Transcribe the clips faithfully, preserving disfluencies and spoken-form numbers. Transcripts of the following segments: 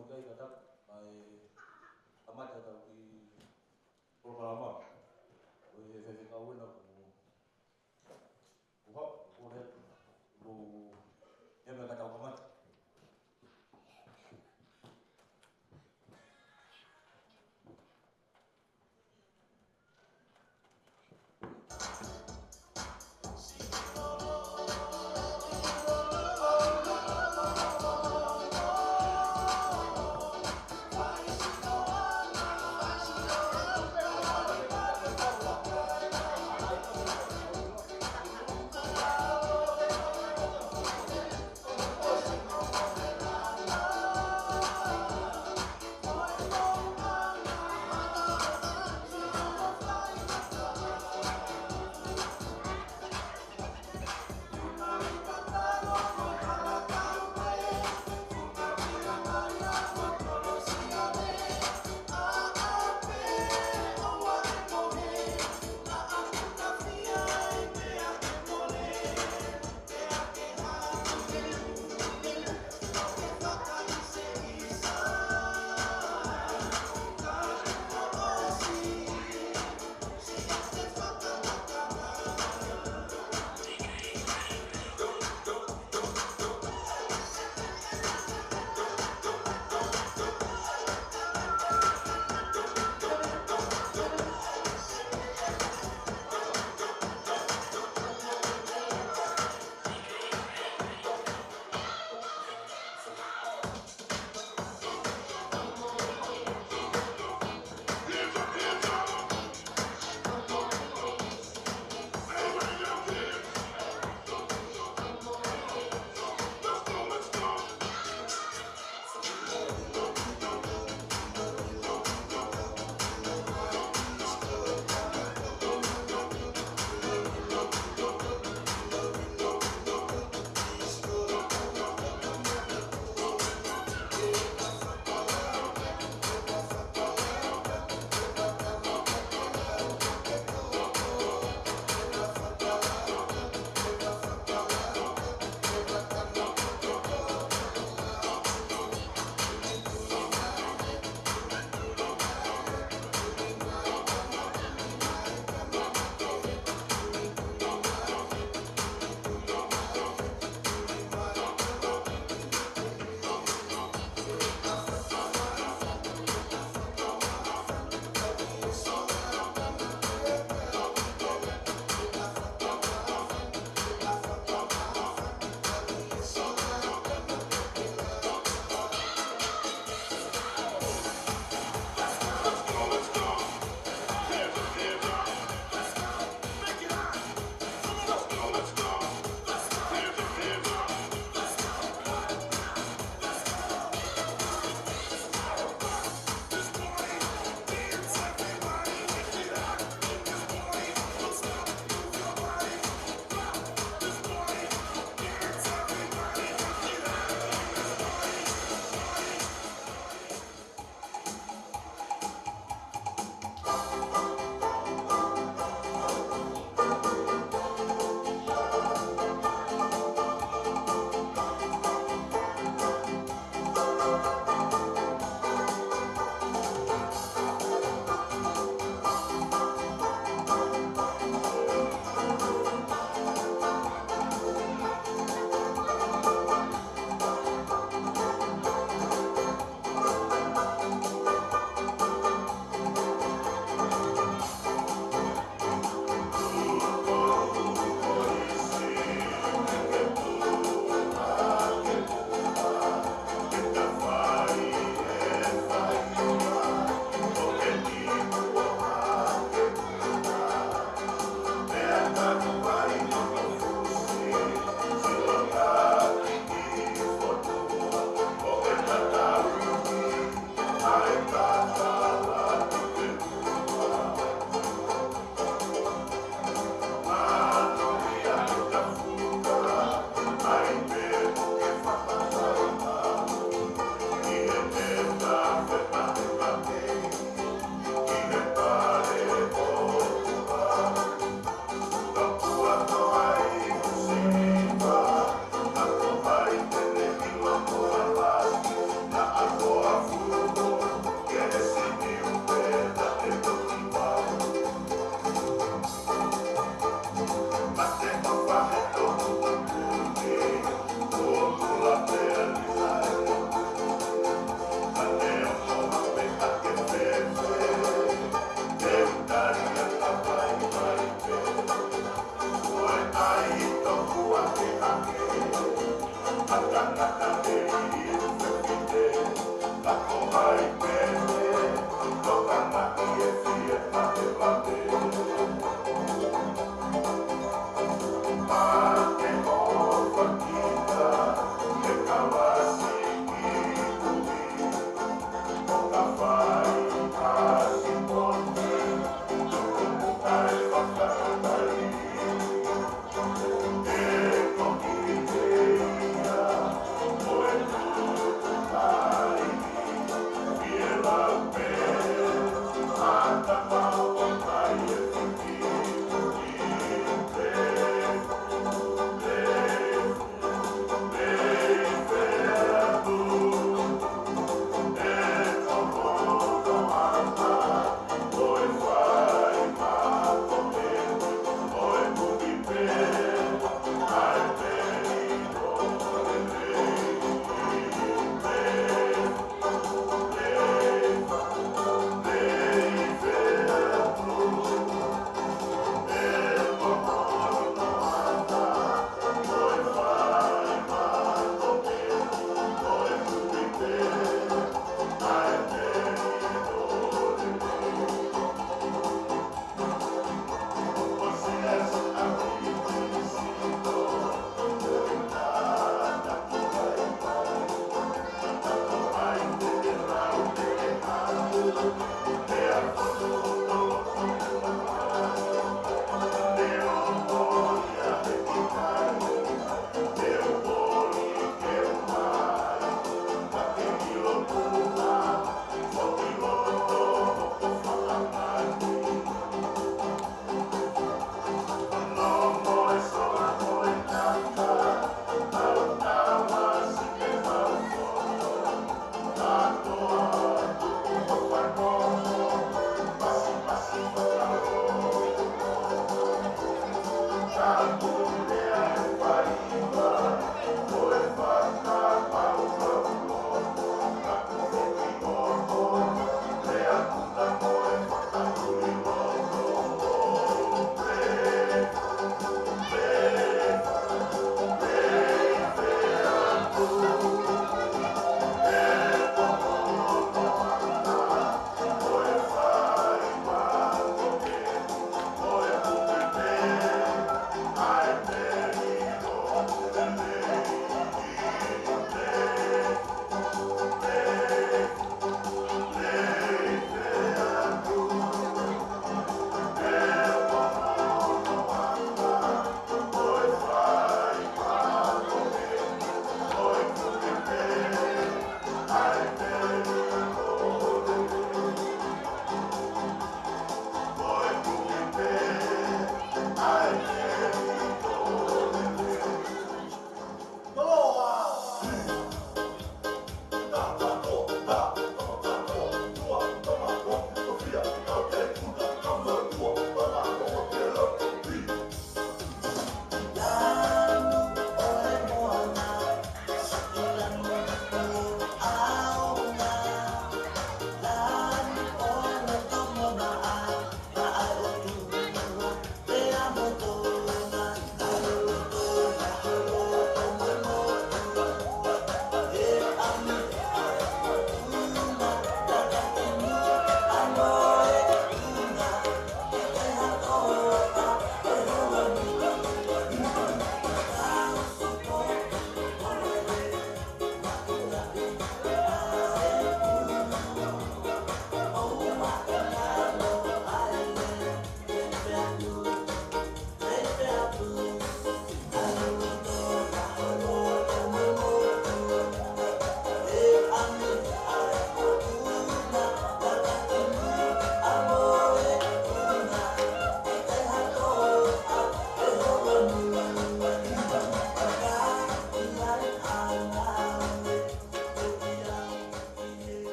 ʻOku ʻikai ke tapu, ʻa e kamata ʻetau kiʻi polokalama. Ko e faifekau ena ko, ko hau, ko le, ko e meʻa ka tau kamata.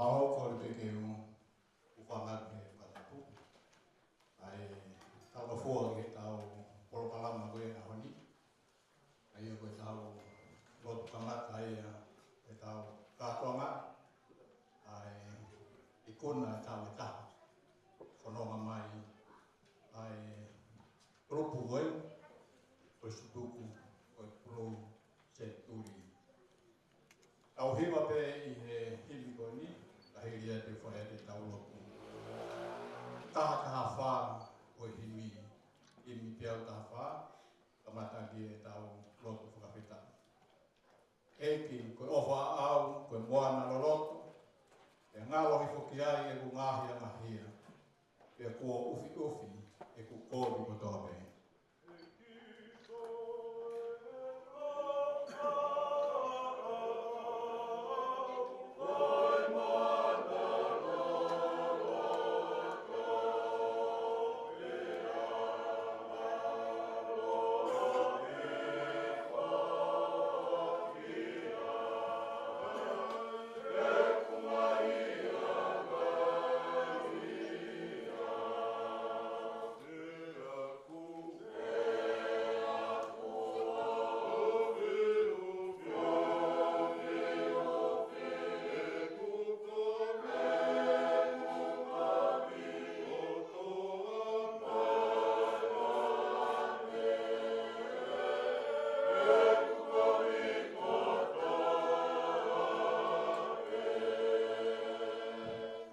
Au ko le peke u, u kanga ke patapu. ʻA e tau ka fua ke tau polokalama ko e ʻaho ni. ʻA ia ko e tau lotu kamata ia, e tau kātoanga. ʻA e ikuna e tau e taha. Fononga mai. ʻA e kulupu ko e, ko e sutuku, ko e kulu senituli. Tau hiva pē ʻi he himi ko eni, ka hili atu e fai atu e tau lotu. Taha taha fā ko e himi, himi teau taha fā, kamata ki he tau lotu fakafetaʻi. ʻEiki, ko e ʻofa ʻaʻau, ko e moana loloto, ʻe ngalo hifo ki ai ʻeku ngaahi angahia, pea kuo ʻufiʻufi ʻeku kovi kotoa pē.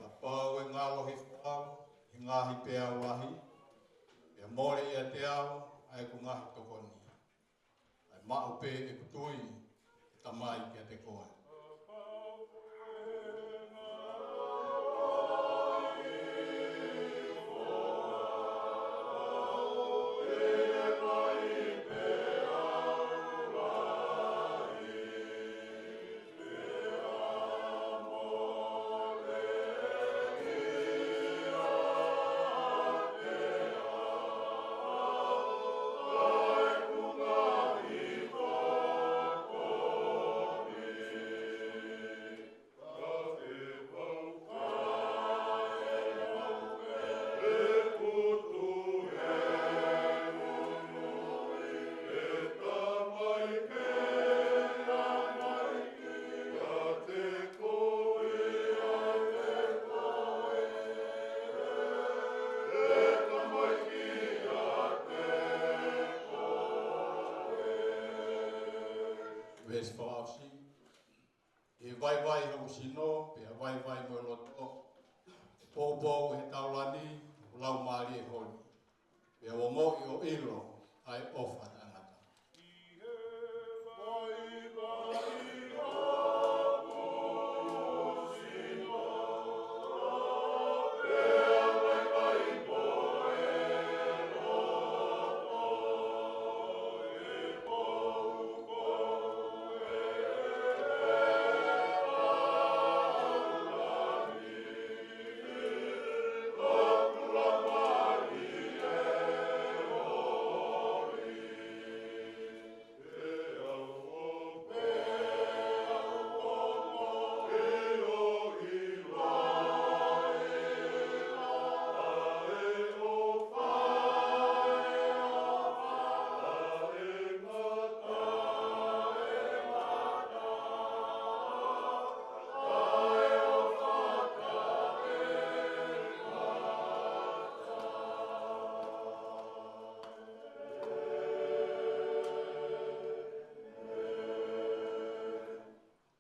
Kapau ʻe ngalo hifo au ʻi he ngaahi peau lahi, pea mole ʻiate au ʻa ʻeku ngaahi tokoni, ʻe maʻu pē ʻeku tui, ʻe Tamai, kiate koe. Veesi fakaʻosi. ʻE vaivai hoku sino, pea vaivai mo e loto. ʻE poupou ʻe he taulani hoku laumālie holi, pea u ongoʻi ʻo ʻilo ʻa e ʻofa taʻengata.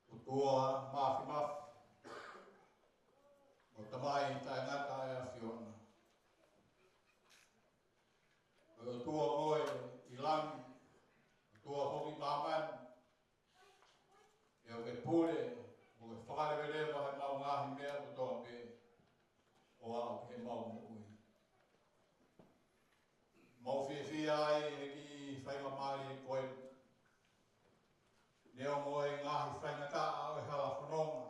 ʻOtua Mafimafi, mo Tamai Taʻengata ʻa e ʻAfiona. Ko e ʻOtua koe ʻi langi, ʻOtua foki ʻi māmani, ʻe ʻoku ke pule, ʻoku ke fakaleveleva ʻemau ngaahi meʻa kotoa pē, ʻo aʻu ki heʻemau moʻui. Mau fiefia ai he kiʻi faingamālie ko eni. Neongo e ngaahi faingataʻa ʻo e hala fononga,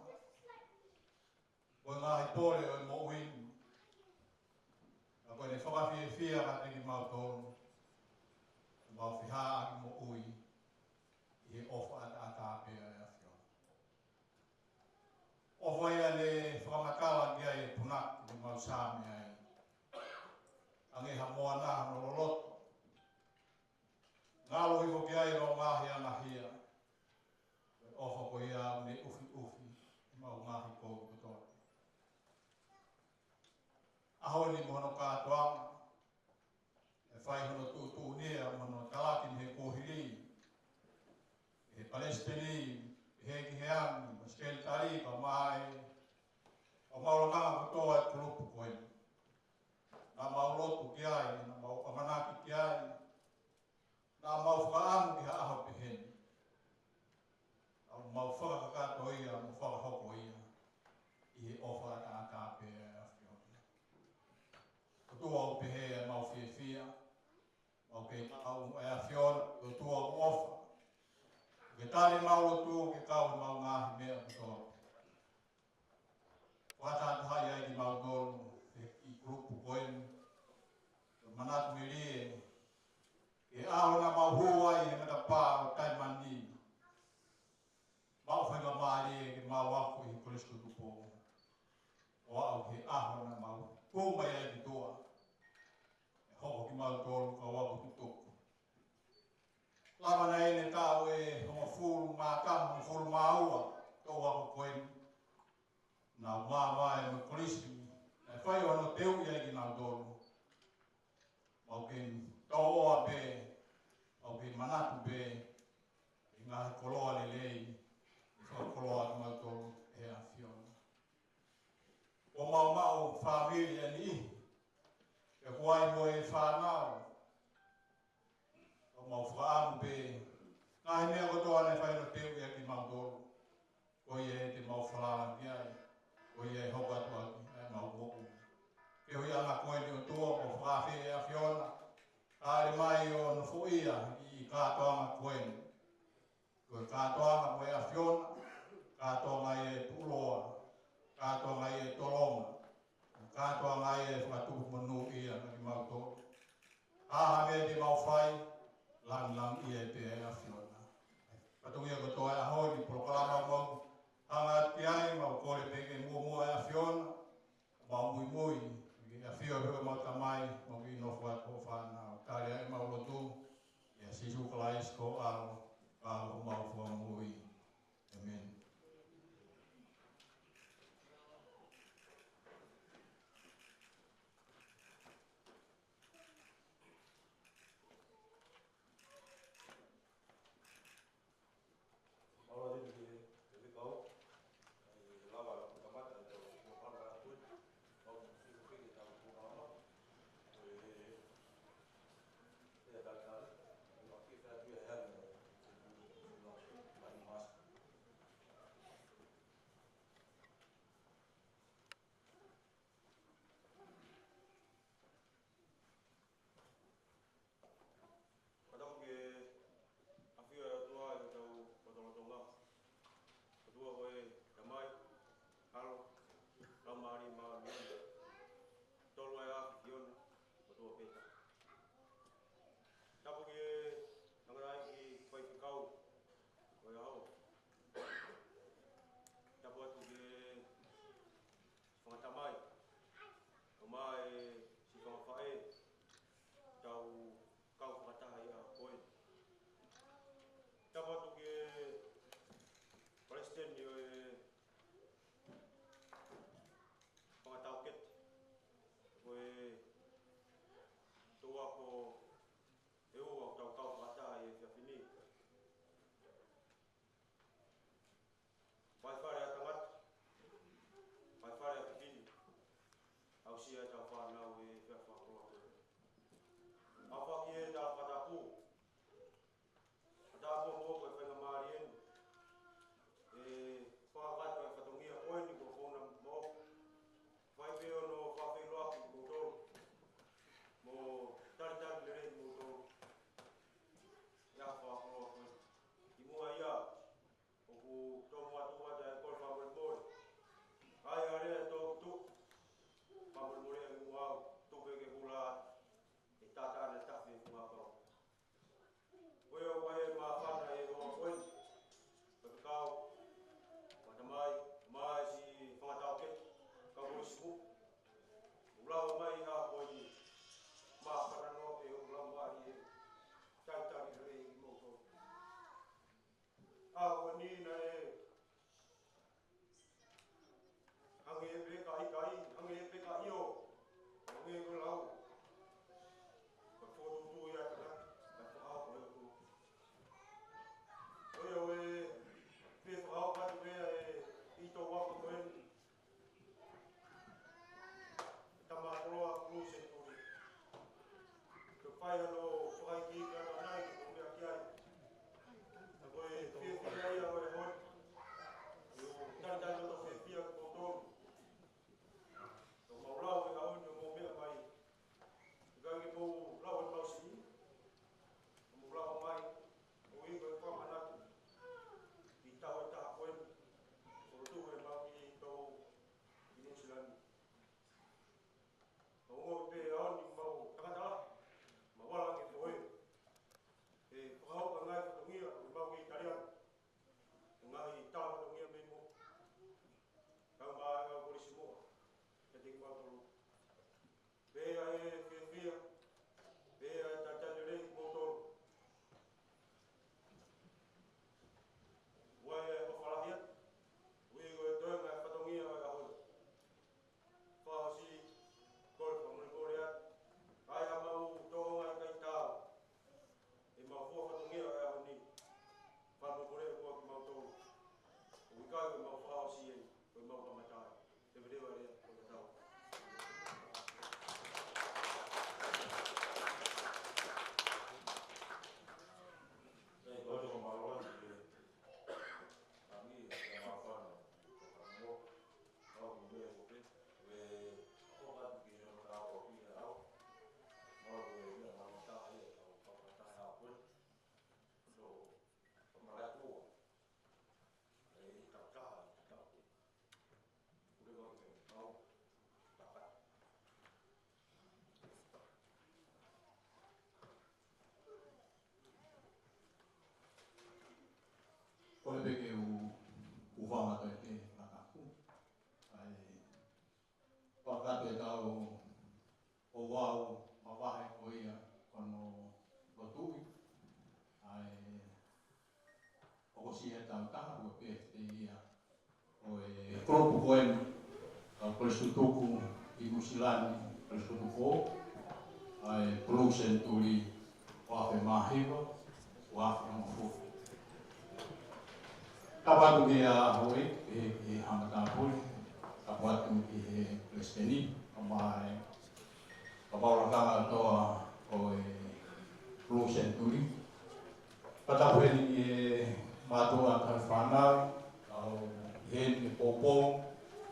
ko e ngaahi pole ʻo e moʻui ni, ka ko ʻene fakafiefia kiate kimautolu, mau fihaaʻaki moʻui ʻi he ʻofa ʻataʻatā pē ʻa e ʻAfiona. ʻaho ni mo hono kātoanga, ʻe fai hono tuʻutuʻuni ia mo hono talaki mei he kuohili, ʻe he palesiteni, ʻe he ki he ami, mo e sekelitali, kae ʻumaʻā ʻa e, ʻa e maʻu lakanga kotoa ʻa e kulupu ko eni. Naʻa mau lotu ki ai, naʻa mau ʻamanaki ki ai, naʻa mau fakaʻamu ki ha ʻaho pehē ni. ʻOku mau fakakakato ia, mo fakahoko ia, ʻi he ʻofa ʻataʻatā pē ʻa e ʻAfiona. ʻOtua ʻoku pehē ʻa e mau fiefia, mau kei maʻu ʻa e ʻAfiona, ʻOtua ʻoku ʻofa. Ke tali mau lotu, ke kau he mau ngaahi meʻa kotoa. Fakatahatahaʻi ai kimautolu, ʻi he kulupu ko eni, ke manatu melie, ki he ʻaho naʻa mau hū ai he matapā ʻo Taimani. Mau faingamālie ke mau ako ʻi he Kolisi ko Tupou. ʻO aʻu ki he ʻaho naʻa mau hū mai ai ki tuʻa. ʻE hoko kimautolu kau ako tutuku. Lava naʻe ʻi ai e taʻu ʻe hongofulu mā taha, hongofulu mā ua, toʻu ako ko eni. Naʻa mau māvae mo e kolisi, naʻe fai hono teuʻi ai kinautolu. Mau kei tōʻoa pē, mau kei manatu pē, ʻi he ngaahi koloa lelei, ʻe fakakoloa kimautolu ʻe he ʻAfiona. ʻOku mau maʻu fāmili ʻe niʻihi, ʻoku ʻi ai mo e fānau, ʻoku mau fakaʻamu pē, ngaahi meʻa kotoa naʻe fai hono teuʻi ʻaki kimautolu. Ko ia ʻe te mau falala ki ai, ko ia ʻe hoko atu ʻaki ʻa e mau moʻui. Ko e ʻuhinga ko eni ʻOtua, ʻoku mau fakaafeʻi ʻa e ʻAfiona, ʻo ʻalu mai ʻo nofoʻia ʻi he kātoanga ko eni. Ko e kātoanga mo e ʻAfiona, kātoanga ʻi he tuʻuloa, kātoanga ʻi he tolonga, kātoanga ʻi he fakatupu monūʻia kiate kimautolu. ʻA ha meʻa te mau fai, langilangiʻia pē ʻa e ʻAfiona. Fatongia kotoa ʻa e ʻaho ni, polokalama mau hanga ki ai, mau kole pē ke muʻomuʻa ʻa e ʻAfiona, mau muimui, ke ʻafio pē ʻa e mau tamai, mau kei nofo atu ʻo fānau. Tali ʻa e mau lotu, ʻia Sīsū Kalaisi ko e ʻAlo, ko homau Fakamoʻui. ʻĒmeni. Siʻi taʻu taha ua pē te ia ʻo e kulupu ko eni, ʻa e Kolisi Tutuku ʻi Nuʻusila ni, Kolisi Tutuku, ʻa e Blue Century, ua afe mā hiva, ua afe mā hongofulu. Tapu atu ki he houʻeiki, ki he, ki he Haʻa Matāpule, tapu atu ki he Palesiteni, kae ʻumaʻā e kau lakanga kotoa ʻo e Blue Century. Fakatapu heni ki he mātuʻa tauhi fānau, ʻa e heni ʻe Poupou,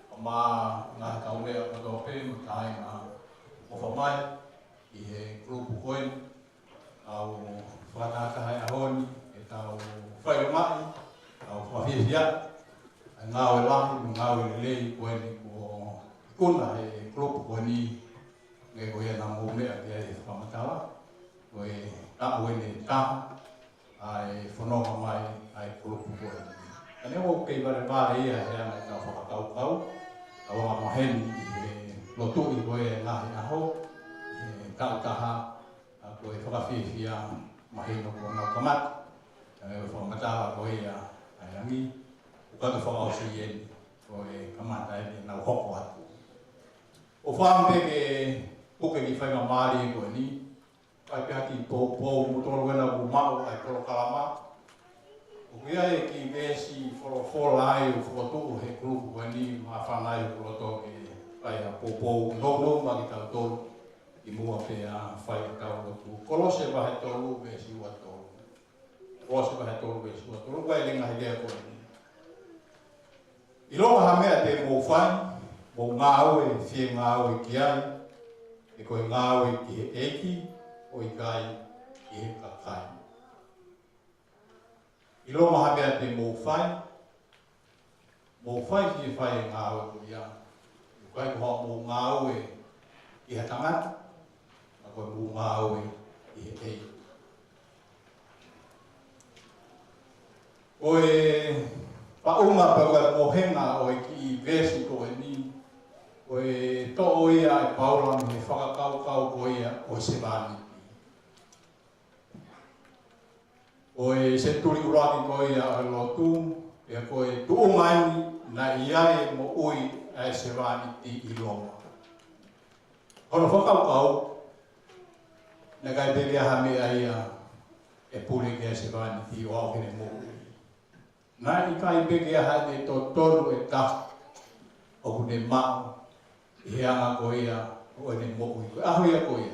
kae ʻumaʻā e ngaahi kaumeʻa kotoa pē mo e kāinga ʻoku ʻofa mai ki he kulupu ko eni. ʻOku fakatahataha he ʻaho ni ke tau fakaʻilongaʻi, tau fakafiefia ʻa e ngāue lahi mo e ngāue lelei ko eni kuo ikuna ʻe he kulupu ko eni, ʻa ē ko ia naʻa mou meʻa ki ai he fakamatala, ko e taʻu eni ʻe taha ʻa e fononga mai ʻa e kulupu ko eni. Ka neongo ʻoku kei valevale ia he anga ʻetau fakakaukau, tau angamaheni ʻi he lotuʻi ko ia e ngaahi ʻaho, ʻi he taʻu taha, ʻa ko e fakafiefia mahino kuo nau kamata. ʻA e fakamatala ko ia ʻa e langi, ʻoku ʻikai ke fakaʻosi eni, ko e kamata eni ʻenau hoko atu. ʻOku ou fakaʻamu pē ke puke e kiʻi faingamālie ko eni, kae pehē ki Poupou mo Toluena ʻoku maʻu ʻa e polokalama. ʻOku ʻi ai e kiʻi veesi folofola ʻoku fokotuʻu ʻe he kulupu ko eni, māfana ai hoku loto ke fai ʻa Poupou nounou maʻa kitautolu kimuʻa pea fai ʻetau lotu. Kolose vahe tolu veesi ua tolu. Kolose vahe tolu veesi ua tolu, ʻoku ʻi ai e ngaahi lea ko eni. ʻIlonga ha meʻa te mou fai, mou ngāue, fie ngāue ki ai, he ko e ngāue ki he ʻEiki, ʻo ʻikai ki he kakai. ʻIlonga ha meʻa te mou fai, mou fai fie fai e ngāue ko ia. ʻOku ʻikai ko haʻamou ngāue ki ha tangata, ka ko hoʻomou ngāue ki he ʻEiki. Ko e paʻunga pe ko e mohenga ʻo e kiʻi veesi ko eni, ko e toʻo ia ʻe Paula mei he fakakaukau ko ia ʻo e sevāniti. ʻO e senituli ʻuluaki ko ia ʻo e lotu, pea ko e tuʻunga eni naʻe ʻi ai e moʻui ʻa e sevāniti ʻi Loma. Hono fakakaukau, naʻe ʻikai pē ke ʻi ai ha meʻa ia ʻe pule ki ai e sevāniti ʻo aʻu ki heʻene moʻui. Naʻe ʻikai pē ke ʻi ai haʻane totonu ʻe taha ʻoku ne maʻu ʻi he anga ko ia ʻo ʻene moʻui. Ko e ʻaho ia ko ia.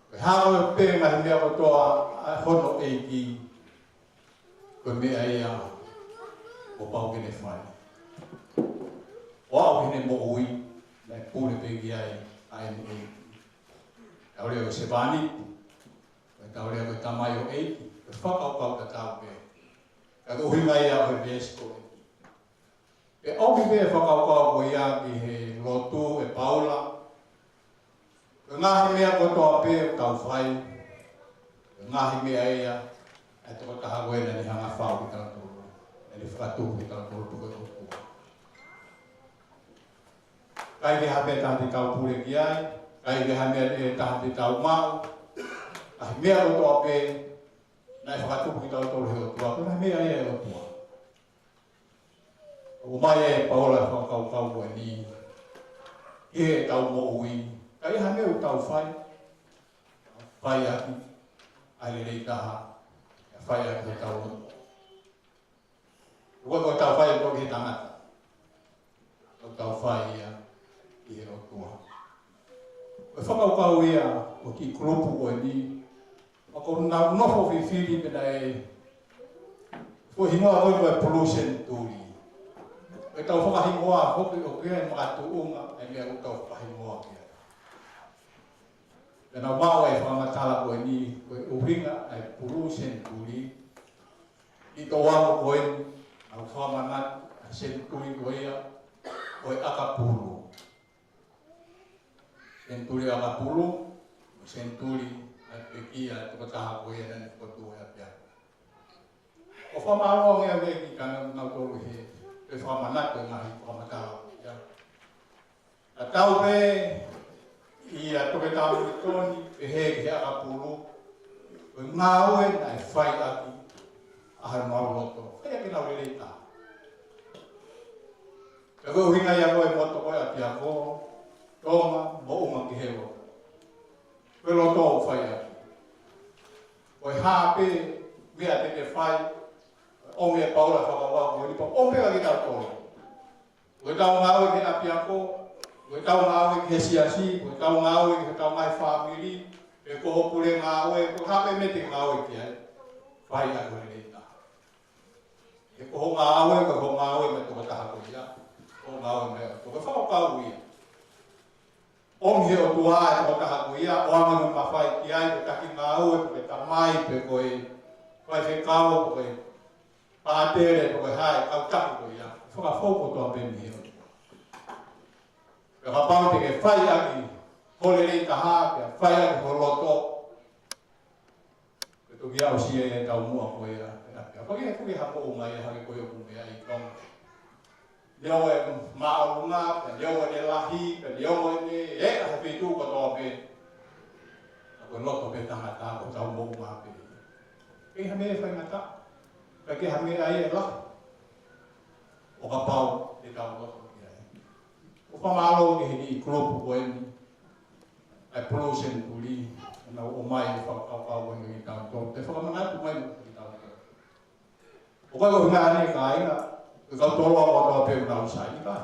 Ko e hā pē ngaahi meʻa kotoa ʻa hono ʻEiki, ko e meʻa ia kuo pau ke ne fai. ʻO aʻu ki heʻene moʻui, naʻe pule pē ki ai ʻa ʻene ʻEiki. Tau lea ko e sevāniti, ko e tau lea ko e tamaioʻeiki, ko e fakakaukau tatau pē. Ka ko e ʻuhinga ia ʻo e veesi ko eni. Pea ʻomi pē e fakakaukau ko ia ki he lotu ʻe Paula. Ko e ngaahi meʻa kotoa pē ʻoku tau fai, ko e ngaahi meʻa ia ʻa e tokotaha ko ē naʻa ne hanga ʻo fai kitautolu, naʻa ne fakatupu kitautolu, pe ko e ʻOtua. ʻIkai ke ʻi ai ha meʻa ʻe taha te tau pule ki ai, ʻikai ke ʻi ai ha meʻa ʻe taha te tau maʻu, ngaahi meʻa kotoa pē naʻe fakatupu kitautolu ʻe he ʻOtua, ko e ngaahi meʻa ia ʻa e ʻOtua. ʻOku ʻomai ʻe Paula e fakakaukau ko eni ki heʻetau moʻui, ka ʻi ai ha meʻa ʻoku tau fai, fai ʻaki ʻa e lelei taha, ʻe fai ʻaki ʻetau lotu. ʻOku ʻikai ko ʻetau fai ʻe tau ki he tangata, ʻoku tau fai ia ki he ʻOtua. Ko e fakakaukau ia ʻo e kiʻi kulupu ko eni, ʻoku nau nofo fifili pē naʻe foʻi hingoa ko ē ko e Blue Century. Ko ʻetau fakahingoa foki ʻoku ʻi ai e makatuʻunga ʻa e meʻa ʻoku tau fakahingoa ki ai. Pea naʻa mau ʻai fakamatala ko eni, ko e ʻuhinga ʻa e Blue Century, ʻi he toʻonga ko eni, ʻoku fakamanatu ʻa e senituli ko ia ʻo e ʻakapulu. Senituli ʻakapulu, senituli ʻa e pekia ʻa e tokotaha ko ia naʻa ne fokotuʻu e ʻapiako. ʻOku fakamālō ange au ki he kau nautolu he, he fakamanatu e ngaahi fakamatala ia. Tatau pē ʻia Toketā Moulitoni, pehē ki he ʻakapulu, ko e ngāue naʻe fai ʻaki ʻa homau loto. Fai ʻaki ʻenau lelei taha. Pea ko e ʻuhinga ia ko e moto ko e ʻapiako, Tonga, moʻunga ki he loto. Ko e loto ʻoku fai ʻaki. Ko e hā pē meʻa te ke fai, ʻomi ʻe Paula fakavavevave, ko e lipa, ʻomi ʻa kitautolu. Ko ʻetau ngāue ki he ʻapiako, ko ʻetau ngāue ki he siasi, ko ʻetau ngāue ki heʻetau ngaahi fāmili, pe ko hoʻo pule ngāue, ko e hā pē meʻa te ke ngāue ki ai, fai ʻaki ʻo lelei taha. He ko hoʻo ngāue, ko hoʻo ngāue mo e tokotaha ko ia, ko hoʻo ngāue mo e, ko e fakakaukau ia. ʻOmi ʻe he ʻOtua e tokotaha ko ia, ʻo ʻoange hono mafai ki ai, ko e taki ngāue, ko e tamai, pe ko e faifekau, ko e pātele, pe ko e hā e kau taki ko ia. Fakafou kotoa pē mei he ʻOtua. Pea kapau te ke fai ʻaki ho lelei taha, pea fai ʻaki ho loto, ke toki aʻusia e taumuʻa ko ia, e ʻapiako. Ko ia, ko ia ha moʻunga ia hangē ko ia ʻoku meʻa ʻi Tonga. Neongo e māʻolunga, pea neongo ʻene lahi, pea neongo ʻene ʻeʻa he feituʻu kotoa pē. Ka ko e loto pē tangata, ko hotau moʻunga pē. ʻIkai ha meʻa ʻe faingataʻa, ʻikai ke ha meʻa ia ʻe lahi, ʻo kapau te tau loto ki ai. ʻOku fakamālō ki he kiʻi kulupu ko eni, ʻa e Blue Century, naʻa nau ʻomai e fakakaukau ko eni kiate kitautolu, pea fakamanatu mai kiate kitautolu. ʻOku ʻikai ko e ʻuhinga ʻeni kāinga, ko e kau toloa kotoa pē ʻoku nau sai, ʻikai.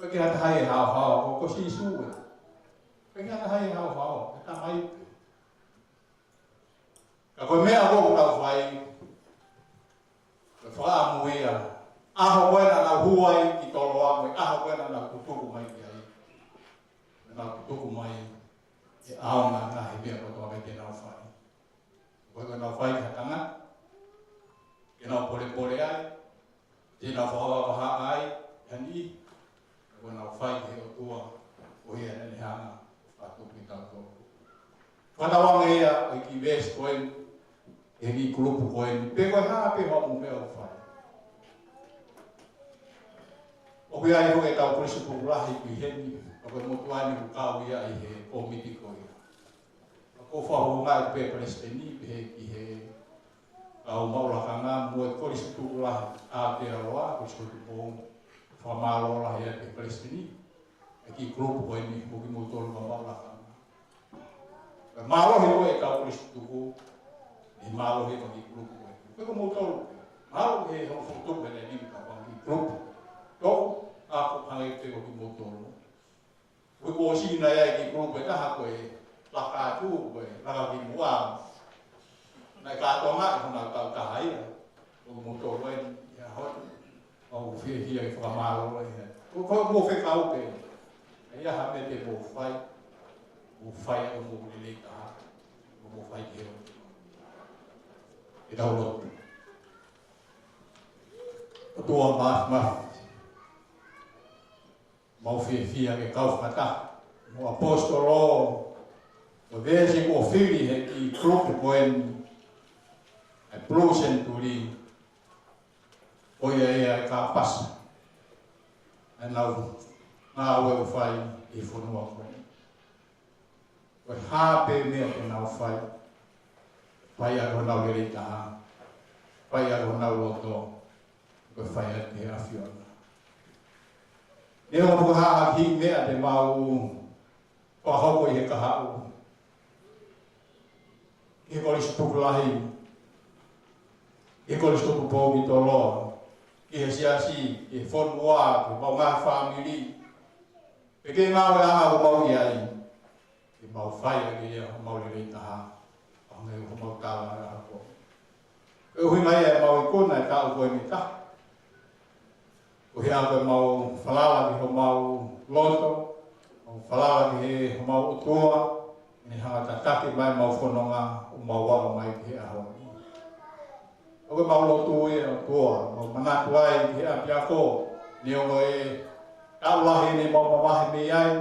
ʻIkai ke ha taha ia ʻe haohaoa, ko, ko Sīsū ē. ʻIkai ke ha taha ia ʻe haohaoa, ko e Tamai pē. Ka ko e meʻa ʻoku tau fai, ko e fakaʻamu ia. ʻAho ko ē naʻa nau hū ai ki Toloa, mo e ʻaho ko ē naʻa nau tutuku mai ki ai. Naʻa nau tutuku mai, ʻe ʻaonga ʻa e ngaahi meʻa kotoa pē te nau fai. Ko e ʻikai ke nau fai ki ha tangata, ke nau polepole ai, te nau fakavahavahaʻa ai, ʻa e niʻihi, ko ʻenau fai ki he ʻOtua, ko ia naʻa ne hanga ʻo fakatupu kitautolu. Fakatauange ia ʻa e kiʻi veesi ko eni, ʻa e kiʻi kulupu ko eni, pe ko e hā pē hoʻo meʻa ʻoku fai. ʻOku ʻi ai foki ʻetau kolisi tuʻutuʻuni lahi ʻi heni, ʻa ko e motuʻa ni ʻoku kau ia ʻi he kōmiti ko ia. Ka ʻoku ou fakahoungaʻi pē palesiteni, pehē ki he kau maʻu lakanga mo e kolisi tuʻutuʻuni lahi ʻa Aotearoa, Kolisi ko Tupou, fakamālō lahi atu ki he palesiteni, ʻa e kiʻi kulupu ko eni mo kimoutolu kau maʻu lakanga. Pea mālohi ko ē ʻetau kolisi tuʻutuʻuni, ʻe mālohi ko e kiʻi kulupu ko eni. Ko kimoutolu, mālō he hoʻo fokotuʻu ʻene ni ka ko e kiʻi kulupu. Tau ako hangē pē ko kimoutolu. Ko e kōsina ia ʻa e kiʻi kulupu ʻe taha ko e laka atu, ko e laka ki muʻa. Naʻe kātoanga ʻi honau kautaha ia. Ko moutolu eni ia hoi. ʻOku ou fiefia ke fakamālō ia. Ko, ko, ko e fekau pē. ʻA ia ha meʻa te mou fai. Mou fai ʻo mou lelei taha. ʻO mou fai ki he ʻOtua. Ke tau lotu. ʻOtua Māfimafi. Mau fiefia ke kau fakataha mo e ʻaposetolo, mo e veesi kuo fili he kiʻi kulupu ko eni, ʻa e Blue Century, ko ia ia ʻa e kāpasa ʻenau ngāue ʻoku fai ʻi he fonua ko eni. Ko e hā pē meʻa te nau fai, fai ʻaki honau lelei taha, fai ʻaki honau loto, ko e fai ʻaki ʻa e ʻAfiona. Neongo ʻoku ʻikai ha kiʻi meʻa te mau fakahoko ʻi he kahaʻu, ʻi he kolisi tuʻutuʻuni lahi, ʻi he Kolisi ko Tupou ki Toloa, ki he siasi, ki he fonua, ki homau ngaahi fāmili, pe ko e ngāueʻanga ʻoku mau ʻi ai, ke mau fai ʻaki ia homau lelei taha, ʻo hangē ko homau tala ʻa e ʻaho ko ē. Ko e ʻuhinga ia ʻemau ikuna e taʻu ko eni ʻe taha. Ko e hā ko ʻemau falala ki homau loto, mau falala ki he homau ʻOtua, ʻene hanga ʻo tataki mai ʻemau fononga ʻo mau aʻu mai ki he ʻaho ni. ʻOku mau lotu ia ʻOtua, mau manatu ai ki he ʻapiako, neongo e taʻu lahi ʻeni ʻemau mavahe mei ai,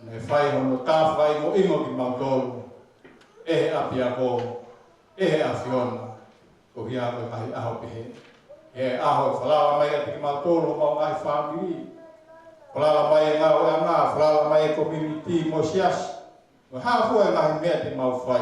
naʻe fai hono tā fakaʻingoʻingo kimautolu ʻe he ʻapiako, ʻe he ʻAfiona, ko ia ko e ngaahi ʻaho pehē. He ʻaho ʻe falala mai ʻa kimautolu, homau ngaahi fāmili, falala mai e ngāueʻanga, falala mai e community mo e siasi, mo e hā fua e ngaahi meʻa te mau fai.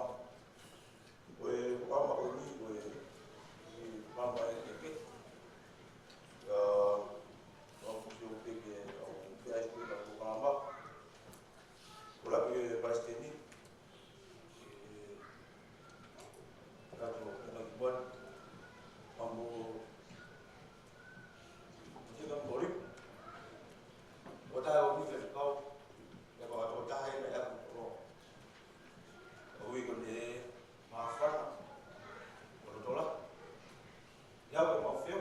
polokalama. Ko e polokalama ko eni, ko e, e polokalama ʻekeʻeke. ʻIa, ʻoku ou fie pehē ke, ʻoku pehē ai ko e polokalama. Ko e lau ʻa e Palesiteni, ʻe, ʻe, ʻe, ʻe, ʻe, ʻe, ʻe, ʻe, ʻe, ʻo taha ʻo e faifekau, ʻe kau atu ʻo taha ʻi he meʻa ko ē. ʻOku ui ko eni ʻe Māfana, ʻo Lotola. ʻIa, ʻe mau fio.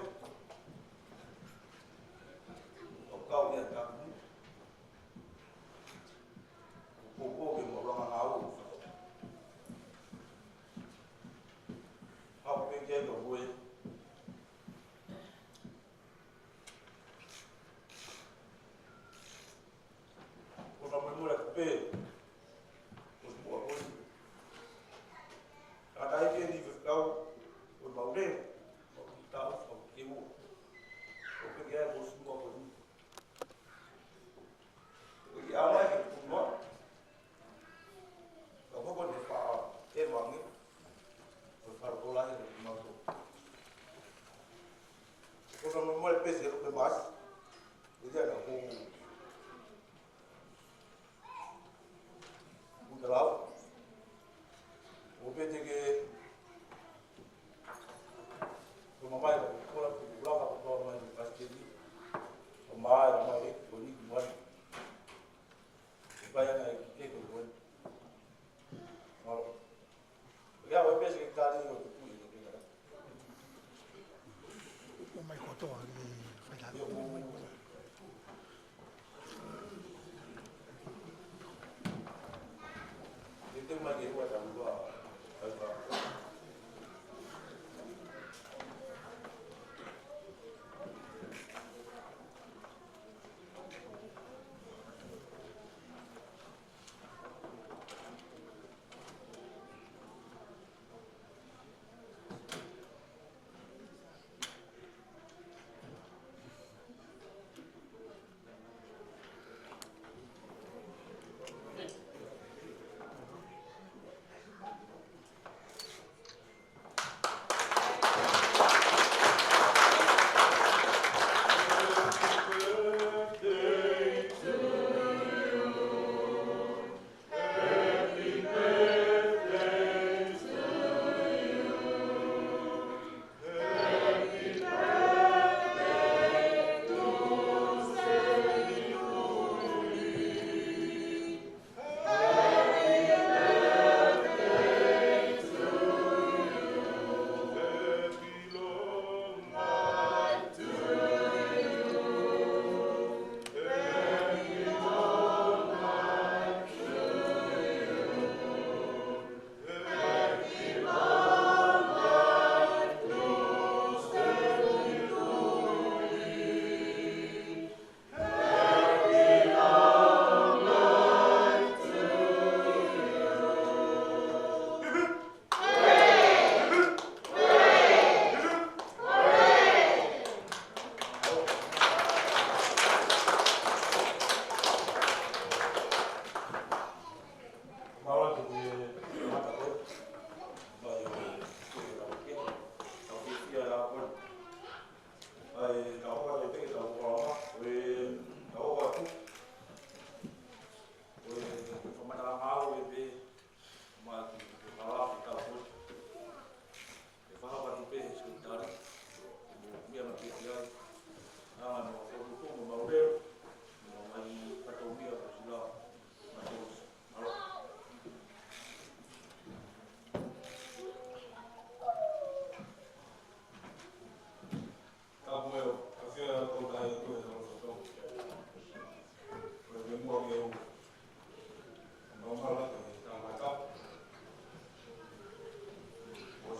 ʻO kau ia taku. ʻO poupou ke mau langa ngāue. Au pē ke ʻoku ui. Ko e fakamolemole pē, ko e mua ko eni. Ka ʻi ai ke ni faifekau, ko e maule, ko e tau, ko e kemo. Ko e pē ke ai ko e mua ko eni. Ko e ʻi ai ke kumua. Ka ko ko ne fa, e vange. Ko e fakamolemole he mato. Ko e fakamolemole pē se ko e mas. ʻIa, ʻa ia ko ʻoku lau. ʻO pehē ke, ko e mamae, ko e kola, ko e kola, ko e kola mai, ko e Palesiteni. Ko e mamae, mamae, ko eni, ko eni. Ko e paia na e ke, ko eni. Mālō. ʻIa, ʻo pehē ke tali ʻo tuku ʻi he kena. ʻO mai kotoa, ke fai tā. ʻIa, ʻo mai kotoa. Ke te mai ke ua tā ua. Ai, tā.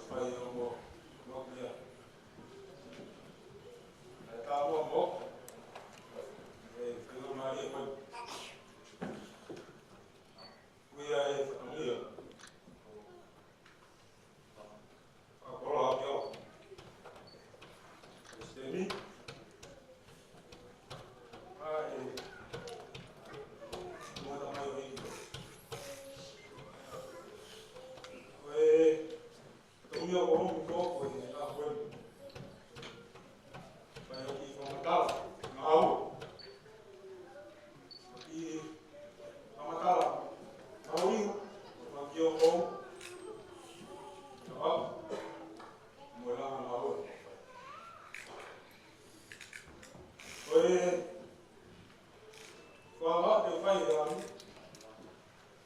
Fai o mo, mo kia. Ai tā mo mo. E, ke lo mari e mo. Kuia e fatongia. A kolo a kia. Stemi. Ai. Mo ta mai o hiki. Ko e Tau ia o rongo ko ko e a koe. Pai o ki fakamatala, ngāue. Ki fakamatala, ngāue, fakamatala ki o kou. Ka au, mo e langa ngāue. Ko e, ko a te fai e au,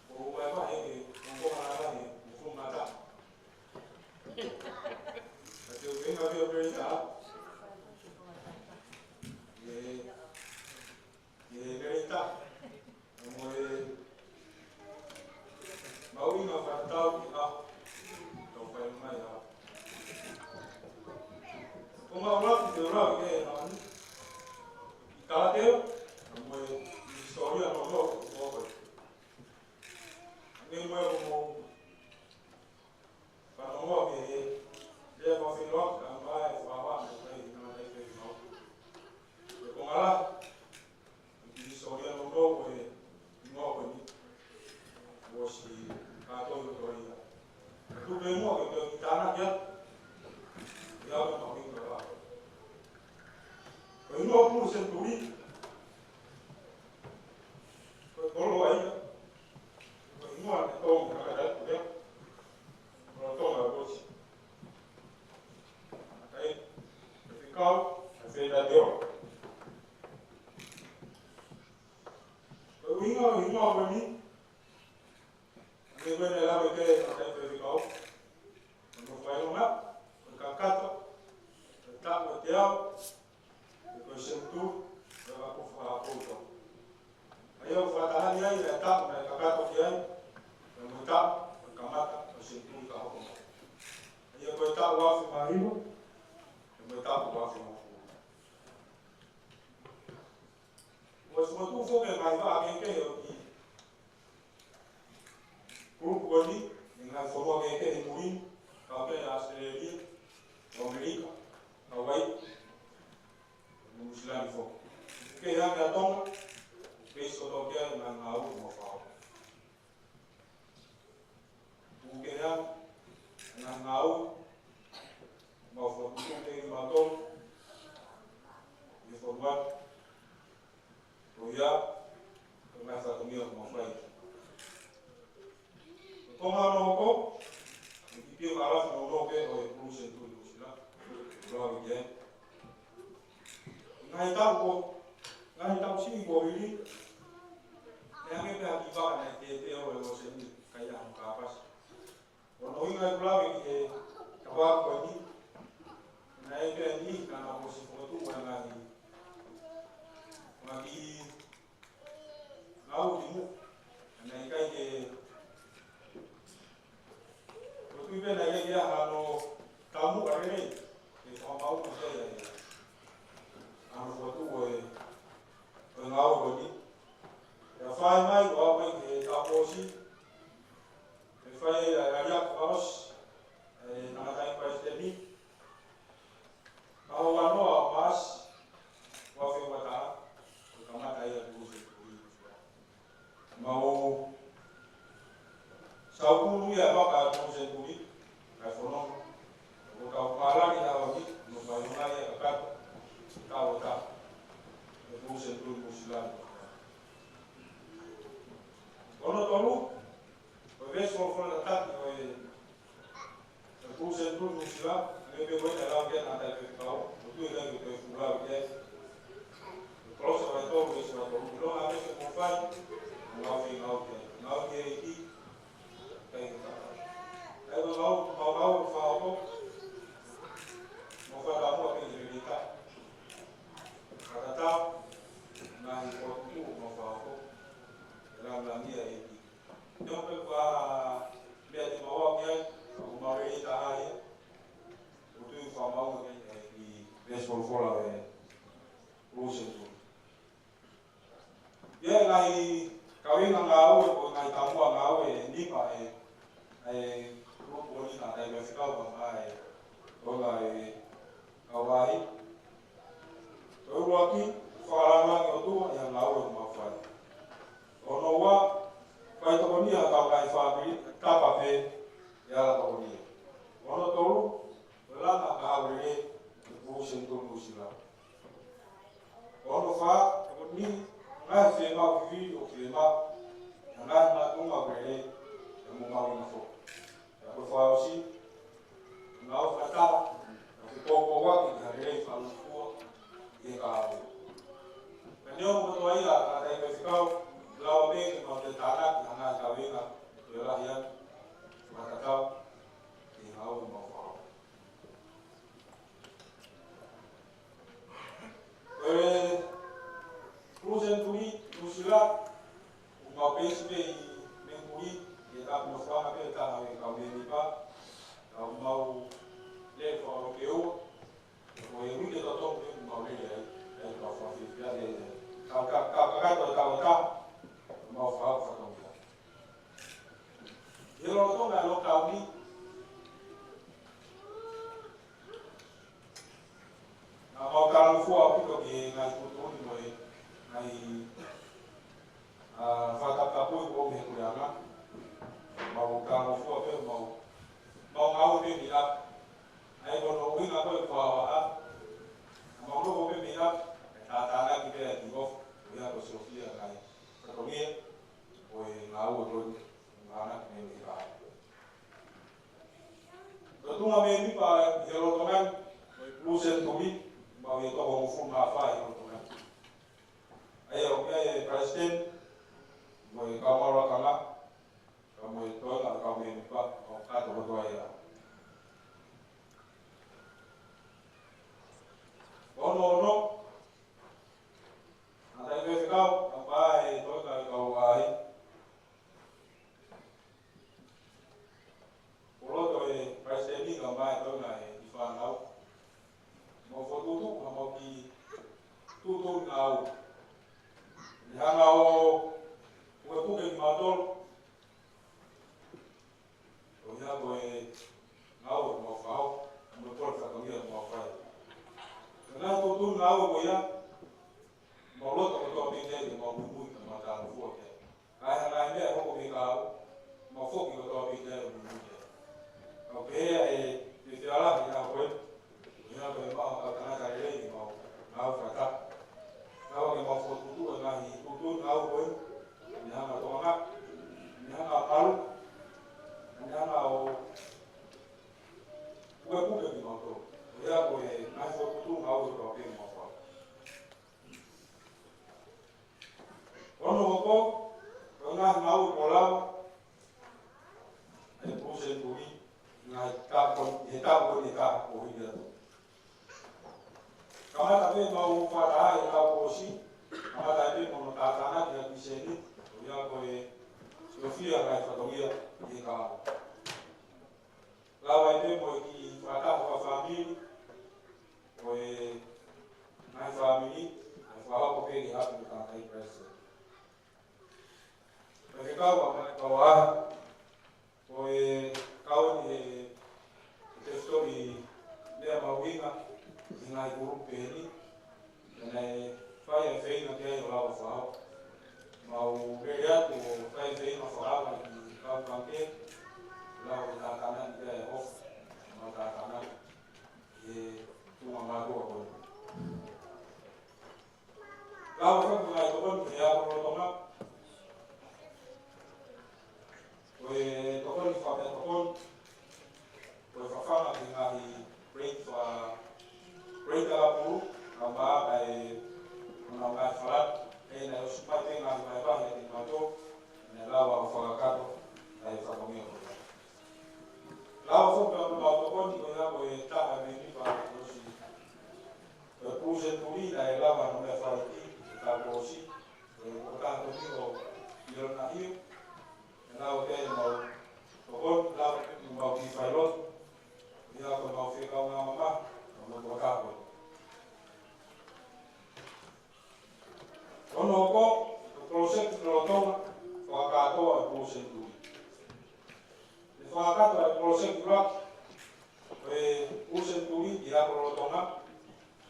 ko e fai e, ko e fai e, ko e fai e, Ka te u feinga ke u pere tā. Ē, ē, pere tā. Mo e mahuʻinga fakatau ki a. Tau fai mai a. Ko ngā ora ki te ora ke e nani. I Talateo, mo e hisitōlia no no ko ko. Nge mo e ko mo Fanongoa ke he, he ko fino ka mai e fua wa me kai na te ke mau. E ko ngala, ki hisitōlia no no ko e, no ko ni. Ko si ka to no to ia. Tu pe mo ke ke ki tana kia. Ia ko ma mi ka wa. Ko i no pu senturi. Ko e kolo ai. Ko i no ane to ka ka ia. Ko e Tonga Rosi. Matai, e fekau, e fekau te o. Ko e ʻuhinga, ʻuhinga ko eni. Ane ko ena e lave ke matai e fekau. Ko no fai longa, ko e kakato, ko e taʻu ʻe teau, Ko e senituli, ko e ako fakakouto. ʻA ia ʻoku fakatahaʻi ai e taʻu naʻe kakato ki ai, pea mo e taʻu, ko e kamata, ko e senituli ka hoko mai. ʻA ia ko e taʻu afe mā hiva, pea mo e taʻu afe mā fā. Ko e fokotuʻu foki e ngaahi vaʻa kehekehe ʻo e Kulupu ko eni, ʻi he ngaahi fonua kehekehe ʻi muli ni, kau ki ai ʻAositelēlia, ʻAmelika, Hauaiʻi, Nuʻusila ni foki. Kehe ange ʻa Tonga, kei soto ki ai e ngaahi ngāue mo fao. Kehe ange e ngaahi ngāue, mo fao tuku ke i mautolu, ʻi he fonua ni. Ko ia, ko e ngaahi fatongia ʻoku mau fai. Ko e konga hono hoko, ʻe kiʻi pio ka lafi no no ke ʻo e Kulupu Senituli Nuʻusila. Koloa wiki ē. Ngaahi taʻu ko, ngaahi taʻu siʻi ko hili. ʻE ange pē ha kiʻi vaka naʻe teuteu ʻe Loseni, kai ʻa hono kāpasa. Ko hono ʻuhinga ʻeku lave ki he tafaʻaki ko eni. Naʻe pehē ni, ka naʻa ku ʻosi fokotuʻu e ngaahi, ngaahi ngāue ʻi muʻa. Naʻe ʻikai ke, ko e tui pē naʻe ʻikai ke ʻi ai hano taumuʻa lelei ke fakamaʻunga ke ʻi ai hano fokotuʻu e, e ngāue ko eni. Pea fai mai, ʻo aʻu mai ki he taʻu kuo ʻosi, ʻe fai ai e aliʻi fakaʻosi, e tangataʻeiki palesiteni, ʻaho ua noa ʻo Maʻasi, ua afe ua taha, ko e kamata ia e Kulupu Senituli. Mau saukulu ia e vaka e Kulupu Senituli, kae fononga. Ko e tau pālangi ʻaho ni, no fai mai ia kakato, tau o tau. E Kulupu Senituli Nuʻusila. Ko hono tolu, ko e veesi folofola tataki ʻo e, e Kulupu Senituli Nuʻusila, ʻa ia pē ko e lau ke na tai pe kau, ʻo tui ʻikai ke toe fuʻu lau ke. Ko Kolose vahe tolu, veesi ua tolu, ʻilonga ʻa e meʻa ʻoku mou fai, mou ngāue ngāue ke, ngāue ke ʻEiki, ʻikai ke kaka. ʻA ia ko e ngāue, mau ngāue ʻo fakahoko, mau fakamuʻa pē ʻi he ʻEiki. Fakatatau, ngaahi fokotuʻu, mau fakahoko, e lāngilangi ʻa e ʻEiki. Neongo pē ko e meʻa te mau aʻu ki ai, ʻoku mau lelei taha ia. Ngaahi kaveinga ngāue, ko e ngaahi taumuʻa ngāue ʻe nima ʻa e, ʻa e kulupu ko eni naʻe taʻe fekau mai ʻe, ko e ngaahi kauvai. Ko e ʻuluaki, fakalāngilangi ʻOtua ʻi he ngāue ʻoku mau fai. Hono ua, faitokoni ʻa e kau ngaahi fāmili, tapa pē ʻe ala tokoni. Hono tolu, ko e langa kahaʻu lelei ʻa e Pulu Senituli Nuʻusila. Hono fā, ko e ngaahi fiemaʻu kivi ʻoku fiemaʻu, ngaahi ngāue ʻoku lelei, ʻoku mau ʻi ai foki. Pea ko e fakaʻosi, ngāue fakataha, ʻoku poupouaki ki ha lelei fakalūkufua ʻi he kahaʻu. Ka neongo kotoa ia, ka taʻe fekau, lava pē ke mau toe tānaki ʻa e ngaahi kaveinga, ʻoku lahi ange, fakatatau ki he ngāue ʻoku mau fai. Ko e Pulu Senituli Nuʻusila, ʻoku mau peisi pē ʻi Melbourne, ʻi he tapu nofoʻanga pē ʻe taha ʻo e kau mēmipa, ka ʻoku mau lele fakalotoua, ko e uike totonu pē ʻoku mau lele ai, ʻa e kau fakafiefia ʻe, ka, ka, ka, ka, ka, ka, ka, ka, ʻoku mau fai fatongia. ʻI he lolotonga ʻo e lockdown ni, naʻa mau talangofua ʻaupito ki he ngaahi tuʻutuʻuni mo e ngaahi, ʻa, fakatapui ko ē mei he puleʻanga. Mau talangofua pē, mau, mau ngāue pē mei ʻapi. ʻA ia ko hono ʻuhinga ko e fakaʻapaʻapa. Naʻa mau nofo pē mei ʻapi, ʻe tātānaki pē ʻa e kiʻi ofi, ko ia ko e siofia ngaahi fatongia, ko e ngāue ko eni, ngāue mei he kahaʻu. Ko e tuʻunga mēmipa ʻi he lolotonga ni, ko e Pulu Senituli, mau ʻi he toko hongofulu mā fā ʻi he lolotonga ni. ʻA ia ʻoku ʻi ai e palesiteni, mo e kau maʻu lakanga, ka mo e toenga ʻo e kau mēmipa, ʻo kātoa kotoa ia. Hono ono, naʻa taʻe fekau, ka pā e toenga ʻo e kau ʻaʻahi. Ko e loto ʻo e palesiteni ka mai toenga ʻo e kiʻi fānau. Mau fokotuʻutuʻu, ka mau kiʻi tuʻutuʻuni ngāue. Ne hanga ʻo, ʻo pukepuke kimautolu. Ko ia ko e ngāue ʻoku mau fai, ka mo e pole fatongia ʻoku mau fai. Ka ngaahi tuʻutuʻuni ngāue ko ia, mau loto kotoa pē ki ai, mau muimui, ka mau talangofua ki ai. Ka ʻi he ngaahi meʻa ʻe hoko mei he kahaʻu, mau foki kotoa pē ki ai ʻo muimui ki ai. Kau pehē ʻe he fiefia lahi ʻi he ʻaho ko eni, ʻi he ʻaho ko eni mau kau tangata lelei ʻi heʻemau ngāue fakataha. Ka ʻoku mau fokotuʻutuʻu e ngaahi tuʻutuʻuni ngāue ko eni, ne hanga ʻo tokanga, ne hanga ʻo malu, ne hanga ʻo pukepuke kimautolu. Ko ia ko e ngaahi fokotuʻutuʻu ngāue kotoa pē ʻoku mau fai. Hono hoko, ko e ngaahi ngāue kuo lava ʻe he Pulu Senituli, ngaahi taʻu ko eni, he taʻu ko eni ʻe taha kuo hili atu. Kamata pē ʻemau fakataha he taʻu kuo ʻosi, kamata pē mo hono tātānaki ʻa e kiʻi sēniti, ko ia ko e siofia ngaahi fatongia ʻi he kahaʻu. Lava ai pē mo e kiʻi fakataha fakafāmili, ko e ngaahi fāmili, ʻa e fakahoko pē ki he ʻapi ʻo e tangataʻeiki palesiteni. Ko e fekau ʻa e kau ʻaʻahi, ko e kau eni he, he tefitoʻi meʻa mahuʻinga, ʻi he ngaahi kulupu pehē ni, Pea naʻe fai ʻa e feinga ki ai ʻo lava ʻo fakahoko. Mau lele atu ʻo fai feinga fakahoko ki he kau pangikē, ʻo lava ʻo tātānaki ki ai ʻa e hoko, mau tātānaki ki he tuʻunga mātuʻa ko eni. Lava ʻo fai ngaahi tokoni ki he ako lolotonga. Ko e tokoni fakameʻatokoni, ko e fafanga ki he ngaahi break fa-, break ʻa Pulu, ka maʻa e, ʻo nau ngaahi falala, ʻe naʻe ʻosi mai pē ngaahi vahevahe ʻa kimautolu, naʻe lava ʻo fakakakato ʻa e fatongia ko ia. Lava foki ʻo mau tokoni ko ia ko e taha mei he nipa ʻosi. Ko e Pulu Senituli naʻe lava hono meʻa fai ki he taʻu kuo ʻosi, ko e tokotaha ko eni ʻo Ioana ʻIo, ʻe lava pē ʻemau tokoni, lava pē ʻemau kiʻi failotu, ʻi he ako ʻemau fekau ngāue mamahi, ʻa e tokotaha ko eni. Hono hoko, ko e koloseki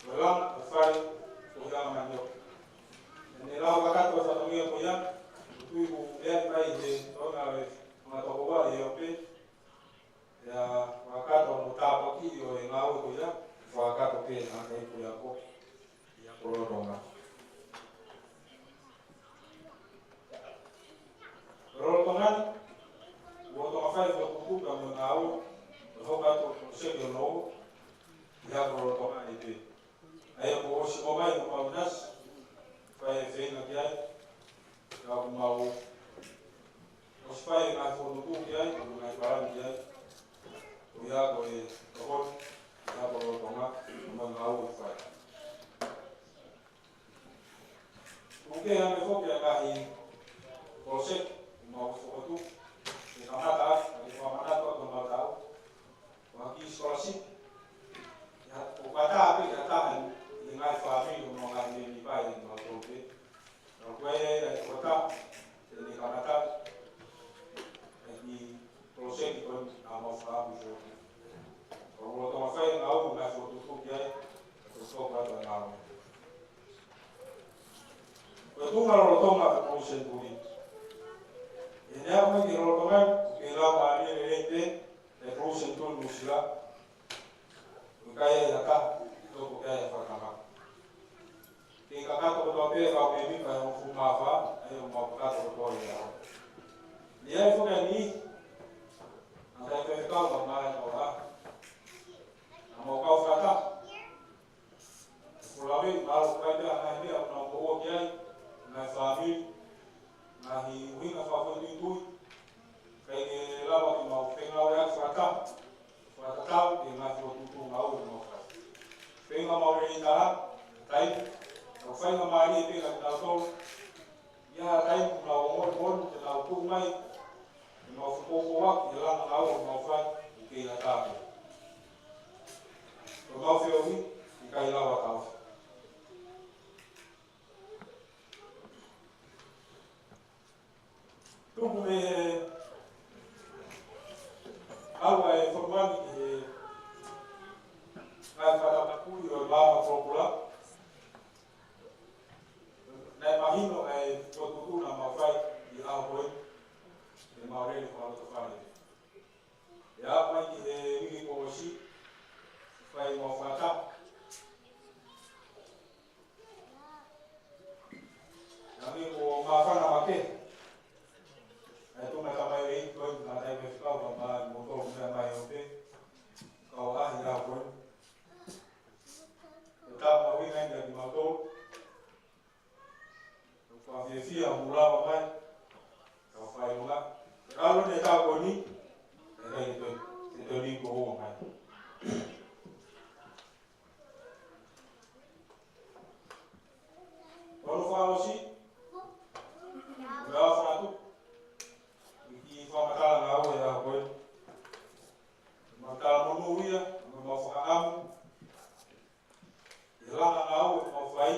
Ko e langa ʻo e fale ko ia ʻa Manioke. ʻEne lau kakato e fatongia ko ia, ʻoku ou tui ʻoku ʻi ai mai he tonga e fanga tokoua ʻi ʻEope, ʻa e kakato mo e tāpuaki ʻo e ngāue ko ia, kakato pē ʻa e kau puleako ʻi he ako lolotonga. Lolotonga ni, ʻoku tau fai ʻa e kupu pea mo e ngāue, ʻo hoko atu ʻo seke ʻo nau, ʻi he ako lolotonga ni pē. ʻA ia kuo ʻosi ʻomai ʻo mau ʻinasi, fai e feinga ki ai, ka ʻoku mau ʻosi fai e ngaahi fokotuʻutuʻu ki ai, ʻo ngaahi palani ki ai. Ko ia ko e tokoni, ʻi he ako lolotonga, ʻo mau ngāue fai. ʻOku ʻi ai foki ʻa e ngaahi project ʻoku mau fokotuʻu, ke kamata atu, ke fakamanatu atu ʻa e mau tau. ʻA e kiʻi scholarship. ʻA ia, ʻoku ʻatā pē ʻa e taha ʻi he ngaahi fāmili ʻo e ngaahi mēmipa ʻi he mau tau pē. Ka ko e, ʻa e kota, ʻe ne kamata, ʻa e kiʻi project ko eni ʻa mau fāmili ko eni. Ko e lolotonga fai ngāue ʻoku mau fokotuʻutuʻu ki ai, ko e toko atu ʻa e ngāue. Ko e tuʻunga lolotonga ʻo e Kolū Senituli. ʻI heʻene aʻu mai ki he lolotonga, ʻoku kei laumālie lelei pē, ʻa e Kolū Senituli Nuʻusila. ʻOku ʻikai ha taha, ʻe toko ki ai ha fakatamaki. Kei kakato kotoa pē ʻa e kau mēmipa ʻe hongofulu mā fā, ʻa ia ʻoku mau kakato kotoa ʻi he ʻaho. ʻI ai foki ʻa e niʻihi, ʻa e kau faifekau ʻa e kau ʻaho. ʻA mau kau fakataha. Ko e lave, mahalo ʻoku ʻi ai pē ʻa e ngaahi meʻa ʻoku nau moʻua ki ai, ngaahi fāmili, ngaahi ʻuhinga fakafoʻituitui, ʻikai ke lava ke mau fengāueʻaki fakataha, fakatatau ki he ngaahi fokotuʻutuʻu ngāue ʻoku mau fai. Feinga mau lelei tala, taimi, ʻoku faingamālie pē kiate kinautolu, ʻi ha taimi ʻoku nau ongoʻi moʻoni te nau tuʻu mai, ke mau fakafoʻou ʻaki e langa ngāue ʻoku mau fai, ʻoku kei ʻatā pē. Ko ʻemau feohi, ʻikai lava taʻofi. Tupu mei he ʻalu ʻa e fonua ni ki he ngaahi fakatapu ʻo e maama folofola. Naʻe mahino ʻa e fokotuʻutuʻu naʻa mau fai ʻi he ʻaho ko ē, ʻemau lele fakalotofale. ʻI he aʻu mai ki he uike kuo ʻosi, fai mau fakataha. Naʻe ʻikai ke māfana makehe ʻa e tuʻunga tamaioʻeiki ko eni, ngaahi faifekau, kae ʻumaʻā kimoutolu meʻa mai ʻo pē, kau ʻaʻahi ʻa ko eni. Ko e tama uinga eni kiate kimautolu. Tau fakafiefia hoʻomou lava mai. Tau fai ʻuhinga. Ka ʻalu ʻene tau ko eni. ʻE ʻikai ke toe, ke toe ni ko ʻo mai. Ko hono fakaʻosi, ʻoku ou fakatupu ʻa e kiʻi fakamatala ngāue ʻa ko ē. Fakamatala monū ia, mo e mau fakaʻamu. ʻI he langa ngāue ʻoku mau fai,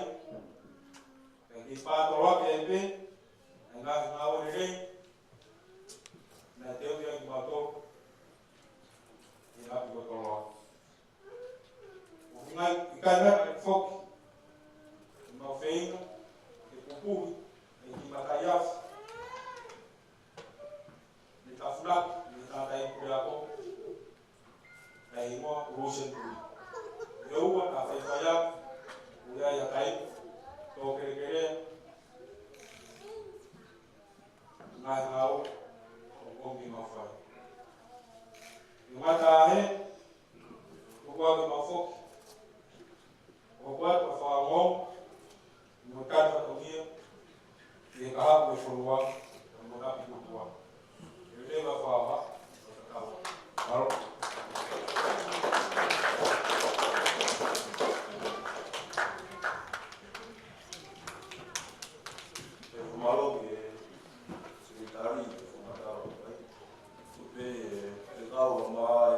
kae kei pātoloaki ai pē ʻa e ngaahi ngāue lelei naʻe teuʻi ai kimautolu ʻi he ʻapi ko Toloa. ʻOku ʻikai, ʻikai ngata ai foki, ʻemau feinga ke pupuhi ʻa e kiʻi mataiafu ne tafunaki ʻe he tangataʻeiki puleako, ʻa e hingoa Kolū Senituli. ʻE ua naʻa faifai atu, ʻoku ʻi ai ʻa e taimi, tō kelekele, ngaahi ngāue ʻoku kei mau fai. ʻI he ngataʻahē, ʻoku ʻi ai ke mau foki. ʻOku ʻi ai ʻa e fakaongo, mo e kata fatongia, ʻi he kahaʻu ʻo e fonua, mo e ʻapi ko Toloa. ʻE leva fakaongo, ʻo tatau. Mālō. ʻE fakamālō ki he Sekelitali, ʻe fakamatala mai. Ko e pē, ʻe kau mai,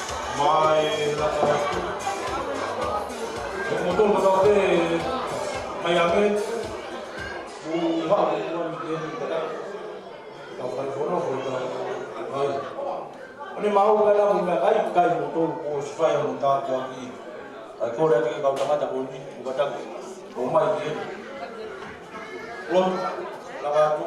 Mai la ka. Ko moto mo to pe mai ame. U ha u wa ni ke ni ka. Ka fai fono ko ka. Mai. Oni mau ka na mo ka kai kai moto ko sifai mo ta ko ki. Ai ko le ke ka ta mata ko ni ko ka ta. Ko mai ke. Lo. La ka ko.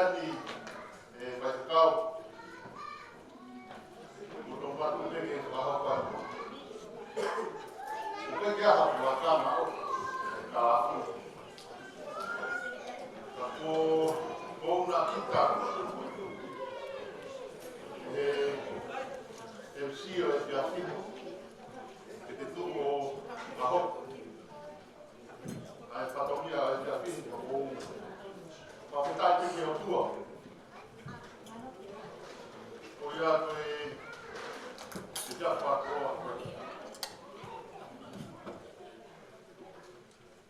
Ani, ʻe faifekau, mo tau matu peke e fakahoko atu. ʻOku ʻikai ke ʻi ai ha fuakava ʻo e kalapu. Ka ko, ko una kita, ʻe, ʻe sio e fiafino, ke te tuʻu ʻo fakahoko ʻa e fatongia ʻo e efiafi ni. ʻOku ou fakafetaʻi ki he ʻOtua. Ko ia ko e, e te afa ko a.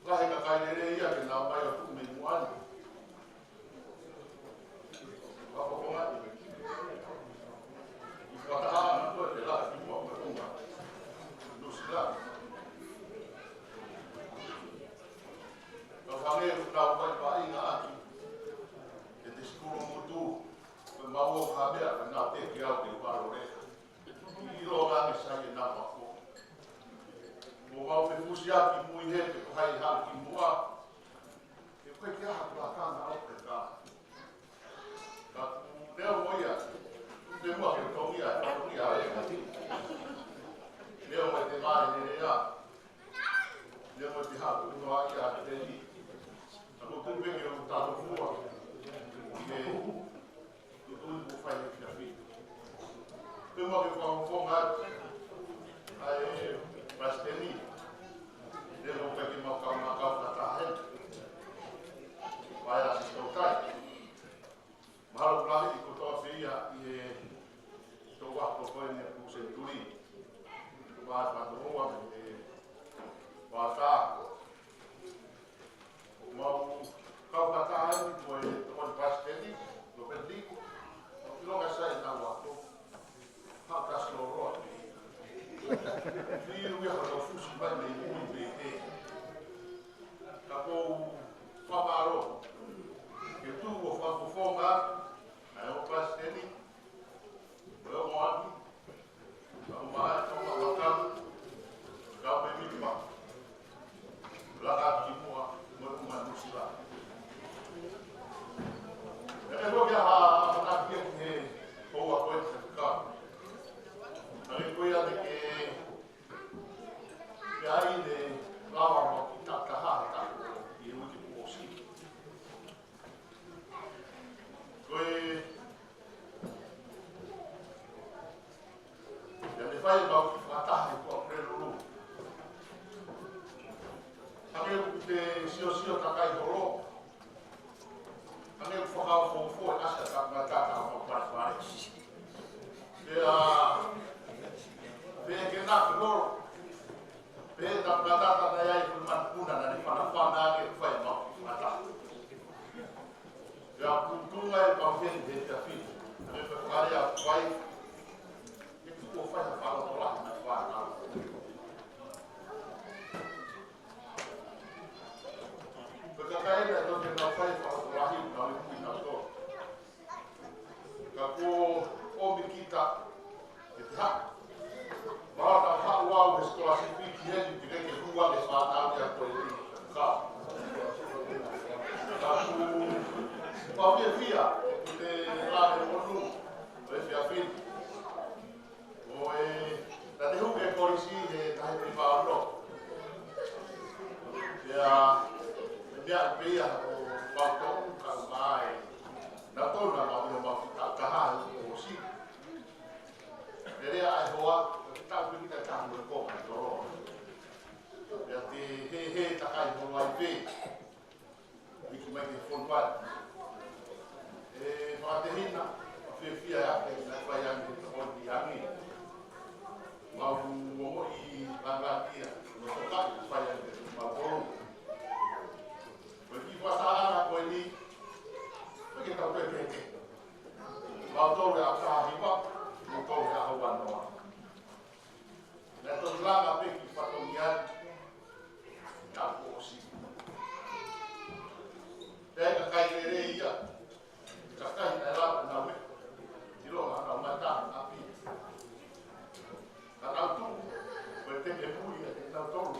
Lahi e kakai lelei ia ke nau ō mai ʻo tuʻu mei muʻa ni. Ka ko ko ngā i. I fakataha ana ko e te la ki mua ko e unga. Nuʻusila. Ka hangē ʻoku tau vaivaiʻanga ʻaki ʻe te sikulu ngutu, ko e mau o ka mea, ko e nau te ke au te varo le. ʻIlo ange sai e nau ako. Mo mau fefusiaki mui he te ko hai hau ki mua. Ke koe ke aha kula ka na o te ka. Ka ku leo mo ia. Te mua ke tongia, tongia e. Leo mo te mai ne lea. Leo mo te hau no a ia te ni. Ka ko tu me ke o talo fua. Ke Ko e tui mo fai e fiafia. Te mau ke fakafofonga atu ʻa e palesiteni. Te mau ke mau kau na kau ka tahe. Vai a si tau tai. Mahalo kula he i kotoa pē ia ʻi he tau ako ko eni ʻa e senituli. Vai a si tau hoa e vai a si. Mau kau ka taha ni ko e tokoni palesiteni, Lopeti, ʻo ʻilo ka sai e nau ako. Haka soloa. Fiu ia haka fusi mai mei mui mei he. Ka ko u fakamālō. Ke tuʻu ʻo fakafofonga, ʻa e ʻo palesiteni, ʻo e ʻo moani, Kau mai, kau mai, kau mai, kau mai, kau mai, laka ki muʻa, mo e ʻuma Nuʻusila. ʻE ke loki a ha, ha, ha, ki he, ko ua ko e te ka. ʻA e ko ia te ke, ke ai ne, lava mo ki ta, ta ha, ta, i ui ki kuo si. Ko e, ia ne fai mau ki fakataha i kua Pulelulu. Hangē ʻoku te siosio takai holo. Hangē ʻoku fakaofo e ʻasi ʻa e tangata ʻo mau fale fale. Pea, pea ke na ke holo. Pea tangata na ia i kua manupuna na ne fanafana ke fai mau ki fakataha. Pea kutunga e pau he he te afi. Ane pe fale a fai. E tuko fai a falo tola na fai a. Pe ka kai na to ke na fai falo tola hi na ui kui na to. Ka ko ʻomi kita, ke te haʻu. Mala ka haʻu au he scholarship ki heni, te ke hua le fānau ia ko e ka. Ka ku, pau ia fia, te la le monu, o e fia fini. ʻO e, na te huke kolisi he tahe pe pao no. Ia, mea pē ia ʻo pau tō, ka mai. Na tō na mau ia mau ki ta, taha ʻo si. Lele ai hoa, ki ta pē ki ta taha mo ko mai tō. Ia te he, he takai hoa ai pē. Hiki mai ke fonu ai. ʻE fakatehina, ʻa fiefia ʻa ke na fai ange he tokoni ange. Mau momoʻi langatia, no toka i fai ange he mau tolu. Ko e kiʻi fakasaʻanga ko eni, ko e ke tau pepeke. Mau tolu ʻe ʻa ka hiva, mau tolu ʻe ʻa haua noa. Naʻe toki langa pē ki fatongia ni, ka kuo ʻosi. Pea ka kai lelei ia, ka kai naʻe lava naʻa me, ʻilo ha naʻa mata na pi. Ka naʻa tu, ko e te ke mui ia te naʻa tolu.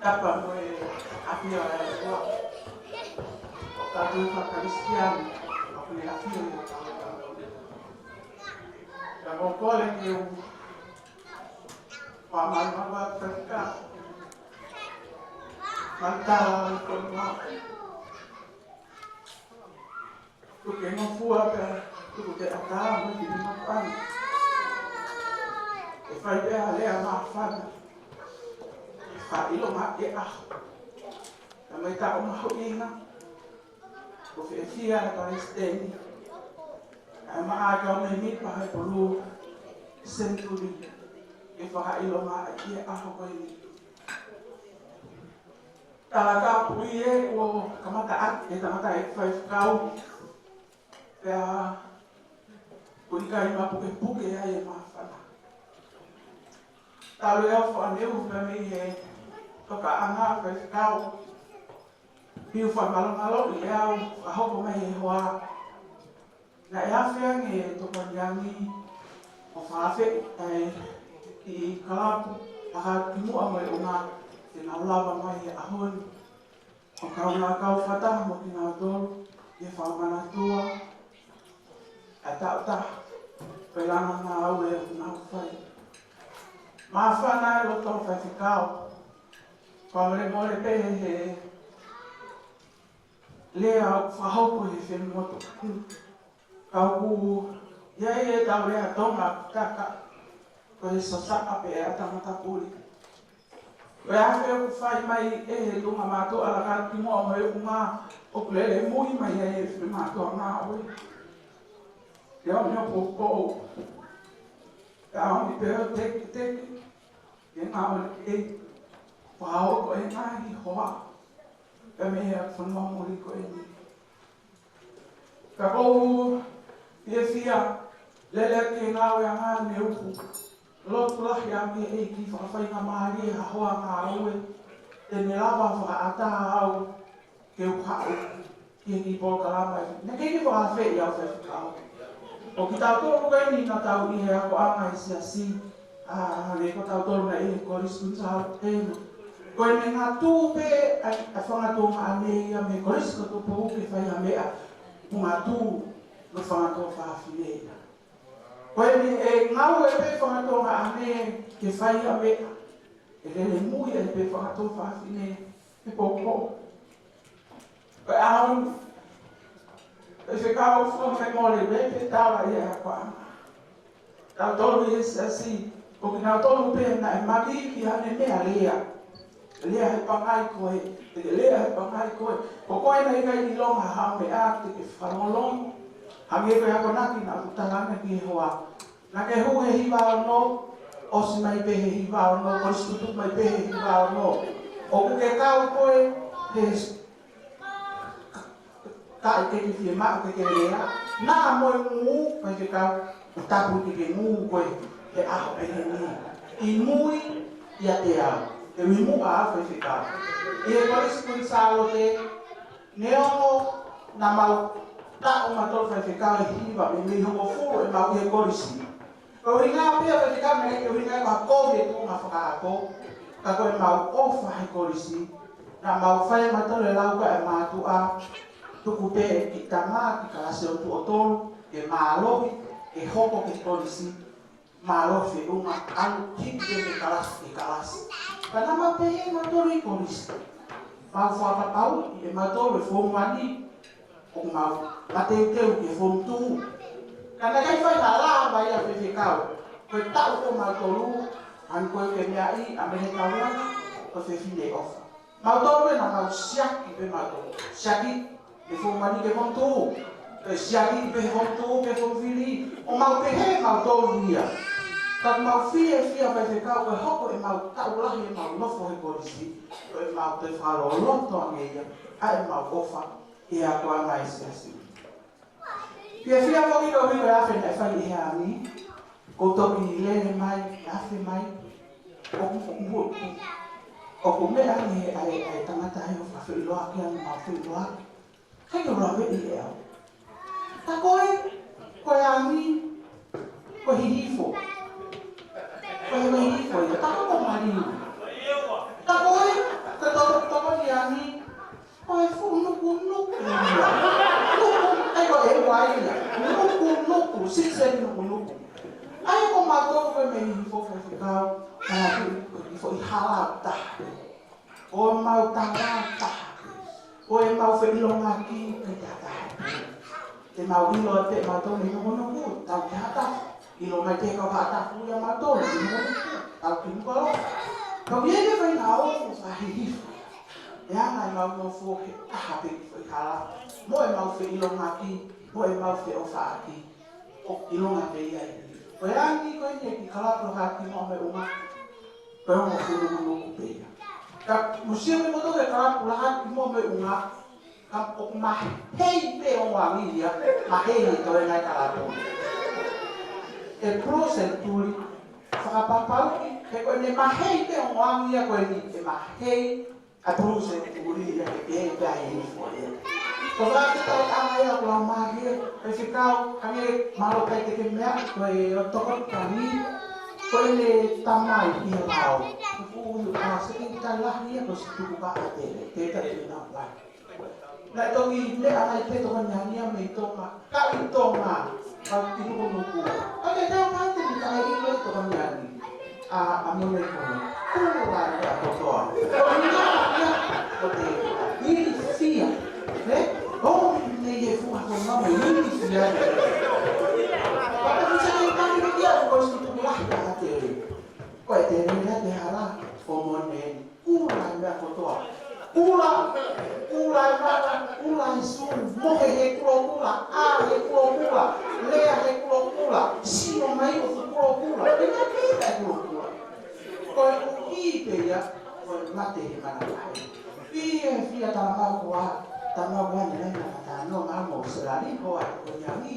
Tapa mo e ʻafio ʻa e ʻOtua. ʻOku tau fakakalisitiane, ʻoku ne ʻafio ʻi hotau loto. Ka ko e kole ke u fakamālō atu ka. Mantala ko ma. Tuku ke ngofua pea tuku ke ʻatā mo e kiʻi mamahi. ʻE fai pē ha lea māfana. Fakaʻilonga e ʻaho. Ka mai taʻo mahuʻinga. ʻOku fiefia e palesiteni. ʻA e maʻa kau mēmipa he Pulū Senituli. Ke fakaʻilonga e ʻaho ko eni. Tala ka pui e kuo kamata ʻaki e tangataʻeiki faifekau. Pea ʻikai mapukepuke ai e māfana. Talu e ʻofa ʻa Neu pea mei he tokaʻanga ʻa e faifekau. Piu fakamālō mālō ʻi he ʻaho fakahoko mai he hoa. Naʻe afe ange e tokoni ange ʻo fakafeʻiloaki ʻa e kiʻi kalapu Lakati Kimuʻa Moʻunga, te nau lava mai he ʻaho ni ʻo kaungā kau fakataha mo kinautolu ʻi he fakamanatua ʻa e taʻutaha ʻo e langa ngāue ʻoku nau fai. Māfana e loto faifekau. Fakamolemole pē he lea ʻoku fakahoko he fenimotu. Ka ʻoku ʻi ai ʻetau lea Tonga, taka, ko e sosaʻa pē ʻa e tangata puli. Ko e afe ʻoku fai mai ʻe he tuʻunga mātuʻa Lakati Kimuʻa Moʻunga, ʻoku lele mui mai ai e finemātuʻa ngāue. Te o mio poupou. Te o mi peo teke teke. Ke ngāue ʻe fakahoko e ngaahi hoa. Ka mei he fonua muli ko eni. Ka ʻoku ou fiefia lelei ki he ngāueʻanga ʻa Neu. Lotu lahi ange ʻEiki fakafaingamālie ha hoa ngāue te ne lava fakaʻatā au ke u haʻu ki he kiʻi polokalama ʻi. Naʻe kei fakafeʻiloaki au faifekau. ʻO kitautolu ko eni naʻa tau ʻi he akoʻanga ʻi he siasi, ʻa, hangē ko tautolu naʻe ʻi he Kolisi Kuini Sālote. Ko e meʻa ngatu pē ʻa, ʻa e fanga tuongaʻane ia mei he Kolisi ko Tupou ke fai ha meʻa, ʻoku ngatu mo e fanga tuofāfine ia. Ko e meʻa ʻe ngāue pē fanga tuongaʻane ke fai ha meʻa, ʻe lele mui ai pē fanga tuofāfine he poupou. Ko e ʻaho ni, faifekau, fakamolemole pē pe tala ia ko ʻana. Tautolu ʻi he siasi, ko kinautolu pē naʻe mali ki haʻane meʻa lea. Lea he pangai koe, te ke lea he pangai koe. Ko koe naʻe ʻikai ʻilonga ha meʻa te ke fakalongolongo. Hangē ko e akonaki naʻa ku tala ange ki he hoa. Naʻa ke hū he hiva ono, ʻosi mai pē he hiva ono, ʻosi tutuku mai pē he hiva ono. ʻOku ke kau koe he s-, ka ʻi ke ke fiemaʻu ke ke lea. Naʻa mo e ngū, faifekau, ʻo tapu ke ke ngū koe he ʻaho pehē ni. ʻI mui ʻiate au, ʻe ui muʻa au faifekau. ʻI he Kolisi Kuini Sālote, neongo naʻa mau taʻu mautolu faifekau ʻe hiva mei, mei hongofulu ʻemau ʻi he kolisi. Ko e ʻuhinga pē ia faifekau naʻe ʻikai ke ʻuhinga ia ko e kovi e tuʻunga fakaako. Ka ko ʻemau ʻofa he kolisi. Naʻa mau fai mautolu e lau ko ē ʻa e mātuʻa. Tuku pē kiʻi tama ki kalasi ʻo tuʻo tolu. Ke mālohi, ke hoko ki he kolisi. Mālohi feʻunga ʻalu hiki pē mei kalasi ki kalasi. Ka naʻa mau pehē mautolu ʻi kolisi. Mau fakapapauʻi ʻe mautolu e form one, ʻoku mau mateuteu ki he form two. Ka naʻe ʻikai fai ha lava ia faifekau. Ko e taʻu ko mautolu, ʻa eni ko e ke meaʻi, ʻa mei he taulanga, ko e fefine ʻofa. Mautolu ē naʻa mau siaki pē mautolu. Siaki, mei he form one ki he form two. Pea siaki pē he form two ki he form three. ʻO mau pehē mautolu ia. Ka mau fiefia faifekau ko e hoko ʻemau taʻu lahi ʻemau nofo he kolisi. Ko ʻemau toe fakaloloto ange ia. ʻA ʻemau ʻofa. ʻI he akoʻanga ʻa e siasi. Fiefia foki ko e ʻuhi ko e afe naʻe fai ʻi he ʻaho ni, ko e toki lele mai, afe mai, ʻoku, ʻoku, ʻoku, ʻoku meʻa ange ʻa e, ʻa e tangata ʻo fakafeʻiloaki ange, mau feʻiloaki. Kae ke ʻuluaki ʻi he ʻaho. Ka ko e, ko e ʻaho ni, ko e hihifo. Ko e hihifo ia, tā ko e maliu. Ka ko e, ko e toko, toko ni ʻaho ni, ko e fuʻu nukunuku ia. Nuku, ʻai ko e ʻeua ia. Nukunuku, siseni nukunuku. ʻAi ko mautolu ko e mei hifo faifekau, ʻa e foʻi hala taha. Ko ʻemau tala taha. Ko ʻemau feʻiloaki ke tataha. Te mau ʻilo ʻe mautolu mei nukunuku, tau ki Haʻatafu. ʻIlo mai te kau Haʻatafu ia mautolu, mei nukunuku, tau ki Nukuʻalofa. Ka ʻoku ʻi ai e faʻahinga ʻofa hihifo. ʻE anga ʻemau nofo he taha pē foʻi hala. Mo ʻemau feʻiloaki, mo ʻemau feʻofaʻaki. ʻOku ʻilonga pē ia ʻi. Ko e ʻaho ni ko eni e kiʻi kalapu Lakati Kimuʻa Moʻunga. Ko e ongo fuʻu nukunuku pē ia. Ka mou sio mai moutolu ki he kalapu Lakati Kimuʻa Moʻunga. Ka ʻoku mahei pē ongo angi ia, mahei e toenga e kalapu. ʻe Blue Century, fakapapauʻi, he ko ʻene mahei pē ʻo e ongo angi ia ko eni, ʻe mahei ʻa Blue Century ia he pē pē ʻa e inifomi. Ko e fakafetaʻi ʻanga ia ko lau mālie, Faifekau, hangē mālō kai te ke meʻa, ko e ʻo toko tani, ko ʻene tamai ʻi he lao. Kuo u ʻasi ki he tala ia ko Situkuʻatele, te ta te na pai. Naʻe toki meʻa mai pē tokoni angia mei Tonga, ka ʻi Tonga, ka ʻi Nukunuku. ʻA e tau mai te ni ka ʻi loto tokoni angi. ʻA, ʻa Mone ko ē. Kula ia kotoa. Ko ia, ia, ko te, ilifia. Ē? ʻO, ne ia fua ko mama, ilifia. Pata kusa ni kani ni ia, ko Situkuʻatele. Ko e te ni ia te hala, ko Mone. Kula e meʻa kotoa. Kula, kula e mata, kula e sū, mohe he kulokula, ʻā he kulokula, lea he kulokula, sio mai ʻoku kulokula, pea pita e kulokula. Koeʻuhi pē ia, ko e mate he manavahē. Fiefia, talamai ko ā, talamai ko ā ne laina ka tano ma mo selali ko ā ko ia ni.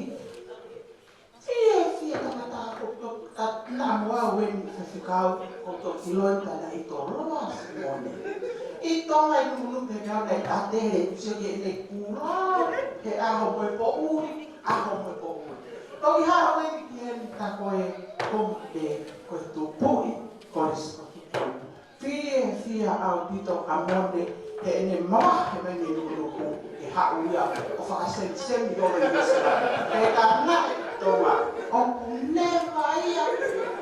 Fiefia, tangata ko, ko, ka naʻa mo au eni, Faifekau, ko to kiloi ka naʻe toloa si Mone. ʻI Tonga ʻi Nukunuku he meʻa naʻe ʻatele, sio ki heʻene kula, he ʻaho mo e poʻuli, ʻaho mo e poʻuli. Toki haʻu eni ki heni ka ko e komi pē, ko e tupuʻi, ko e sikotupu. Fiefia ʻaupito ʻa Mone, heʻene mavahe mai mei Nukunuku, ʻe haʻu ia ʻo fakasemisemi ʻo le misela. He ka naʻe Tonga, ʻoku neva ia,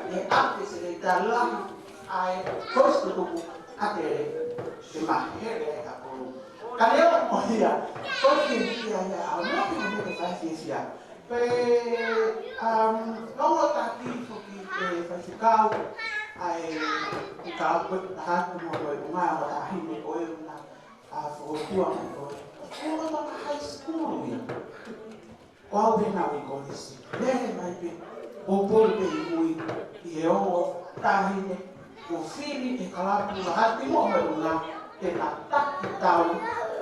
ʻe ake se le tala, ʻa e ko Situkuʻatele, ʻe mahele e kapulu. Ka leo mo ia, ko fiefia ia, ʻa Mone mo ke fai fiefia. Pea, um, ongo taki foki ʻe Faifekau, ʻa e, ʻi ka ko e taha ko mo ko e unga o tahi me ko e una, ʻa fokotua me ko e. Ko e Tonga High School ia. Ko au pē naʻa ku ʻi kolisi. Lele mai pē, poupou pē ʻi mui, ʻi he ongo tahi me, ko fili e kalapu, la hati mo me una, te na taki tau,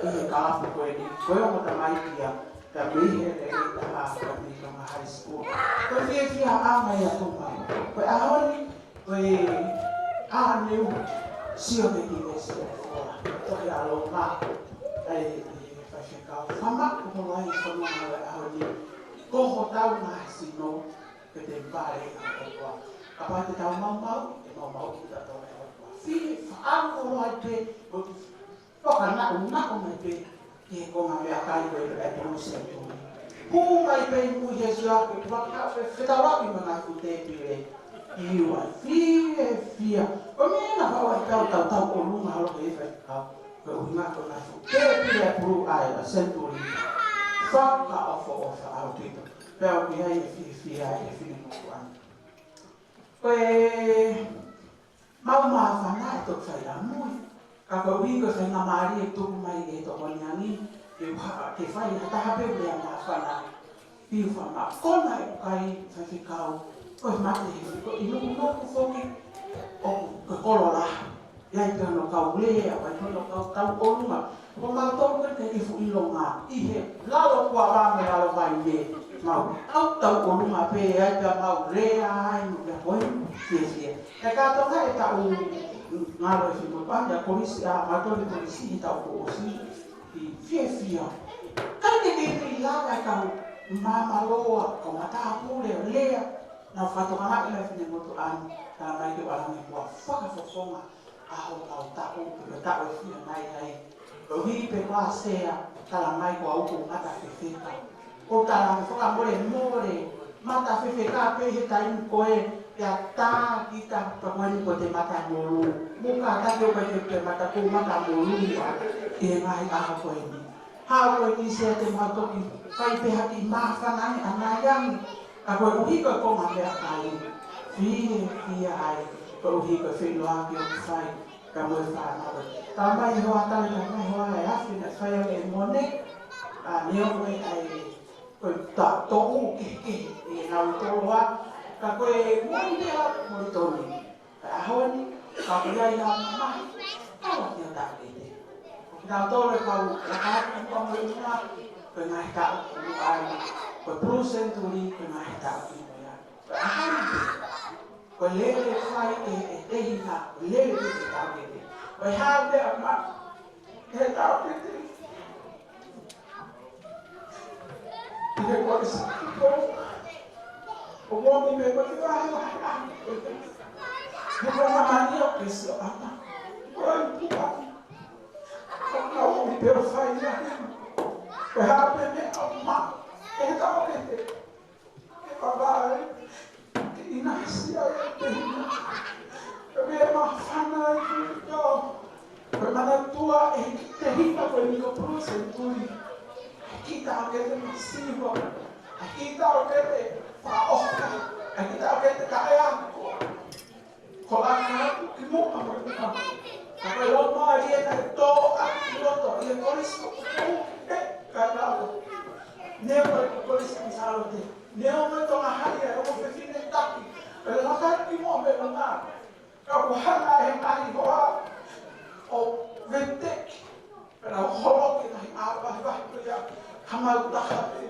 ʻi he kalapu ko eni, ko e ongo tamai kia, Ka mei he lele taha ka mei Tonga High School. Ko e fiefia ʻanga ia ko mau. Ko e ʻaho ni, ko e ʻaneu sio ke ki mesi o fola. Toki ʻalonga, ʻa e, ʻe Faifekau. Fama ko mo lai fama ʻa e ʻaho ni. Ko hotau ngaahi sino, ke te pare ʻa e ʻOtua. Kapau te tau maumau, te maumau ki ta tau ʻe ʻOtua. Fie faʻamu ko lai te, ko Fakanaʻonaʻo mai pē ki he konga meʻakai ko e Blue Century. Hū mai pē ʻi mui he sio ʻa e kuaka pe fetaulaki mo e ngaahi fuʻu tēpile. ʻIo, fiefia. Ko e meʻa naʻa ku ʻai tau, tau, tau ʻolunga holo he Faifekau. Ko e ʻuhinga ko e ngaahi fuʻu tēpile ʻa e Blue ʻa e Century. Fakaʻofoʻofa ʻaupito. Pea ʻoku ʻi ai e fiefia ʻi he finemotuʻa ni. Ko e Mau māfana ʻe toki fai ʻamui. Ka koeʻuhi ko e faingamālie ʻe tuku mai ʻe he tokoni angi, ke u haʻu ke fai ha taha pē ʻa e māfana. Piu fa ma kona e kai Faifekau, ko e mate he, ko e ʻi Nukunuku foki, ʻoku ko e kolo lahi. ʻI ai pē hono kau lea, ʻi ai pē hono kau tauʻolunga. Ko mautolu ko e kei fuʻu ʻilonga, ʻi he lalo kuava mo e lalo vai mei mau. Kau tauʻolunga pē, ʻi ai pē mau lea ai, mo pea ko e fiefia. He kātoa ʻe taʻu ngalo e fimo panda, kolisi ʻa, mautolu kolisi ʻi he taʻu kuo ʻosi, ʻi fiefia. Ka ne kei pili lava e kau māmāloa, kau matāpule, lea, naʻa fatonga ʻi he finemotuʻa ni, talamai ke u ʻalu ange kuo fakafofonga ʻa homau taʻu, pe ko e taʻu ʻe fiha mai ai. Koeʻuhi pē ko e sea, talamai ko au ʻoku ou mata fefeka. ʻOku ou tala ange fakamolemole, mata fefeka pē he taimi ko ē, pea tā kita pea ko eni ko te mata molu. Muka taki ʻo kai ke mata ko mata molu ua, ʻi he ngaahi ʻaho ko eni. Haʻu ko eni sea te mau toki fai pē ha kiʻi māfana ange ʻanai ange, ka koeʻuhi ko e konga meʻakai. Fiefia ai, koeʻuhi ko e feʻiloaki ʻoku fai, ka mo e fānau. Talamai he hoʻatā, talamai he hoʻatā ʻe afi naʻe fai ange ʻe Mone, ʻa, neongo ʻa e, ko e ta-, toʻu kehekehe ʻi he ngaahi toloa, ka ko e Mone ʻa Moulitoni. Ka ʻaho ni, ka ko ia ia mamahi, kau ki o tākete. Ko kinautolu e kau, la ka atu ko mo i una, ko e ngaahi taʻu ki muʻa ai, ko e Blue Century, ko e ngaahi taʻu ki muʻa ai. Ko e ʻaho Ko e lele fai ʻe he tehina, ko e lele ʻe he taʻokete. Ko e hā e meʻa maʻu ʻe he taʻokete ʻi he kolisi? Ko e moʻoni pē ko e vahevahe ʻa e, he ko e māmani ʻo ke sio ʻana. Ko e puka. Ko e moʻoni pē ʻo fai ʻa e, ko e hā pē meʻa maʻu ʻe he taʻokete. Ke papa e, ke ʻinasi ai e tehina. Ke pē māfana ai e kau. Ko e manatua ʻe he kiʻi tehina ko eni ko Blue Century. Kiʻi taʻokete masiva. Kiʻi taʻokete fakaʻofa. Kiʻi taʻokete kaeako. Ko e laka atu ki muʻa mo e ʻuha. Ka ko e laumālie naʻe tō atu ki loto ʻi he Kolisi ko Tupou, ʻe, kae lava. Neongo e Kolisi ko Sālote. Neongo e Tonga High, ʻa e ongo fefine taki. Ko e laka atu ki muʻa mo e ʻuha. Ka kuo hanga ʻe he ngaahi hoa ʻo veteki. Pea nau holoki e ngaahi ʻā vahevahe ko ia, ka mau taha pē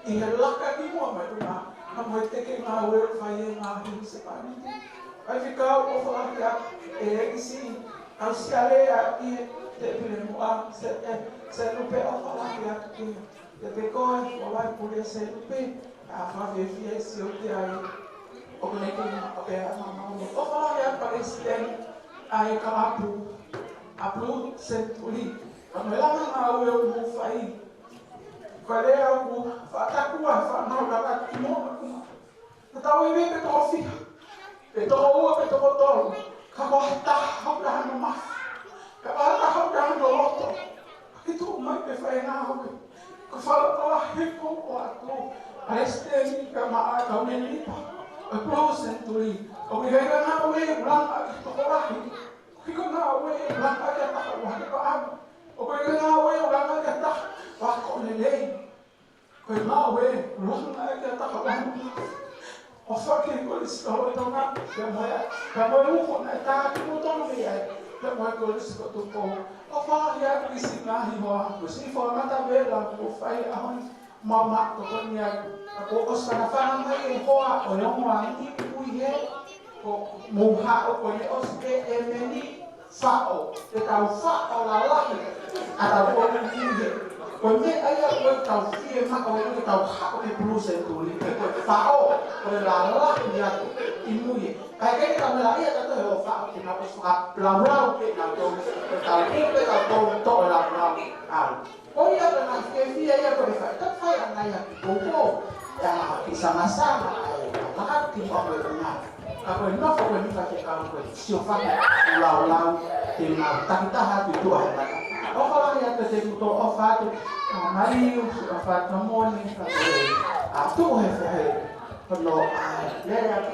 ʻi he laka ki muʻa mo e ʻuha, ka mo e teke ngāue ʻoku fai ʻe he ngaahi husepāniti. Faifekau, ʻofa lahi atu e Lelei Siʻi, ʻa e siʻi lea ʻi he tēpile muʻa, Sē, ē, Sēlupe, ʻofa lahi atu ki he, te pe koe, ʻo vai pule Sēlupe, ʻa fakafiefia e sio ki ai. ʻOku ne kei maʻu pē ʻa e maʻu. ʻOfa lahi atu Palesiteni ʻa e kalapu ʻa Blue Century. Ka mo e langa ngāue ʻoku mou fai. Ko e lea ʻoku fakatakua, fānau lava ki muʻa. Ka tau ʻi ai pē toko fiha, pe toko ua, pe toko tolu. Ka ko ha taha ʻoku ʻi ai hano mafi. Ka ko ha taha ʻoku ʻi ai hano loto. Ke tuʻu mai pē fai ngāue. Ko e fala pala he ko o atu. Palesiteni ka maʻa ka uneni pa. ʻA e Blue Century. ʻOku ʻi ai e ngāue ʻoku langa ki he tokolahi. ʻOku ʻi ai e ngāue ʻoku langa ki ha taha ʻoku ʻi ai ha paʻanga. ʻOku ʻi ai e ngāue ʻoku langa ki ha taha ʻoku ʻi ai ha konga lelei. Ko e ngāue ʻoku langa ki ha taha ʻoku ʻi ai ha paʻanga. ʻOfa ki he Kolisi ko Tonga, pea mo e, pea mo e uho naʻe tā kimoutolu mei ai, pea mo e Kolisi ko Tupou. ʻOfa lahi atu ki he siʻi ngaahi hoa, ko e siʻi fakamatavela kuo fai he ʻaho ni, mau maʻu tokoni ai. Ka kuo ʻosi fanafana mai e hoa ʻo e ongo angi ʻi he, ko mou haʻu ko eni ʻosi pē ʻemeni. Faʻo, ke tau faʻo lalahi ʻa e tau ʻoku ʻi he. Ko e meʻa ia ʻoku tau fiemaʻu ai ke tau haʻu ki Blue Century, ke ko e faʻo, ko e lalahi atu ʻi mui. Kae kehe ke tau meʻa ia ka tau faʻo ke nau ʻosi fakalaulau pē nautolu, ke tau ʻi pē tau tau toʻo e laulau. ʻAu. Ko ia ka na fiefia ia ko e fai, ka fai ʻa nai ʻa Tupou. ʻIa, ki Sangasanga, ʻa e, ʻa e laka ki muʻa mo e ʻuha. Ka ko e nofo ko eni ka ke kau ko e sio faka laulau, te mau takitaha atu ʻi tuʻa he mata. ʻOfa lahi atu te kuto ʻofa atu, ʻa Maliu, ʻofa atu Moni, ka ko e, ʻa tuʻu he fohe, ko no, ʻa, lele atu,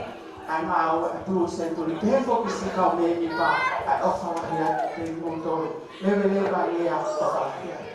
ʻa mau, ʻa Blue Century, te he foki si kau mēmipa, ʻa ʻofa lahi atu te kuto, leveleva ia, ʻofa lahi atu.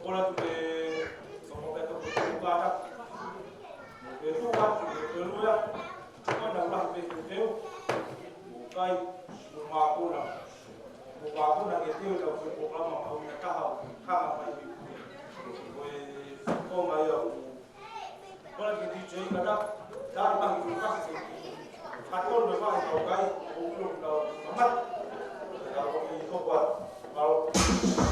Ola tu ke soko pe to ko ka ta. Mo ke tu ka tu ke tu ya. Ko na la pe ke te. Mo kai mo ma ko na. Mo ma ko na ke te o ko ko ma ma na ta ha ka ma mai. Ko e ko ma ya. Kole ke D J kata, tari mahi ki kasi. Kato na mahi kau kai, o ulo kau mamat. Kau ki toko atu. Kau.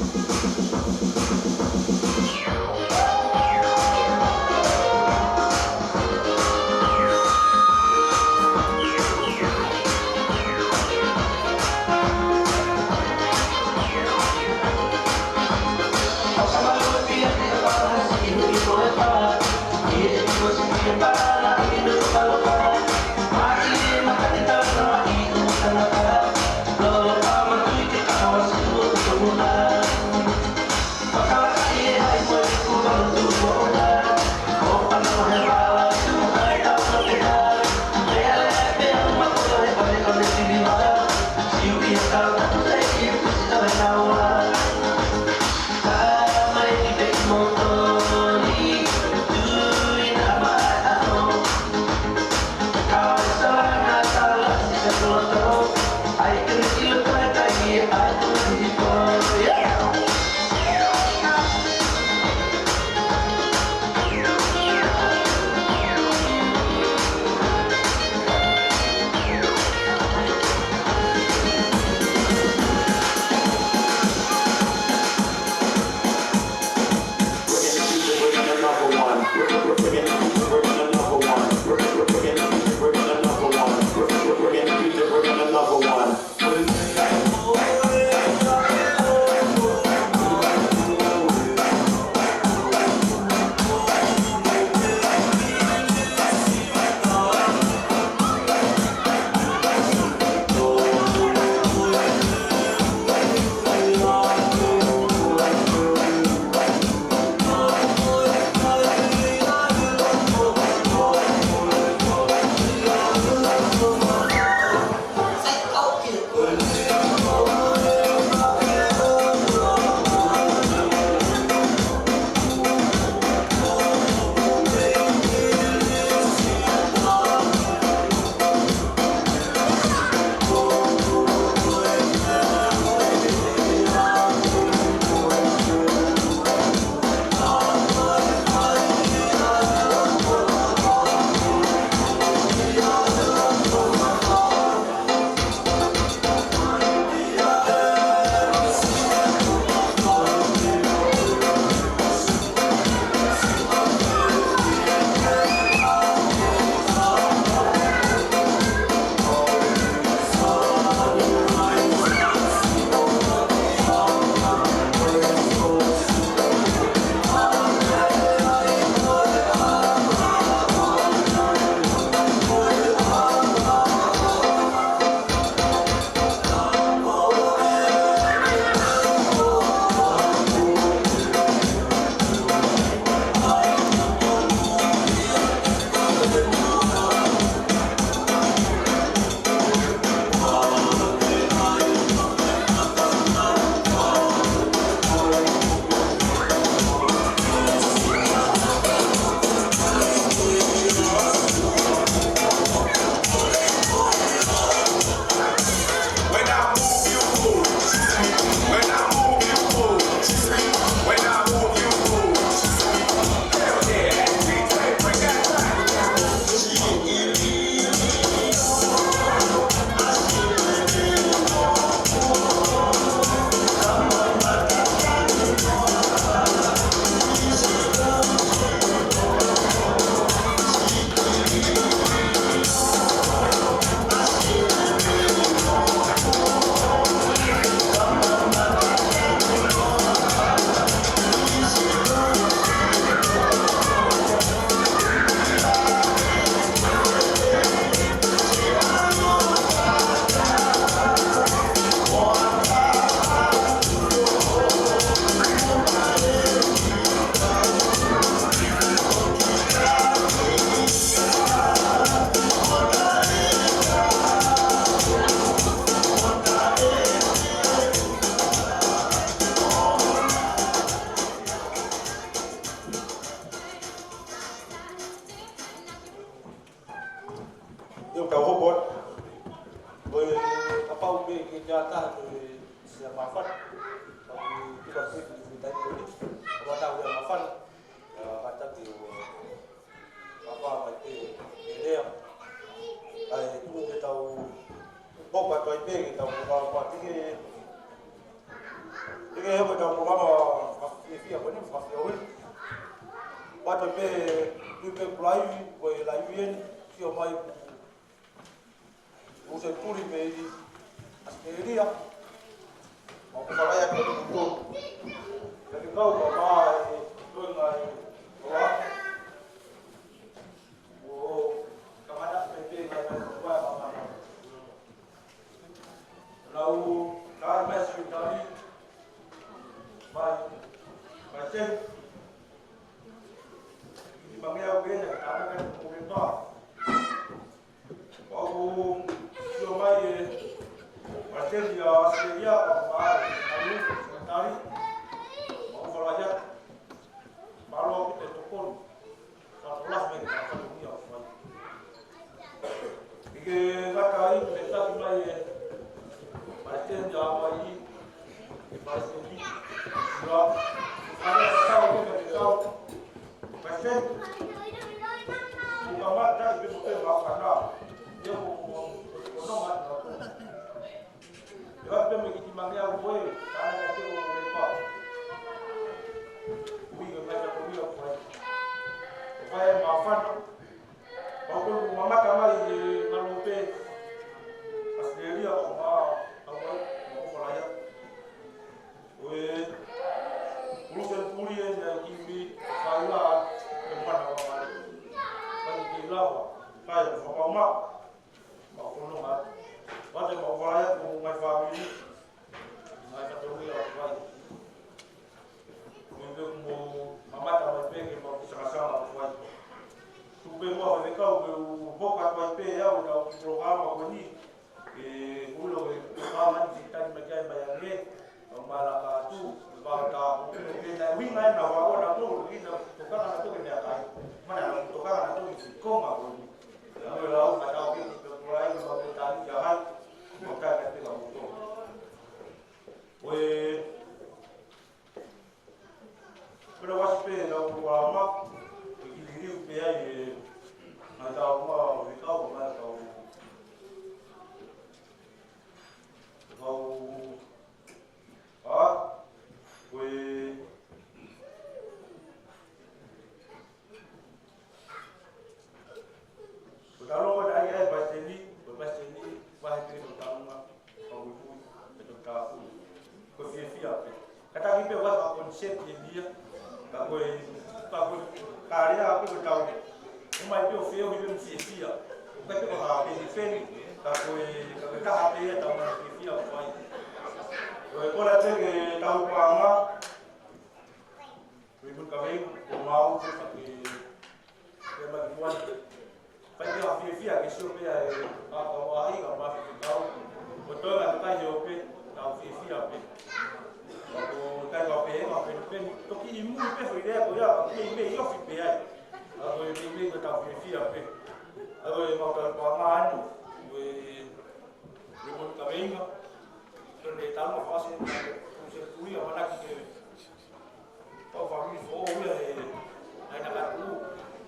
ʻIo, kau hoko atu. Ko e kapau pē ke te ʻatā ko e sia mafat. Kau ki tuka pē ki te tai ko ni. Kau ʻatā ko e mafat. ʻIa, kātaki ʻo kapau mai pē ke lea. ʻAi, tuku ke tau hoko atu ai pē ke tau kapau pē ke ʻIkai ke hoko ʻetau polokalama fakafiefia ko eni, fakafiefia. Pea toe pē, tui pē kuo laivi, ko e laivi eni, sio mai kuo ʻosi tuli mei ʻAositelēlia. Mau kau ai ake kuo. Ka ke kau ka mai, toe ngai, ʻoa. ʻO kamata pē pē ngai, ngai, ngai, ngai, ngai. Lau ka mesi tali. Mai. Mai te. Ini mangea o pena, ka mangea o pena. Pau sio mai e. Mai Teli a Australia, ʻo ma, ʻa lu, tali, ma u falai atu. Mālō ʻaupito e tokoni. Ka ko la me ka ka ia fai. ʻIkai ngata ai, me taki mai e, mai teni a mai, e mai teni. Ia, ʻa ia ka tau, ka tau. Mai teni. Kuo kamata, ʻi pe ko pe ma kana. Ia ko, ko, ko, ko no ma, ʻE ʻoatu pē mo e kiʻi mangeau ko ē, ka ʻana ka te o me pa. Ui ka kai ka ko ia ko ai. Ko ai e māfana. Pau ko ē mamata mai e ngalo pē. Australia ʻo ma, ʻa ua, ʻo ko laia. Ko e, ulu sen puli e, e kiwi, kai la, e mana wa mare. Kai ki lava, kai e whakapau ma. Mau kono ma. Wate mau wai atu mo mai fāmili. Mai fatongia ʻo wai. Mo te mo mamata mai pē ke mau ki sakasanga ʻo wai. Tuku pē mo e kau ke u poka wai pē au e kau ki polokalama ko eni. E ulo e polokalama ni ki tani mai kai mai ange. Mau malaka atu, mau tāpuekina, pea ʻuhinga ena ʻo ʻoua naʻa tokanga naʻa tokanga ki he meʻakai. Mana naʻa tokanga naʻa tokanga ki he konga ko eni. Naʻa mo e lau, ka tau ki he pepulai, mau ke tali ki ai, mau tali ki he pepulai. Ko e, ko e lau ʻasi pē, lau ʻoku ʻalu ma, ke kiʻi liliu pē ai, e, ngaahi tau ma, e kau, ngaahi tau. Kau, ʻa, ko e, ko e talo ko e ai, ai, pasiteni, ko e pasiteni, vahe pē ko e talo ma, kau i pui, pē ko e tāpuni. Ko e fiefia pē. Ka taki pē ʻoua ko e concept eni ia, ka ko e, ka ko e, ka lea pē ko e tau. ʻOmai pē ʻo feohi pē mo fiefia. ʻOku ʻikai pē ko ha peni peni, ka ko e, ka ko e taha pē ia tau ma fiefia ʻo fai. Ko e kola te ke tau paʻanga. Ko e mun ka vei, ko mau, ko e fake, ko e maki kuan. Fai pē ha fiefia ke sio pē ai, a, a, a, i ka ma fake kau. Ko e toenga ka kai o pē, tau fiefia pē. Ka ko e kai ka pē, ka pē, pē, toki i mui pē fai lea ko ia, ka pē, pē, i ofi pē ai. Ka ko e pē, pē, ka tau fiefia pē. Ka ko e mau tau paʻanga anu, ko e, ko e mun ka veinga. Ko e tau ma fase, ko e se kui a manaki ke Kau fāmili foʻou ia he, naʻe na ka tuʻu.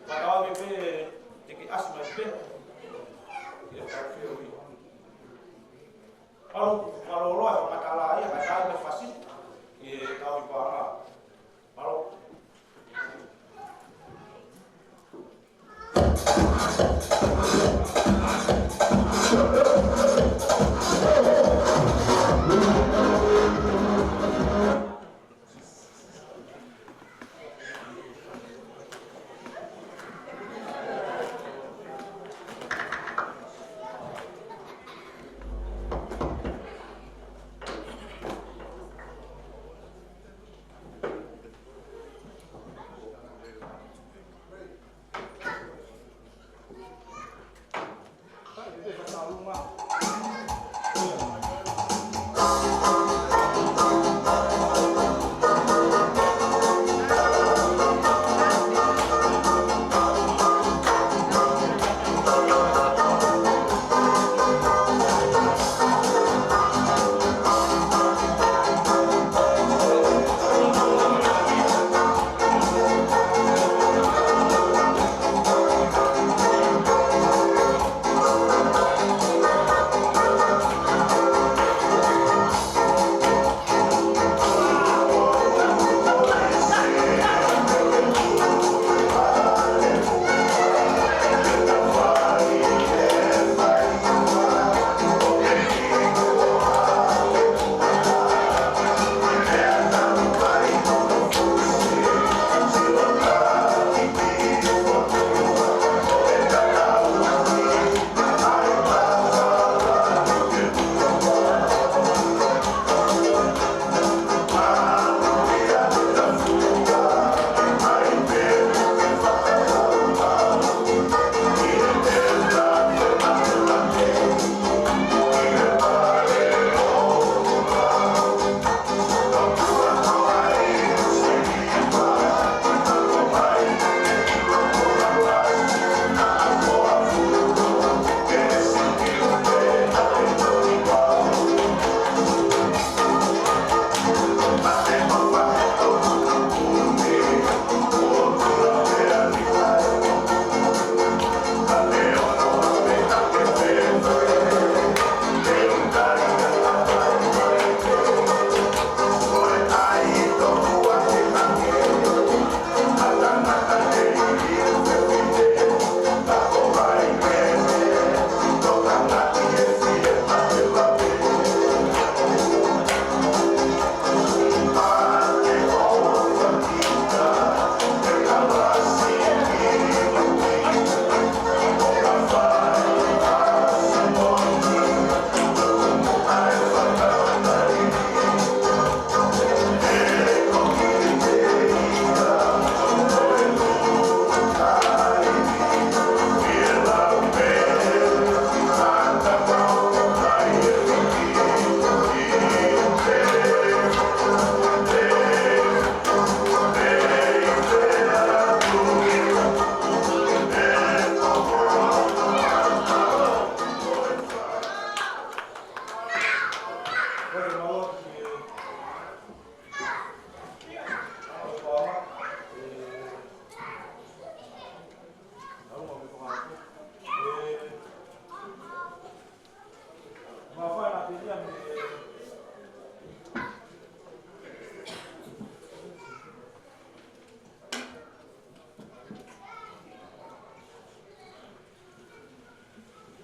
Ka tau ake pē, te ke ʻasi mai pē. Ia tau fio ia. Mālō, mālō loa, ka tala ia, ka tau mai fasi. Ia tau i pānga. Mālō.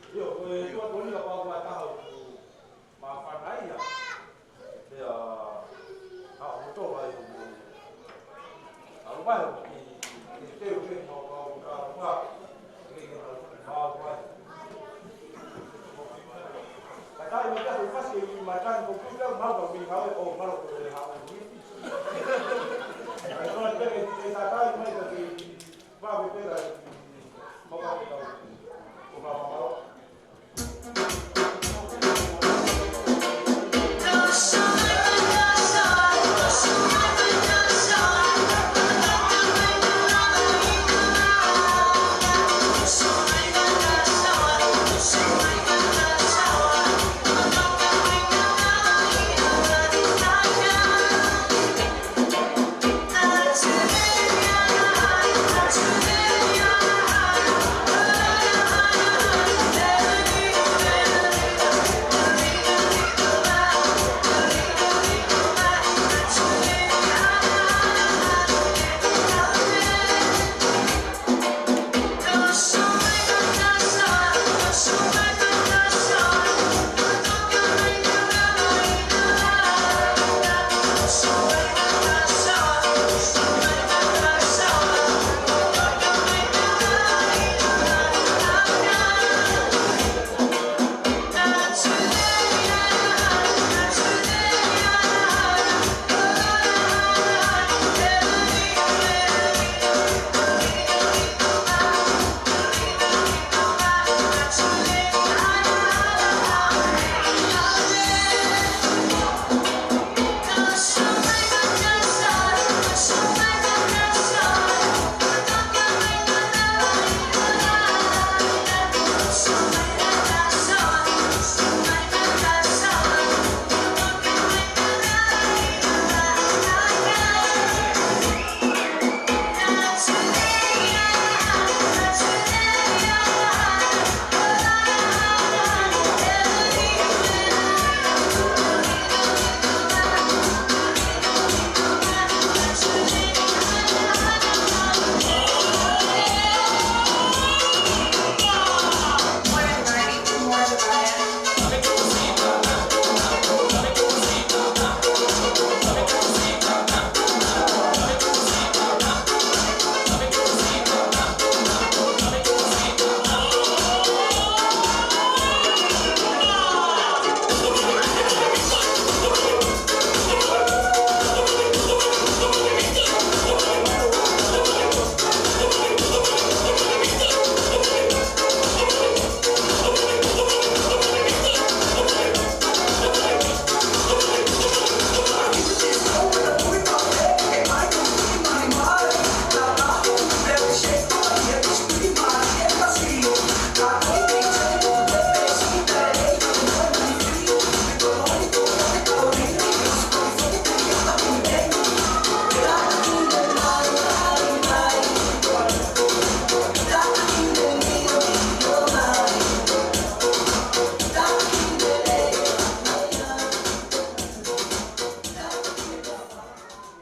ʻIo, ko e tuʻa toli ka pau kua taha ʻoku māfana ia. Pea, a, ʻo tō ai ʻo, a, ʻo mai ʻo ki, ki te u ke mau kau ka ua. Ke ke mau kau ai. Ka tai mai ka fasi i matan ko ki ka mau ka mi kau ʻo malo ko le hau ni. Ai, ko le ke, ke ka tai mai ka ki, pa ke pera, mau ka ke kau. Ko ka mau.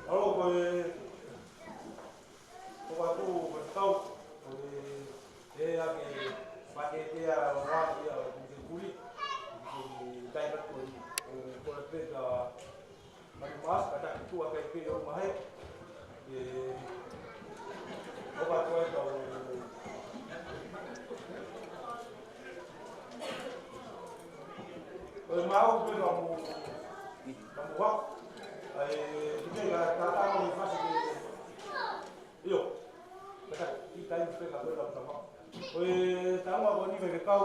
Alo, ko e, ko e atu, ko e tau, ko e, e ake, pake te a, wa, ia, ko e kuli, ko e tai ka ko e, ko e peka, Manu mas, ka taki tua kai pē o mahe. E, o ka tua e tau. Ko e mau pē ka mo, ka mo wa. Ai, ki te ka, ka, ka mo fasi ke. ʻIo. Ka taki, ki tai pē ka ko e tau ka mo. Ko e tau ma ko ni me ke kau.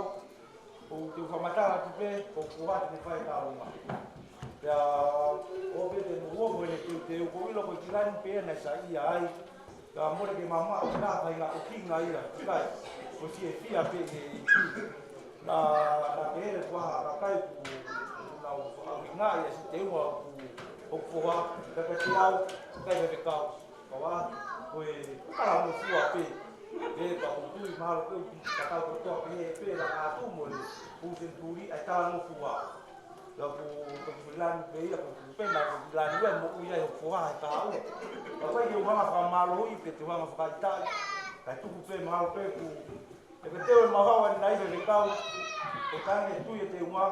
ʻOku te u fakamatala atu pē, ko ko atu ke fai e taʻu uma. Pea, ʻo pē te mo uo mo e te u te u ko ʻilo ko e kilani pē naʻe saiʻia ai. Ka mole ke mamaʻo ka fai ngā ko kinga ia, kai. Ko si e fia pē he i ki. Na, na ke hele kua ha, ka kai ku, ku nau fakaʻau. Ngaahi ʻa e teunga ʻoku, ʻoku foha, pea pehē au, kai pehē kau. Kau ā, ko e, ko e talangofua pē. Pea ʻoku ou tui mahalo ko e tatau kotoa pē he pē la ka tu mo le, kuo sen puli ʻa e talangofua. Pea ʻoku, ko e lanu pē ia, ko e pena, ko e lanu ia mo ui ai hoʻo foha he kahaʻu. Pea ʻoku ʻikai ke u hanga fakamālohi pe te u hanga fakaʻitaʻi. Kae tuku pē mahalo pē kuo, ʻe pē te u mahalo ʻa e nai pehē kau. ʻO tangi e tui e teunga.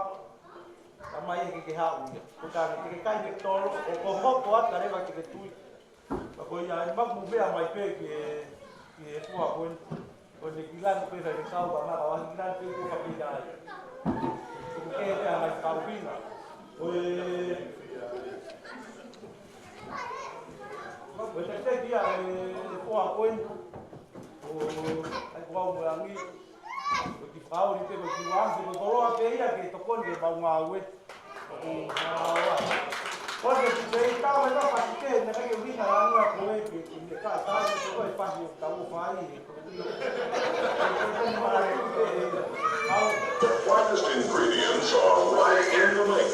Ka mai e ke ke haʻu ia. Ko e tane ke ke kai me tolo, ʻo ko hoko atu leva ke ke tui. Ka ko ia, ʻe maku mea mai pē ki he, ki he fua ko eni. Ko eni ki lanu pē fai ke kau, ka maka wahi ki lanu pē ko ka pē ia ai. Ko ke pē a mai kau pina. Ko e, ko e te te kia e, e fua ko eni. Ko, ai ko au mo e angi. Ko e kiʻi fakaoli pē, ko e kiʻi uafu, ko e koloa pē ia ke tokoni ke mau ngāue. Ko e kiʻi fakaoli. Ko e kiʻi pē i tau e tau pasi ke, na kai ke uina la ngā ko e ke, ke me kai, kai, ko e pasi o tau o fai, ko e kiʻi. The finest ingredients are right in the mix.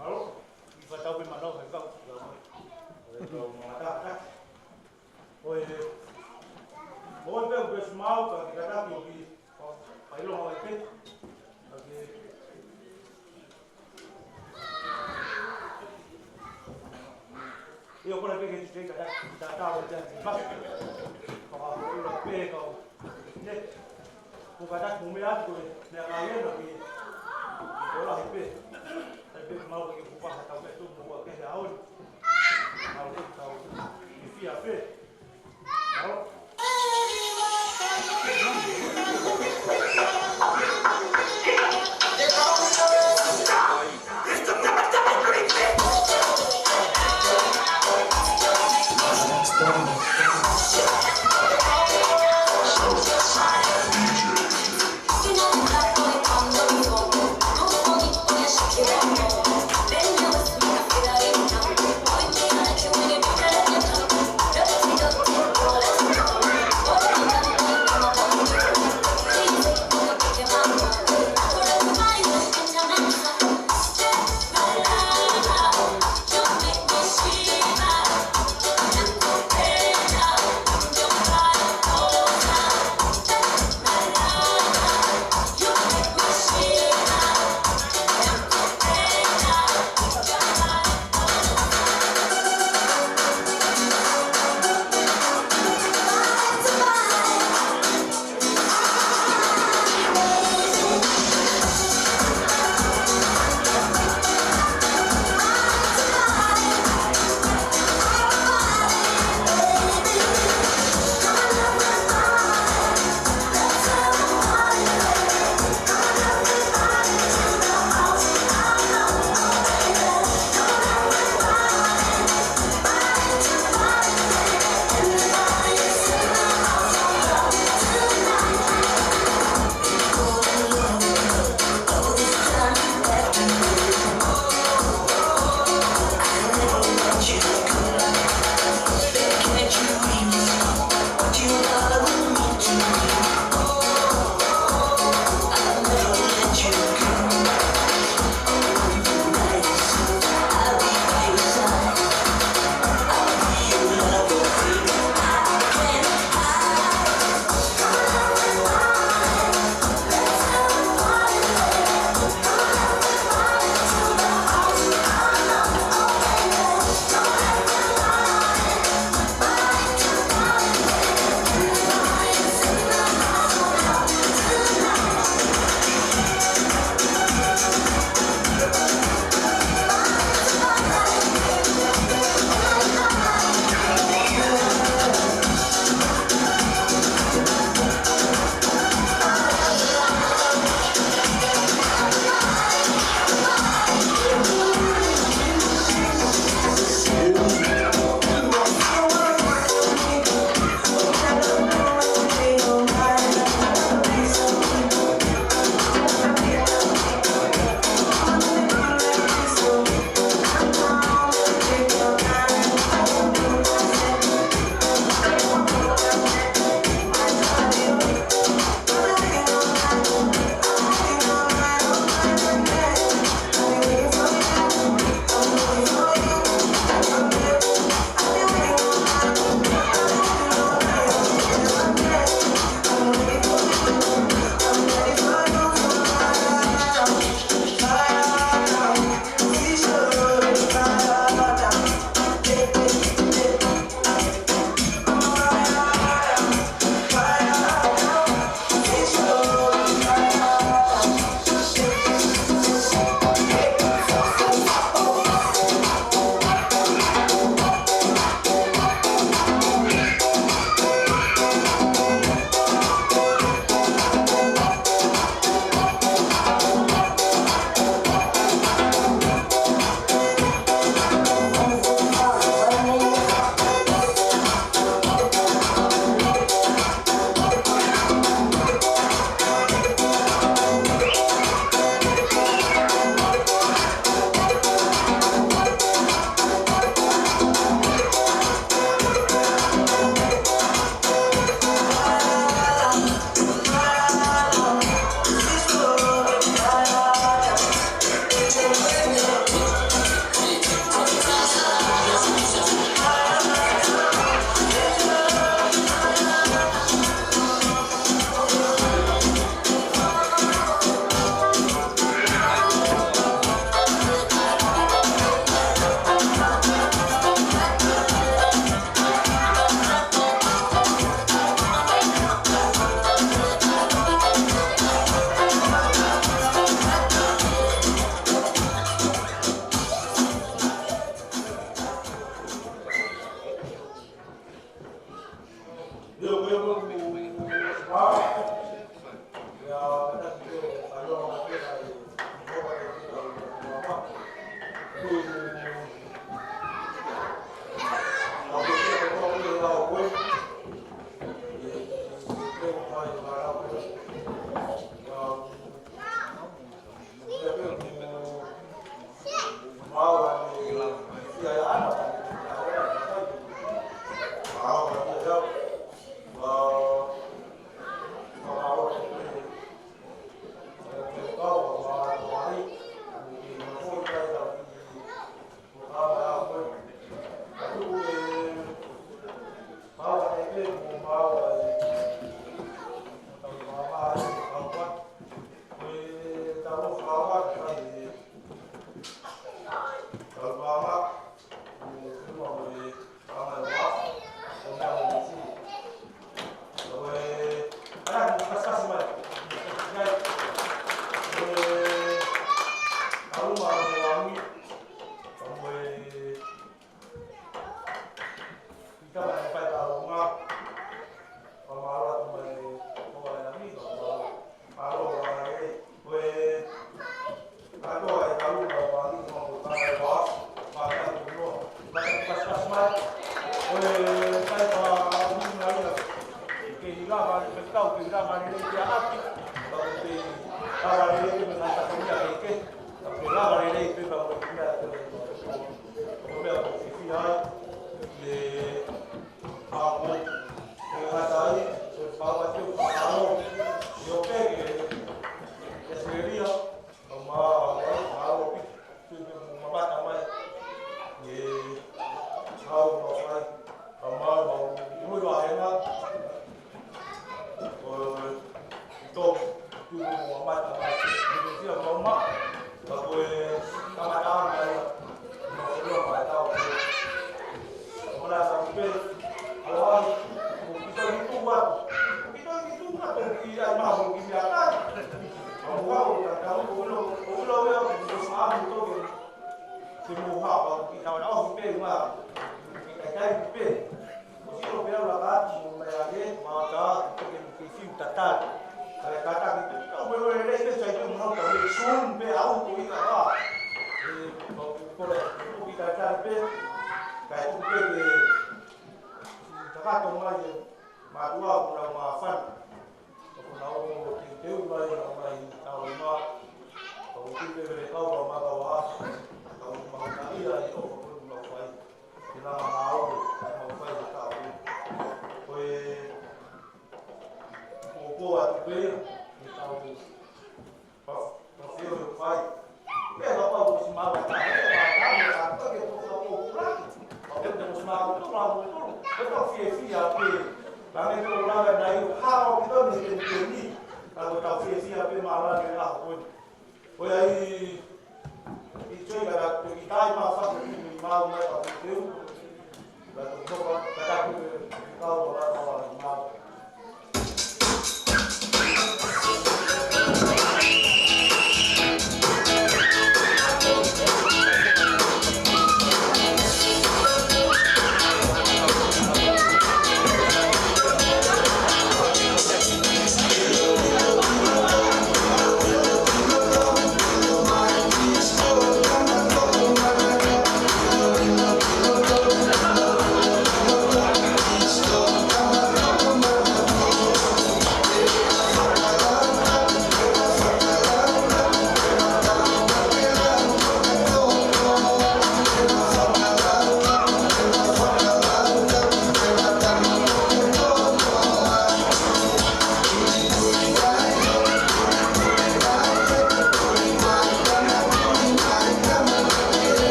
Mālō, ʻi fatau pē mālō, hai kau, kau, kau, mata, kau. ʻOi, ʻoku pehē ʻoku pehē mau, ka ke kātaki ʻo ki, ʻo, ʻai loa ʻo e pē, ka ke, ʻio, ko e pē ke te kātaki, tātā ʻo te ati, ka, ka, ka, pē, ka, ne, ko kātaki mo meʻa atu ko e, meʻa ka ia na ki, ko lahi pē, ʻai pē mau ke kupa ha tau pē tu mo ua ke he aoni.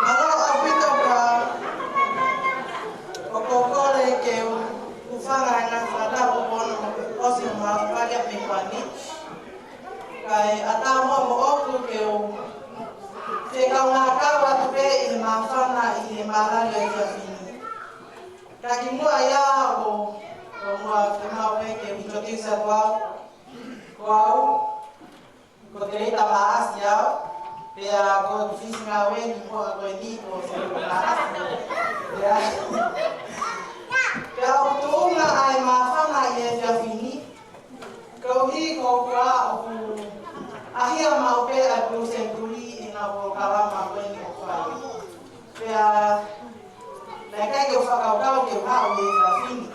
Mālō ʻaupito ka ʻoku ou kole ke u hūfanga he ngaahi fakatapu kuo ʻosi ʻomai ʻe he Palēmia mei Tonga ni. Kae ʻatā muʻa moʻoku ke u fie kaungā kau atu pē ʻi he māfana ʻi he mālali ʻo e efiafi ni. Ka kimuʻa ia ʻoku ou, ʻoku ou muʻa ke mau pē ke u introduce atu au. Ko au, ko Teleta Maasi au, pea ko e fisi ngāue ni muʻa ko eni ko Teleta Maasi. Pea, pea ʻoku tuʻunga ʻa e māfana ʻi he efiafi ni, koeʻuhi ko e ʻoku ʻaʻahi maʻu pē ʻa e Blue Century ʻi he ngaahi polokalama ko eni ʻoku fai. Pea, naʻe ʻikai ke u fakakaukau ke u haʻu he efiafi ni.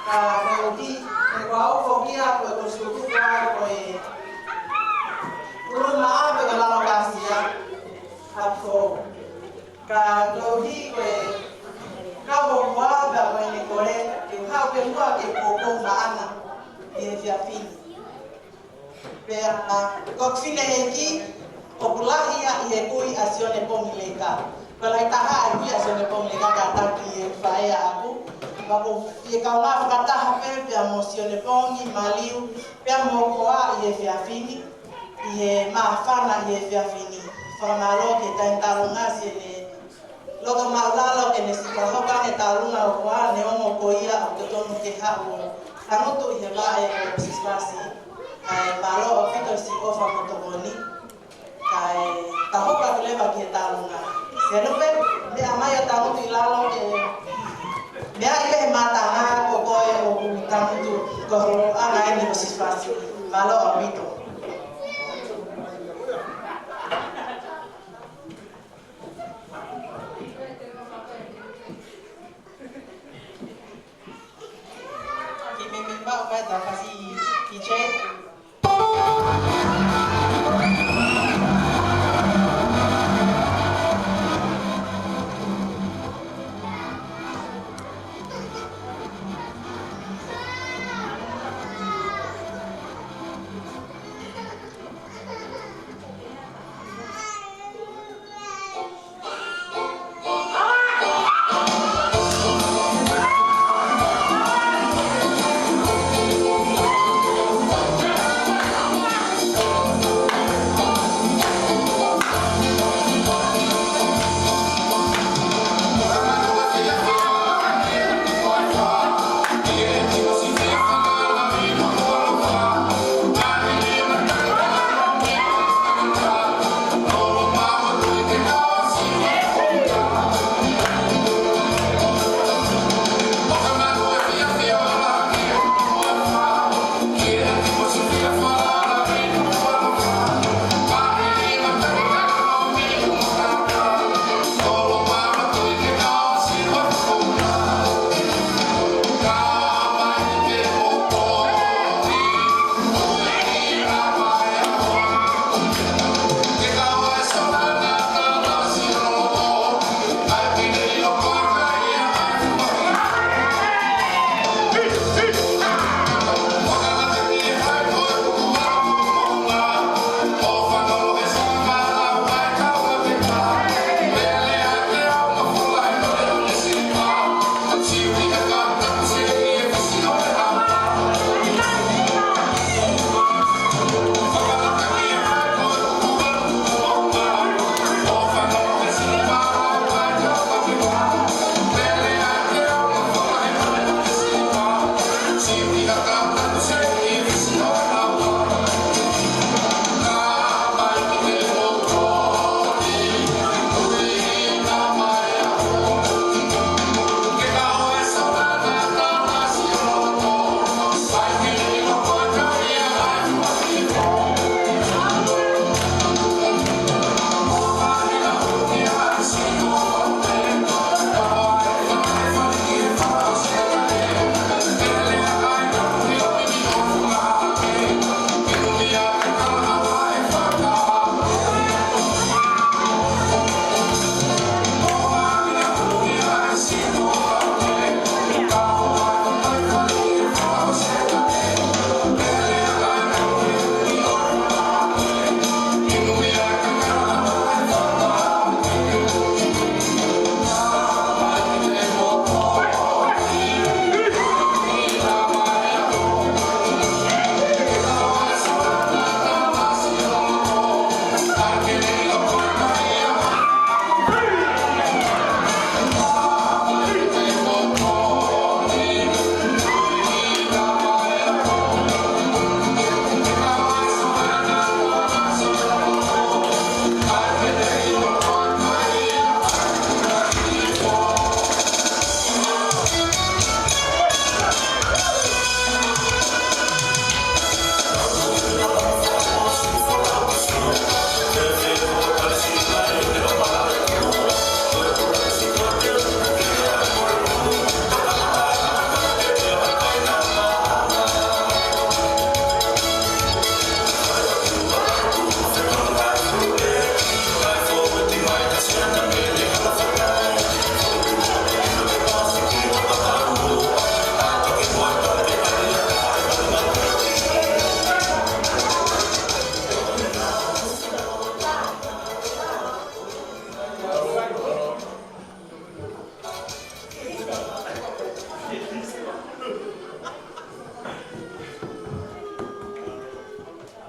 Ka koeʻuhi, he ko au foki ia ko e kosikuku ko au ko e Ulumaʻa pe ko Lalokasia, ʻapi foʻou. Ka koeʻuhi ko e kau ʻo mua pea ko ʻene kole, ke u haʻu pē muʻa ke u koukou maʻana he efiafi ni. Pea, ʻa, ko e fineʻeiki, ʻoku lahi ia ʻi he kui ʻa Sione Pongi Leka. Ko e lahi taha ʻa e kui ʻa Sione Pongi Leka kātaki ʻe faʻē ʻaʻaku. Pea ʻoku ou fie kaungā fakataha pē, pea mo Sione Pongi, Maliu, pea mo koā ʻi he efiafi ni, ʻi he māfana ʻi he efiafi ni. Fakamālō ki he taimi tālunga Sione Loto māʻulalo ke ne sika hoka ne tālunga ʻo koā neongo ko ia ʻoku totonu ke haʻu ʻo tangutu ʻi he vaʻe ʻo Sisifasi. Kae mālō ʻaupito siʻi ʻofa mo tokoni. Kae ta hoka atu leva ki he tālunga. Senupe, meʻa mai ʻo tangutu ʻi lalo ke meʻa ʻi he mātanga ko koe ʻoku tangutu ko ho anga eni ʻo Sisifasi. Mālō ʻaupito. Ki he mēmipa ʻoku ʻi ai ha fasi ki he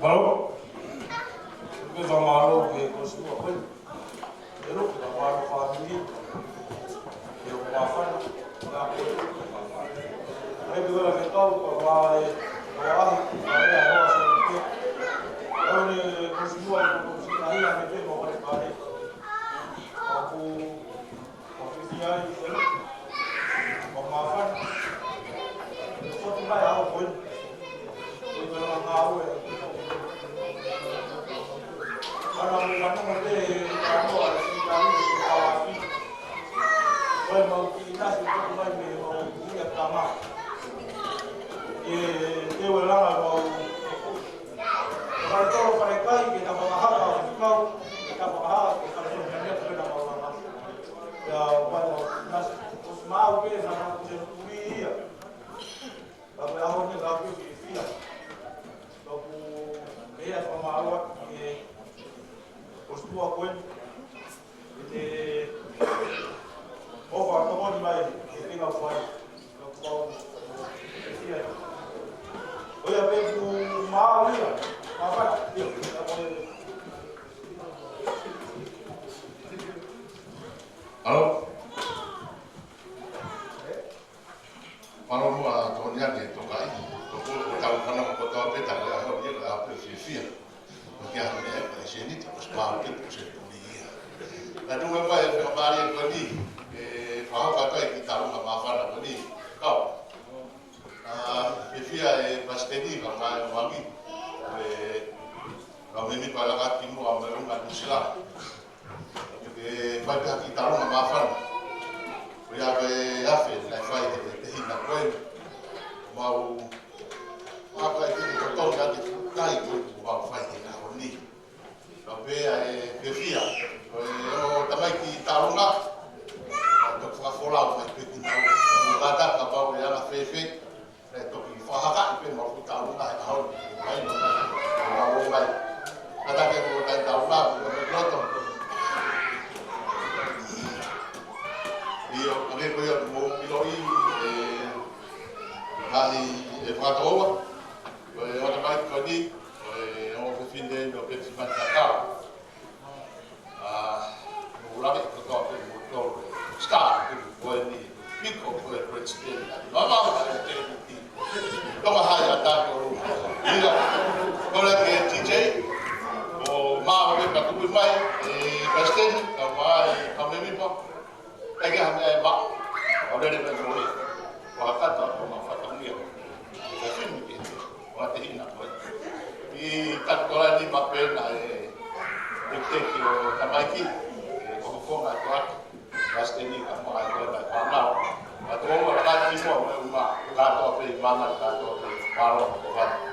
Mālō. Ke fakamālō ki he Kōsipua ko ē. Ke loki ka mālō fāmili. Ke o māfana. Ka ko e māfana. Ai pē wala ke tau ka wā e, wā e, wā e, wā e, wā e. Au ne Kōsipua ko Kōsipua ia me te mo kare kare. Aku Ko e fiefia ai, ko e, ko e māfana. Ko e fotu mai ʻa e ʻaho ko eni. Ko e ʻuhinga ngāue. Ana mo manu mo te kānoa, si kānoa, si kānoa. Ko e mau kiʻi nasi, ko e mai me mau kiʻi ʻa tama. E, te ue langa mau. Fale tolo, fale kai, ke tapa mahaka, ʻo kau, ke tapa mahaka, ke fale tolo, ke mea, ke tapa mahaka. Ia, mai, mai, nasi, ʻosi maʻu pē, na, na, ke tuli ia. Ka ko e ʻaho ni ka ke fiefia. Ka ko e ʻai fakamālō ki he Kōsipua ko eni. Ke ʻofa tokoni mai, ke pinga fai. Ka ko e fiefia. Ko ia pē ku mau ia. Māfana, ia, ia, ko e Halo. Mālō muʻa Tony ʻa e tokaʻi. Toko, ko tau kana ko tau pē ta ke ʻaho ia ka ʻaho pē fiefia. Ko kia hane e pa seni ta ko spau ke ko se tuli ia. Na tu me pa e fakamālō ko eni. E faho ka kai ki tau ka māfana ko eni. Kau. ʻA, fiefia e Palesiteni ka mai o wangi. E, ka meni pa laka ki muʻa mai o Nuʻu Sila. Ke fai pē ha kiʻi talonga māfana. Ko ia ko e afe, naʻe fai he tehina ko ē. Mau, mau kai ke totonu ʻa e kai ko ē mau fai he ʻaho ni. Ka pea e fiefia, ko e ʻo tamaiki talonga. Ka toki fakafolau mai pē ki nau. Ka ta ka pau e ala fēfē. Naʻe toki fakahakaʻi pē mau kiʻi talonga he ʻaho ni. Mai no, mai no, mai. Kātaki mo e kiʻi talonga, mo e loto. ʻIo, ʻa e ko ia mo ʻiloʻi, e, ngaahi e fakatōua. Ko e ʻo tamaiki ko eni, ko e ʻo fefine no ke fifani kakao. ʻA, mo lave kotoa pē mo tō, star, ko eni, piko ko e president, ʻa, mama, ʻa, e te kuti. Tonga hai ʻa tāke o luma. ʻIa, ko le ke T J, ʻo mā o ke ka tui mai, e president, ka mai, ka me mipa. ʻEke ha meʻa ʻe maʻu, ʻo lele mai mo ia. Fakakata, ʻo ma fatongia. Ka fini ke, ʻo te hina ko ē. ʻI tatu kola ni ma pena e, e teki ʻo tamaiki, e, ko ko fonga ko atu. Palesiteni ka mo ai ko ē mai panau. Ka tō ua ka ti mo me uma, ka tō pē i mana, ka tō pē i palo, ko atu.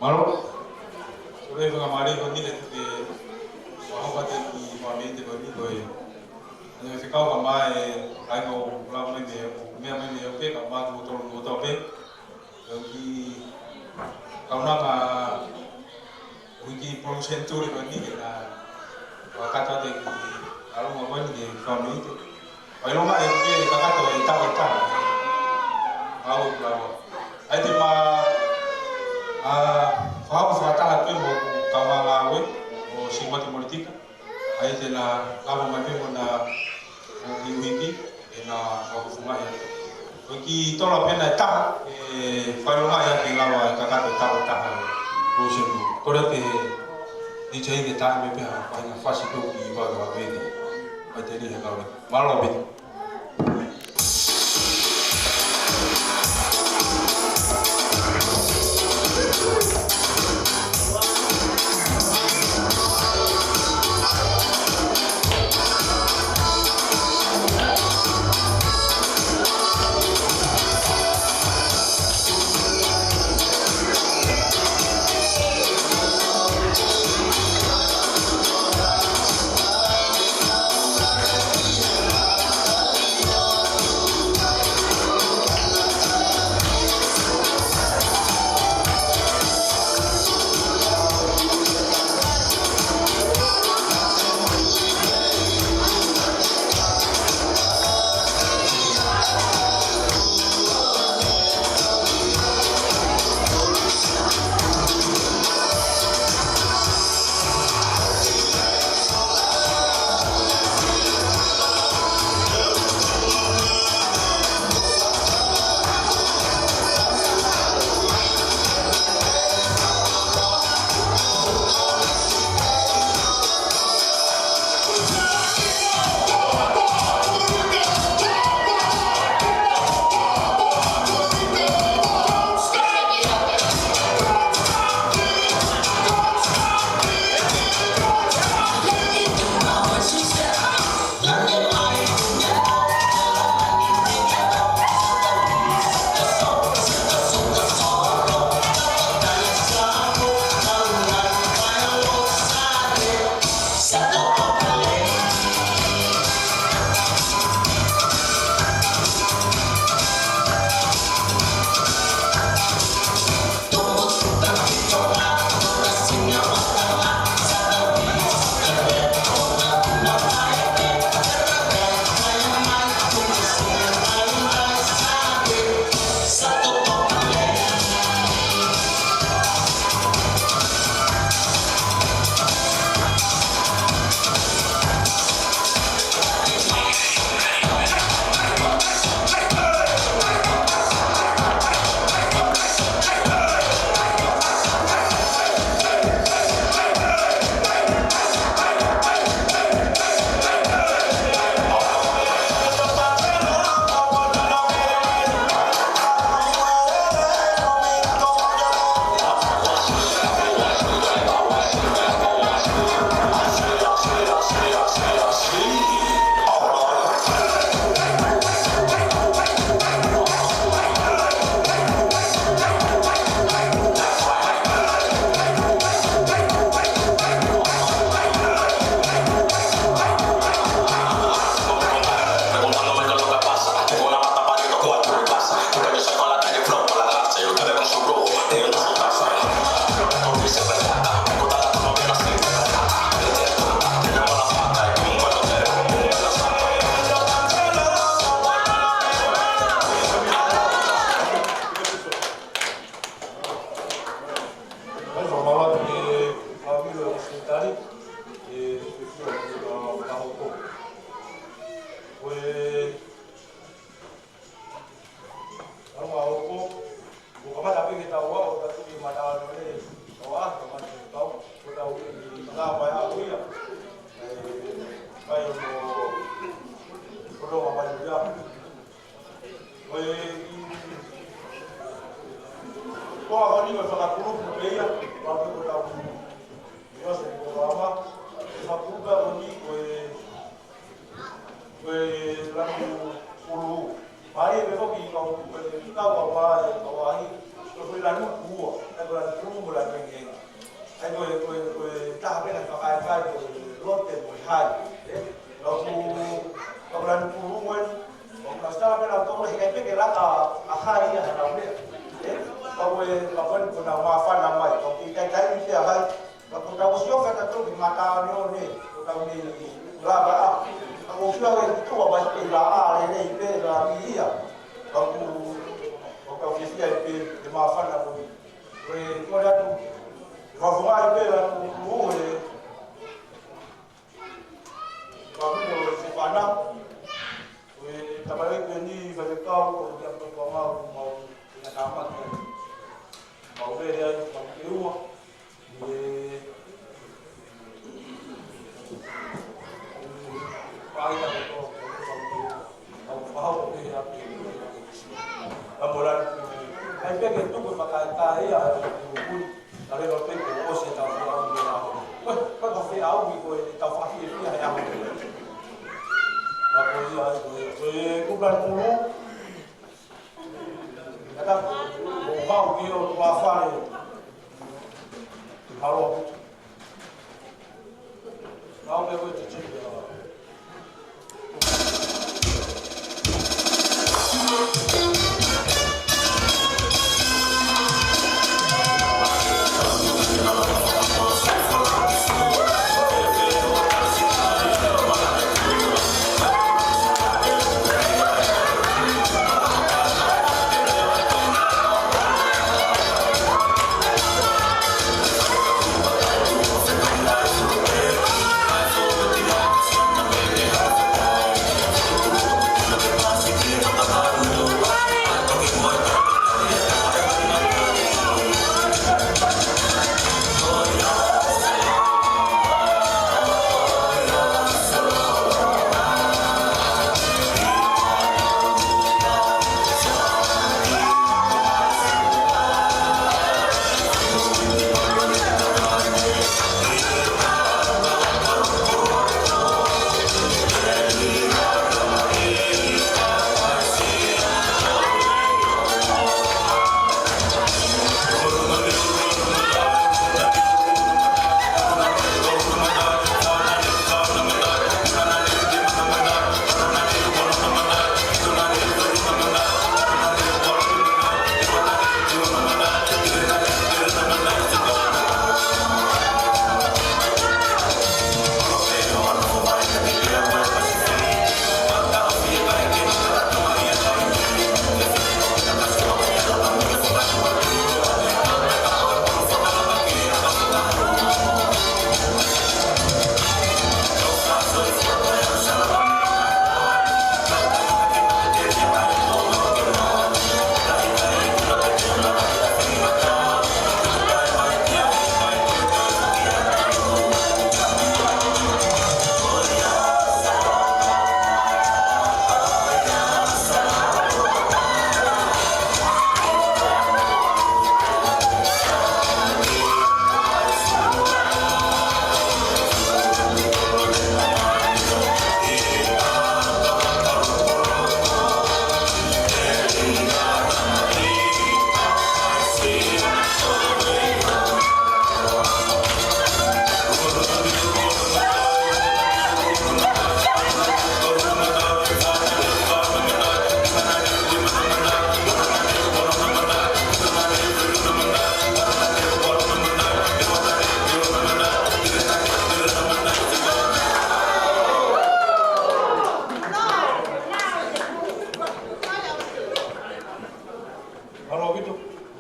Mālō. Ko e fakamālō ko eni ke tuku ke fakahoko atu ki he fāmili ko eni ko e, ʻe fekau ka mai ai ko lau mai mei, meʻa mai mei ʻope ka mātuʻa tolu kotoa pē. Ko e kiʻi kaunanga ʻo e kiʻi polū senituli ko eni ke na fakakakato atu ki he ʻalunga ko eni ki he fāmili. Fakaʻilonga ʻe ke kakato e taʻu ʻe taha. Mau i kulawa. ʻAi te ma, a, fakahoko fakataha pē mo kaungā ngāue ʻo Siuati Molitika. ʻAi te na lava mai pē mo na ʻo ki uiki, ʻe na fakafunga ia. Ko e kiʻi tola pē na ʻe taha, ʻe fakaʻilonga ia ke lava e kakato e taʻu ʻe taha. Ko se mu. Kole ke ni te ke taʻi mai pē ha, ha fasi ko ki valo a veni. ʻAi te ni he kau. Mālō pē. Ko e ʻalu ʻa hoko, ʻo kamata pē ke tau ʻalu, ʻo tau tuki mata ano le, ʻo ʻalu kamata ke tau, ʻo tau ʻi lava ʻa ia. ʻE, kai ʻo no, ʻo no ʻa mai ia. Ko e, ko a koni ko e fakakulupu pē ia, ʻa pē ko tau, ʻi ʻosi ko ʻa ma, fakakulupu ko ni ko e, ko e lanu pulu. Mai e foki kau, ko e kau kau ai, kau ai, ko e lanu pulu, ʻa ko e lanu pulu mo lanu ngenga. ʻA ko e, ko e, ko e taha pē naʻe fakaekai ko e lote mo e hai. ʻE, kau ku, kau lanu pulu mo e, kau ku na sala pē na tō, he kai pē ke laka ʻa hai ia ha nau lea. ʻE, kau e, kau e, ko na māfana mai, kau ki kai kai ki a hai. Ka ko tau sio ka tau ki mata ni o ne, ko tau ni lava a. Ka ko sio ke tu a bai pe la a le le pe la mi ia. Ka ko, ko tau ke sia pe, ke māfana ko ni. Ko e, ko le atu. Ka ko ai pe la ko e. Ka ko se pana. Ko e tamalai ko ni, ka le kau, ko te atu ko mau, ko mau, ko na kama ko. Mau le ai, mau ke ua. Kata, ʻo hau ki o tua fale. Hau. Hau me koe te tiki a. Mālō ʻaupito,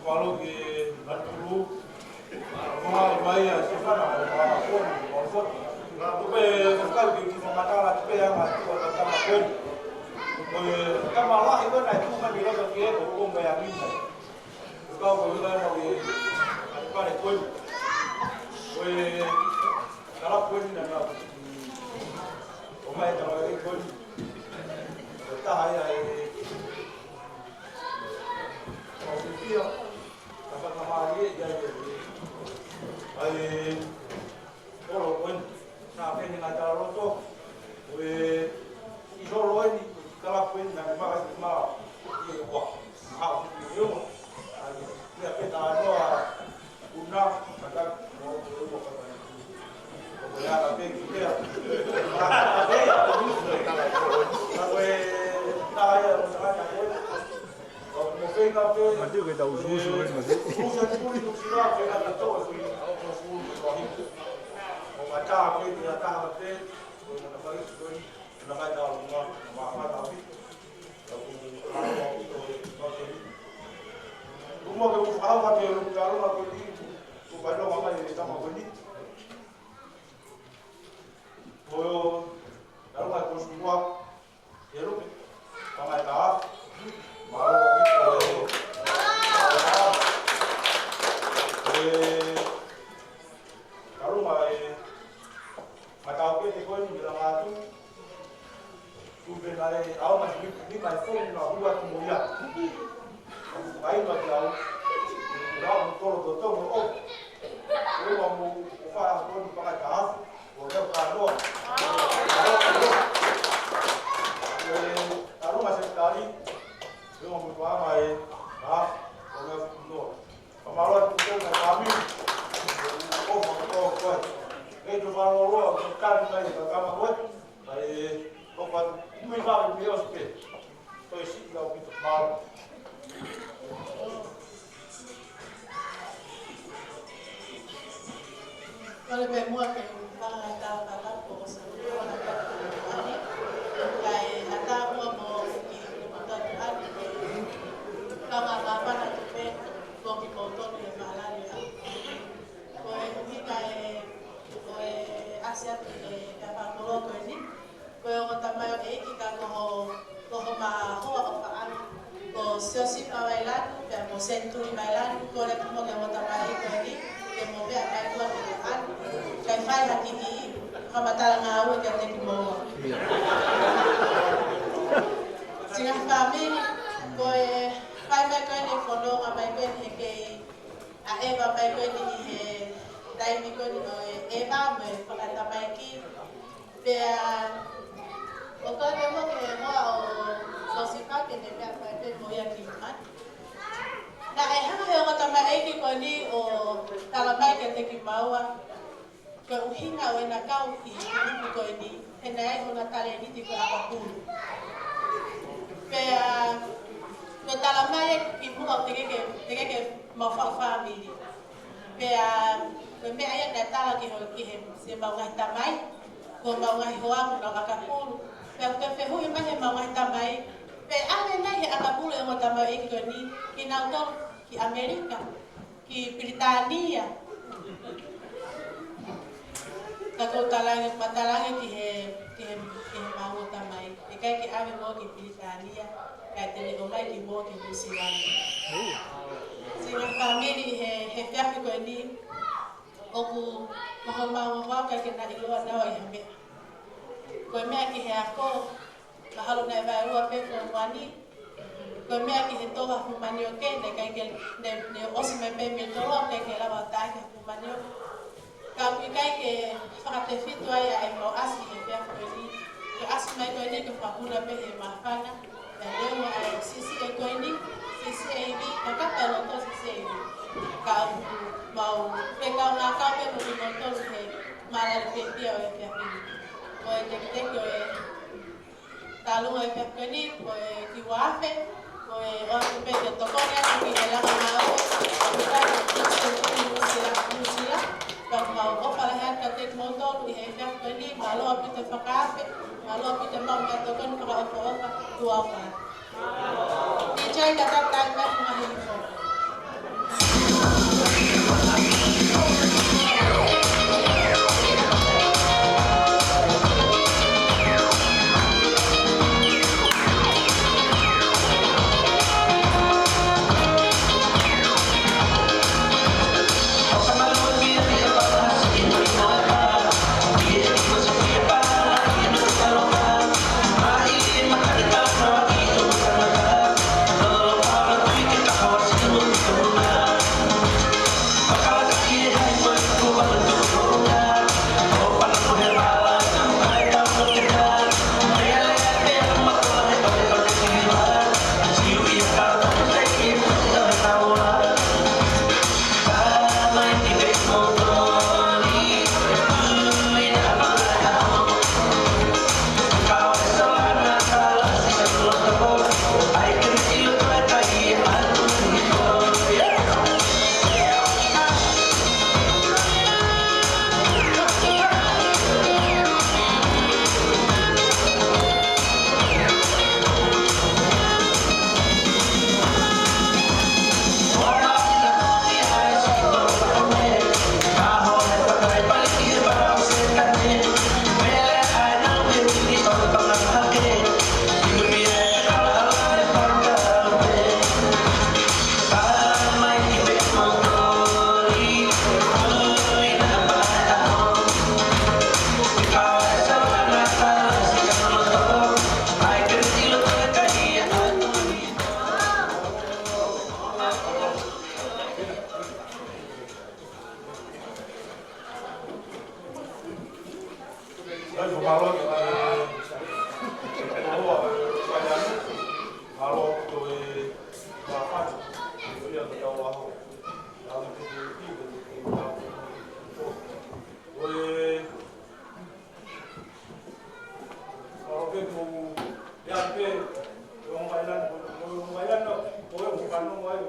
mālō ki he lanu pulu. Mālō mai, mai, ʻa, Sifana, mālō, mālō, mālō, mālō. Tupe, tupe, ki, ki fakamatala, tupe, anga, tupe, fakamatala, tupe. Ko e kama lahi ko ē naʻe tuʻu mai mei loto ki he ʻoku ʻomai ʻa Mita. Ko e kau ko ē naʻe ʻomai ʻa e pale ko ē. Ko e kalapu ko ē naʻe ʻomai ʻa e kama lahi ko ē. Ko e taha ia ʻe ʻOfifia, ka fakamālie ia ʻe ʻai ʻolo ko eni, nā pene ngā tala loto, ʻo e ʻi holo eni, kalapu eni, nā ke maka ki mā, ʻi e ua, hau, ʻi e ua, ʻai, ia pē tā noa, Una, kata, mo, mo, mo, kata, mo, ko e ala pē ki tea. Ka ko e, tā ia, o tā ia, ko e. Ko e, mo feinga pē. Mate ke tau susu, e mate. Susu, susu, susu, feinga ka tō, feinga ka tō, susu, susu, susu. Mo mata pē, ki a taha pē, ko e mata pē, ko e, mata pē, tau, mo, mo, mata pē. Kuo mou ke ʻufa hau ka te ʻalu ka te ʻalu ka te ʻalu ka te ʻalu ka te ʻalu ka te ʻalu. Ko e ʻalu ka te ʻalu ka te ʻalu. Ka mai ka. Mālō. Ko e ʻalu ka te Matau ke te koe ni mila ngatu. Tupe na e au ma ni, ni mai fo na hua tu mo ia. Au mai ma te au. Au tolo to to mo o. Ko e ma mo o fa a ko ni pa ka. Ko e ka no. Ko e alo ma se tali. Ko e ma mo pa ma e. Ha. Ko e no. Ka mālō atu ki he kau fāmili. ʻOfa ko koe. Kei te whālōlō, ko tani mai, ka kama koe. Kai, ʻoku atu, umi vave, umi osi pē. Toi si, lau pito, mālō. Kole pē muʻa ke u fanga tau ka ka ko o sa ko na ka ko ani. Kai ata muʻa mo ki ko ka ko ani. Ka ma ma pa na tu pē ko ki ko to ni ma la ni. Ko e ʻuhinga e, ko e ʻasi atu e ka pa ko lo ko ni. Ko e ongo tamaioʻeiki ka ko ho, ko homa hoa ʻofaʻanga. Ko Siosifa Vailatu, pea mo Senituli Vailatu, kole atu muʻa ki he ongo tamaioʻeiki ko eni, ke mou meʻa kae ʻoua ke ʻalu. Kae fai ha kiʻi, fakamatala ngāue kiate kimoua. Siʻi ngaahi fāmili, ko e fai mai ko eni e fononga mai ko eni he kei ʻaʻeva mai ko eni ʻi he taimi ko eni ʻo e ʻeva mo e fakatamaiki. Pea, ʻoku ou kole mo ke moa ʻo Siosifa ke ne meʻa mai pē mo ia ki mani. Naʻe hanga he ongo tamaioʻeiki ko eni ʻo tala mai kiate kimaua, ko e ʻuhinga ʻo ʻena kau ʻi he kulupu ko eni, he naʻe ʻi ai hona talēniti ko e ʻakapulu. Pea, ko e tala mai ʻe kimuʻa ʻo teʻeki ke, teʻeki ke mau fakafāmili. Pea, ko e meʻa ia naʻe tala ki ho, ki he, siʻemau ngaahi tamai, ko ʻemau ngaahi hoa mo ʻenau ʻakapulu. Pea, ko e fehuʻi mai heʻemau ngaahi tamai, pe ʻave nai he ʻakapulu e ongo tamaioʻeiki ko eni, kinautolu ki ʻAmelika, ki Pilitānia. Ka ko e talaange, ma talaange ki he, ki he, ki heʻemau ongo tamai. ʻIkai ke ʻave mo ki Pilitānia, kae te ne ʻomai kimoua ki Nuʻusila ni. Siʻi ngaahi fāmili he, he efiafi ko eni, ʻoku, ko homau hoa ʻikai ke na ʻiloa naua ʻi ha meʻa. Ko e meʻa ki he ako, mahalo naʻe vaeua pē ko e muani, ko e meʻa ki he toʻo ha fuʻu manioke, naʻe ʻikai ke, ne, ne ʻosi mai pē mei tolo, ʻikai ke lava ʻo tā ki ha fuʻu manioke. Ka ʻoku ʻikai ke fakatefito ai ʻa ʻemau ʻasi he efiafi ko eni. Ko e ʻasi mai ko eni ko e fakahū pē he māfana. Pea neongo ʻa e siʻisiʻi ko eni, siʻisiʻi ivi, ka ka pea loto siʻisiʻi ivi. Ka ʻoku mau fekau ngākau pē mo kimoutolu he mālali pē pia ʻo e efiafi ni. Ko e tekiteki ʻo e Talu e pepeni, ko e kiʻi uafe, ko e ʻoatu pē ke tokoni atu ki he langa ngāue, ʻoku ʻikai ke tuʻu se tuʻu Nuʻusila, Nuʻusila, pea mau ʻofa lahi atu kiate kimoutolu ʻi he efiafi ni, mālō ʻaupito fakaafe, mālō ʻaupito mau meʻatokoni fakaʻofoʻofa, ʻoku ʻofa. D J ka tatai mai ko e ngaahi hifo.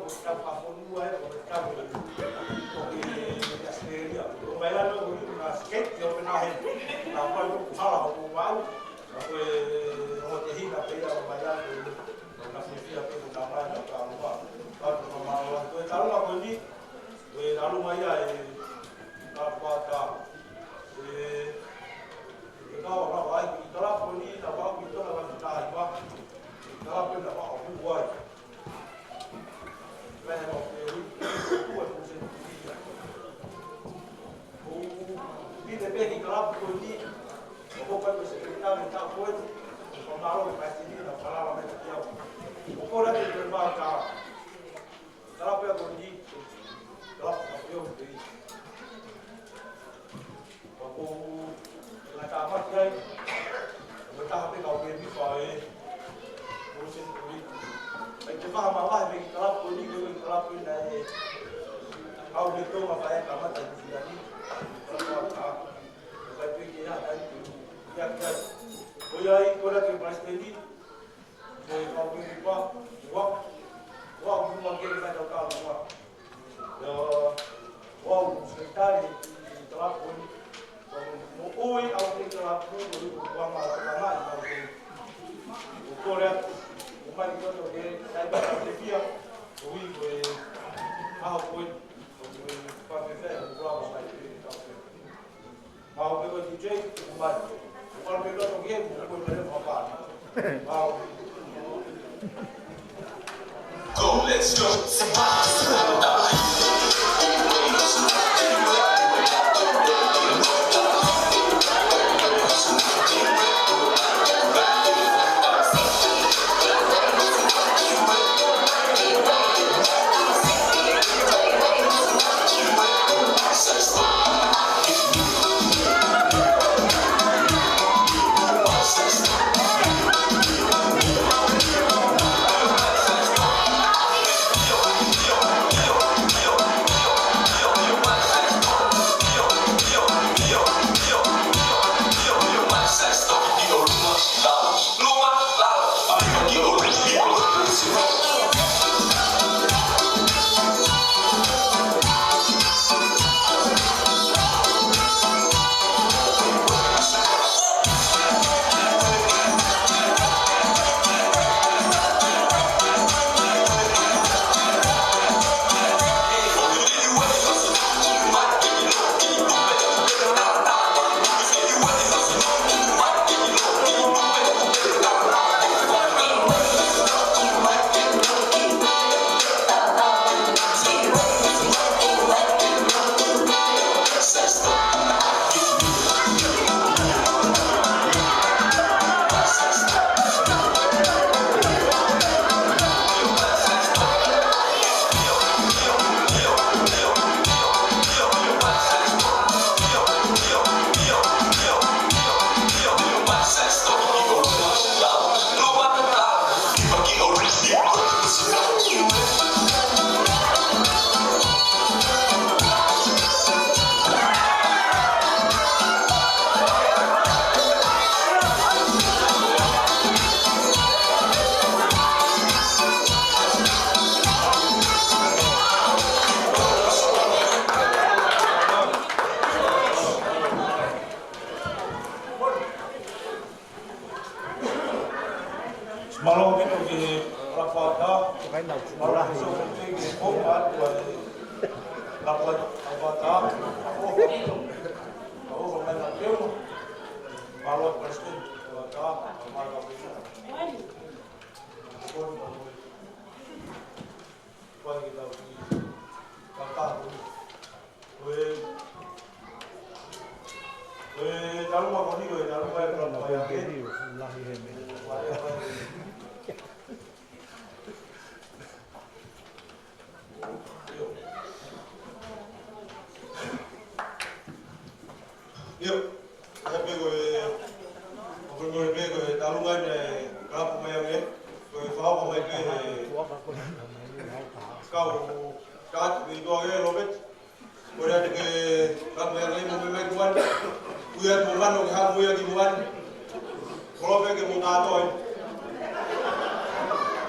Tau ka fonua e, ko e tau e, ko e Australia. Ko mai lalo ko e na skate, ʻio pē na he. Na pa ko hala ko mau. Ko e o te hina pē ia ko mai lalo ko e na fiefia pē ko na mai na ka luma. Ka ko ma la ko e ka luma ko ni. Ko e ka luma ia e ka pa ka. E, e ka o na vai, i ka la ko ni, na va ko i tona ka ta i va. I ka la pē na va o ku vai. Pea ko e ngata mati ai, ko e taha pē kau pē mi fa e, ko se ko i. Ai te maha mavahe mei kalapu ni, ko i kalapu na e, kau pē tō ma fa e kamata ni fia ni, kalapu a ka, ko e pē ke a kai pē, ia kai. Ko ia i, ko la ke palesiteni, ko e kau pē mi fa, ua, ua, ua ke ka tau kau ua. Ia, ʻoku ou sekitali ʻi he kalapu ni. Mo ʻoi au ki he kalapu ni, ʻoku ou anga ʻo tokanga ʻi he kalapu ni. ʻOku ou kole atu, ʻoku mai ki loto ke, tai pata te fia, ʻo i ko e, ʻaho ko ē, ʻoku ou fakaafeʻi, ʻoku ou lava mai ki he kalapu ni. Mau pē ko e D J, mai. Mau pē ko e toki e, mau pē ko e papa. Mau. Go, let's go. Mālō ʻaupito ki he Palapata. Mālō ʻaupito ki he kōpā atu ʻa e Palapata. Mālō ʻaupito. Mālō ʻaupito ki he Palapata. Mālō ʻaupito. Ko e, ko e, ko e taluma ko eni, ko e taluma e taluma ia ke. Lahi he me. ʻIo. ʻIo. He pē ko e, ʻo ko e pē ko e talunga ʻi he kalapu mai ange, ko e fakaʻofa mai pē he kau kāti pē ʻi tuʻa ke Robert. Ko e ʻai ke kalapu mai ange mo mai kuan. Kuia mo mano ke hamu ia ki muan. Kolope ke mo tātoi.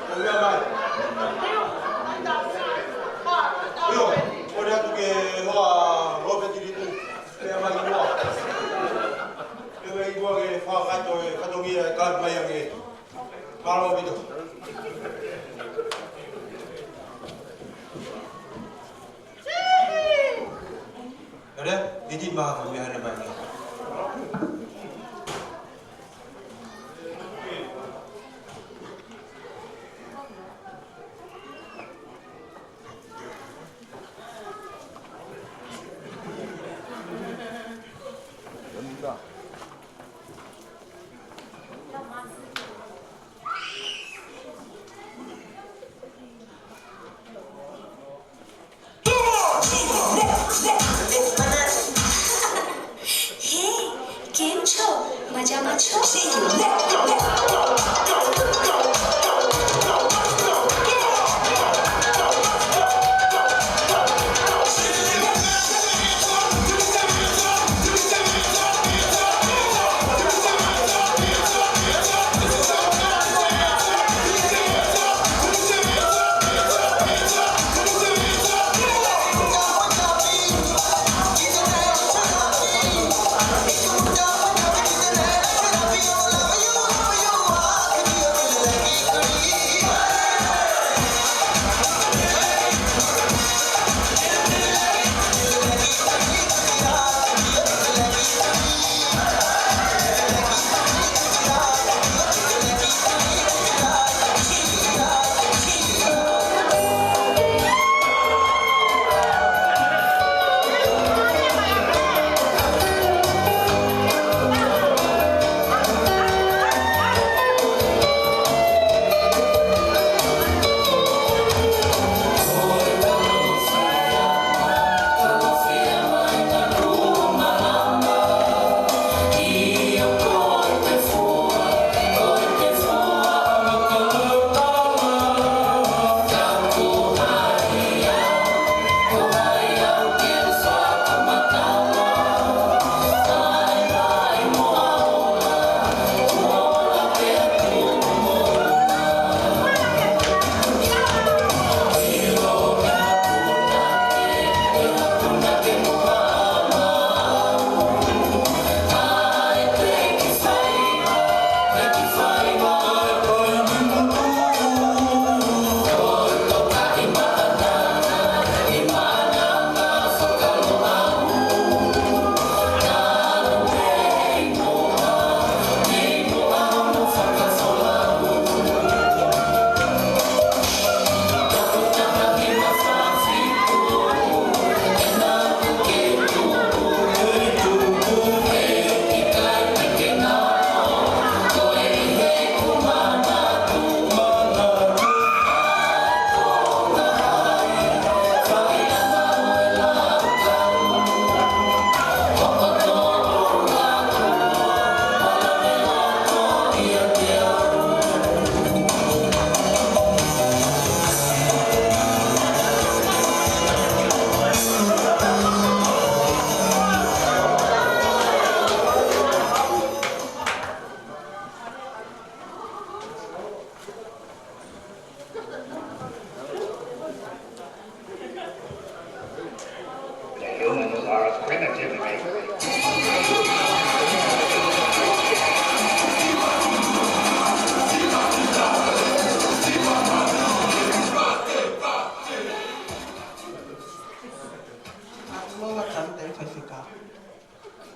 Ko ia mai. Ke fakakakato e fatongia e kau mai ange. Mālō ʻaupito. Ere, iti mā ka mea hana mai. He, kehe, mā Jama Cho.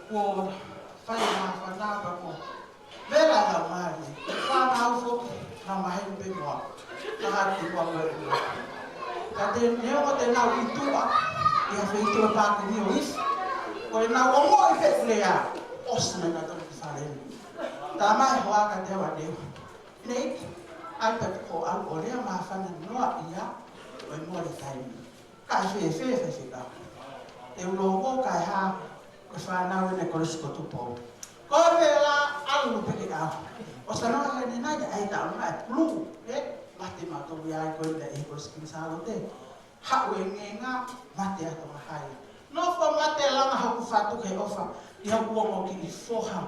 Kuo fai e māfana pea kuo vela e laumālie. Fānau foki, naʻa maheni pē muʻa. Ka hati muʻa mo e ua. Ka te neongo te nau ʻi tuʻa, ʻi ha feituʻu pākini ʻo ʻIsi. Ko ʻenau ongoʻi pē ʻoku lea, ʻosi mai nautolu ki fale ni. Tā mai hoa ka te awa neu. Nei, ʻai pē ko au ʻo lea māfana noa ia, ʻo e mole taimi. Ka e fēfē, fēfē ka. Te u loko kae hā, ko e fānau ʻeni e Kolisi ko Tupou. Ko e vela ʻalu pē ke au. ʻO sano heni nai, ʻai ta ona e pulu, ē, mate mautolu ia ko ʻeni e Kolisi Kinisālote. Haʻu e ngenga, mate ʻa Tonga Hai. Nofo mate langa hoku fatu he ʻofa, ʻi hoku ongo kiʻi foha.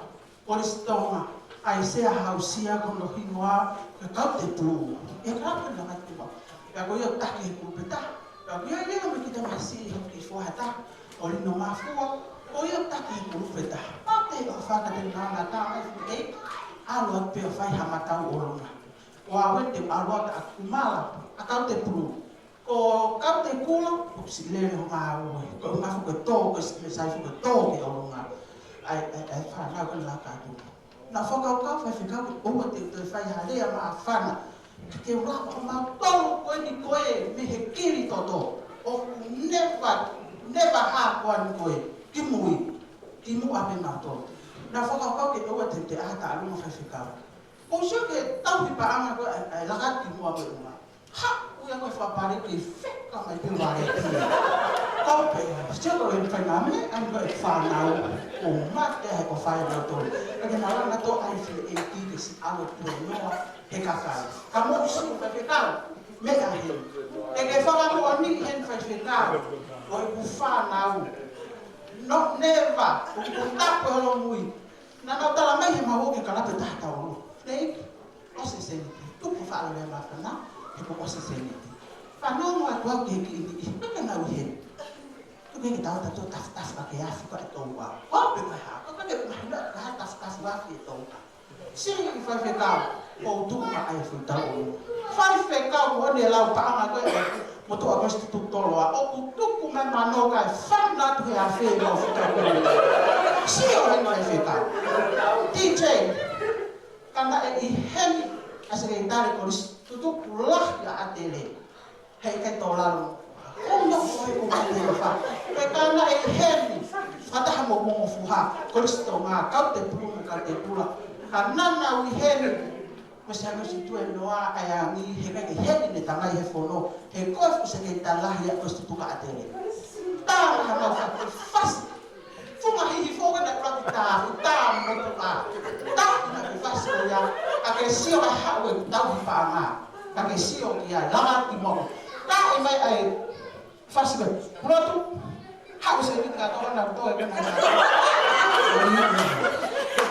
Kolisi Tonga, ʻAisea Hausia ko hono hingoa, ko e kau te pulu. ʻE ka ko na matu ma. Ka ko ia taki he kulupu ʻe taha. Ka ko ia ia me kita masi he kiʻi foha ʻe taha. ʻO Lino Mafua, ko ia taki he kulupu ʻe taha. Mate ʻo fakatenga na tā mai fuke, ʻalu atu pē ʻo fai ha matau ʻolunga. ʻO aʻu ē te u ʻalu atu ʻa Kumala, ʻa Kautepulu. Ko Kautekula, ko Siʻilele ho ngāue. Ko e ngā fuke tō, ko e si-, me sai fuke tō ki ʻolunga. ʻAi, ʻai, ʻai, fānau ke laka atu. Naʻa fakakaukau faifekau ke ʻoua te u toe fai ha lea māfana. Ke u lava ʻo mautolu ko eni ko ē mei he kili toto. ʻOku never, never hā ko eni ko ē. Ki mui. Ki muʻa pē mautolu. Naʻa fakakaukau ke ʻoua te u toe ʻā taʻaluma faifekau. Ko u sio ki he tauhi paʻanga ko ē, ʻa e, ʻa e laka ki muʻa ko ē ʻolunga. Haʻu ia ko e fakapale ke feka mai pē vale ki. Kau pē, sio ko e fai ngā mea, ʻa eni ko e fānau, ʻo mate ai ko fai ʻa nautolu. Ka ke malanga tō ai fie ʻEiki ke siʻi ʻalu ʻo tuenoa he kakai. Ka mou sio faifekau, meʻa heni. Te ke fakamoʻoni heni faifekau, ʻo ʻeku fānau. No, never, ʻoku tapu e holomui. Naʻa nau tala mai he mau ō ke kalape taha tau ʻolunga. Thank you. ʻOsi e sēniti. Tuku faʻa lea māfana, he kuo ʻosi e sēniti. Fanongo atu au ki he kiʻi niʻihi, peka nau ʻi heni. Tuku ke tau tato tafutafu ake afi ka e tau ua. Ko pe ko e hā, ko pe ke mahina ka ha tafutafu afi e tau ua. Siʻi faifekau, ʻo tuku maʻa e fuʻu tau ʻolunga. Faifekau, ʻo ne lau paʻanga ko ē, mo tuʻa ko e situ toloa, ʻoku tuku mai mano ka e fana atu he afi e mau fuʻu tau ʻolunga. Sio heni faifekau. D J, ka naʻe ʻi heni ʻa e Sekelitali Kolisi Tutuku Lahi ʻa ʻAtele. He ʻikai tō lalo. Ko no ko e ko mate e fa. Pe ka naʻe ʻi heni. Fakataha mo Momofuha. Kolisi Tonga. Kautepulu mo Kautekula. Ka naʻa nau ʻi heni. Ko e Siaosi Tuenoa ʻa e angi. He ʻikai ke heni ne tamai he fono. He ko e fuʻu Sekelitali Lahi ʻa Kolisi Tutuku ʻAtele. Tā ha mau fakafasi. Funga hihifo ke na kula ki tā, ki tā motu a. Tā ki na ki fasi ko ia, ka ke sio ka haʻu e tauhi paʻanga. Ka ke sio ki ai, langa ki moko. Tā e mai ai, fasi ko ia. Lotu, haʻu se ni ka tō na tō e kena na.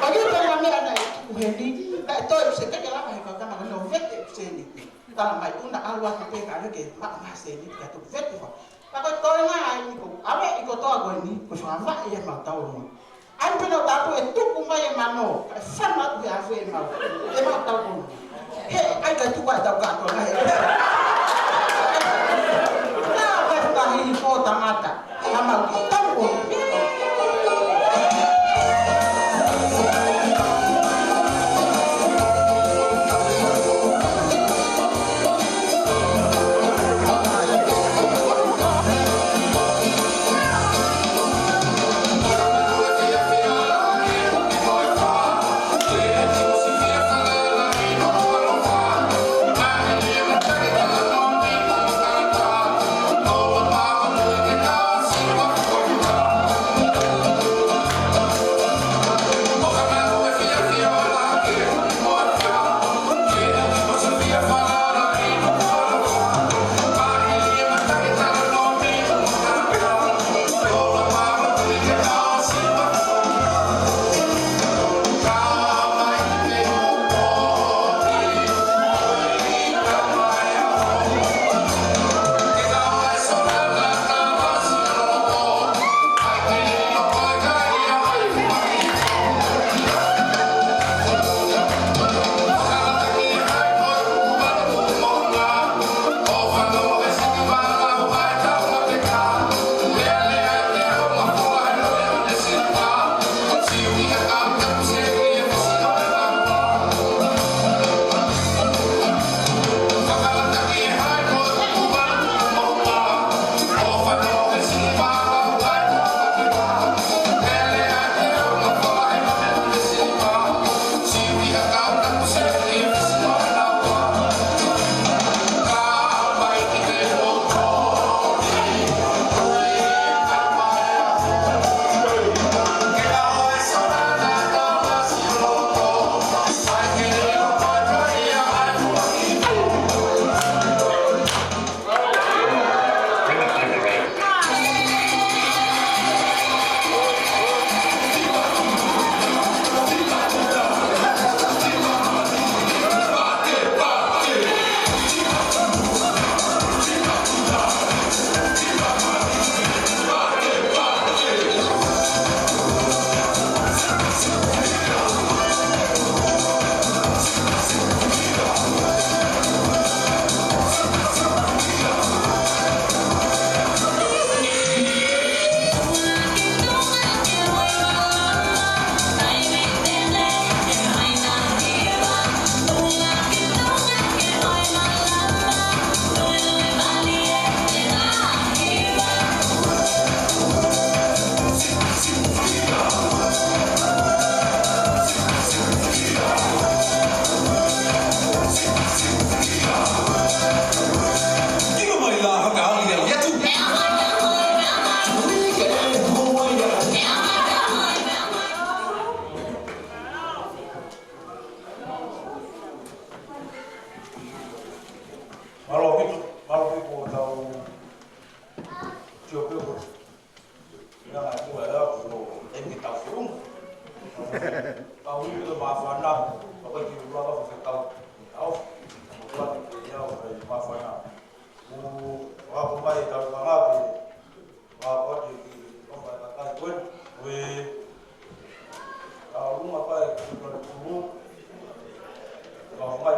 Pagi pē na mea na e tuku heni, ka e tō e se teke lava he kau tama ka no vete se ni. Tala mai una ʻalu atu pē ka leke maʻa ma se ni ka tu vete fa. Ka ko e toenga ai ni ko, ʻave ʻi ko toa ko eni, ko e fakavaʻe ia mau tau ʻolunga. ʻAi pē nau tapu e tuku mai e mano, e fana atu he afi e mau, e mau tau ʻolunga. He, ʻai ka tuku ai tau kātoa ngai. Nā, ka fakahi fo tangata.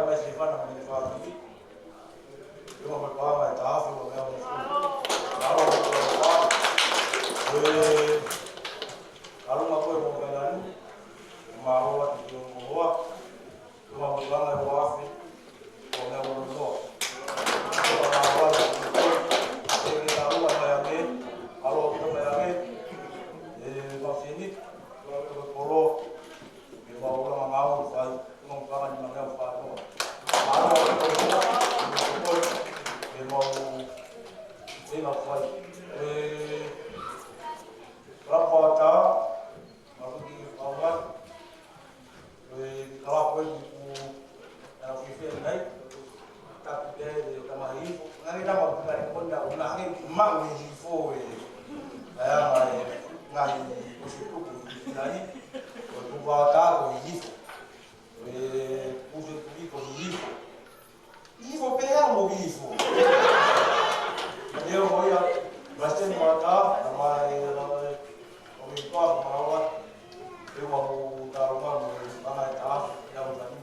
Mai Sifana mo e fāmili. Ia mo e paʻanga ʻe taha afe ua meʻa mo e fulu. Mālō, mālō, mālō. Ē, ʻalunga koe mo Kailani. Mālō atu ki hoʻo hoa. Ia mo e paʻanga ʻe ua afe ua meʻa mo e fulu. Mālō, mālō, mālō. Ē, ke tāua mai ange. Mālō, ke mai ange. Ē, mau sini. Mālō, ke kolo. Ke mau ula ngangau fai, ke mau fanga ni mangau fai no. Mālō, ke mau ula ngangau fai. Ē, rapa tā, mālō ki he fanga. Ē, kalapu e ni ku, ē, ki he fēnai. Tapi pē, ē, tama hifo. Ngaahi tama buka ni kona, ula nge, mau hifo, ē. Ē, ngaahi, ngaahi, ko si tuku, ē, ngaahi. Ko tu pa tā, ko hifo. Ē, kuo se kuki ko hifo. Hifo pē ʻa mo hifo. Leo mo ia, Basten Mata, ama e, o mi pa, ma wa, e wa mo talo ma mo, ama e ta, ia mo tani.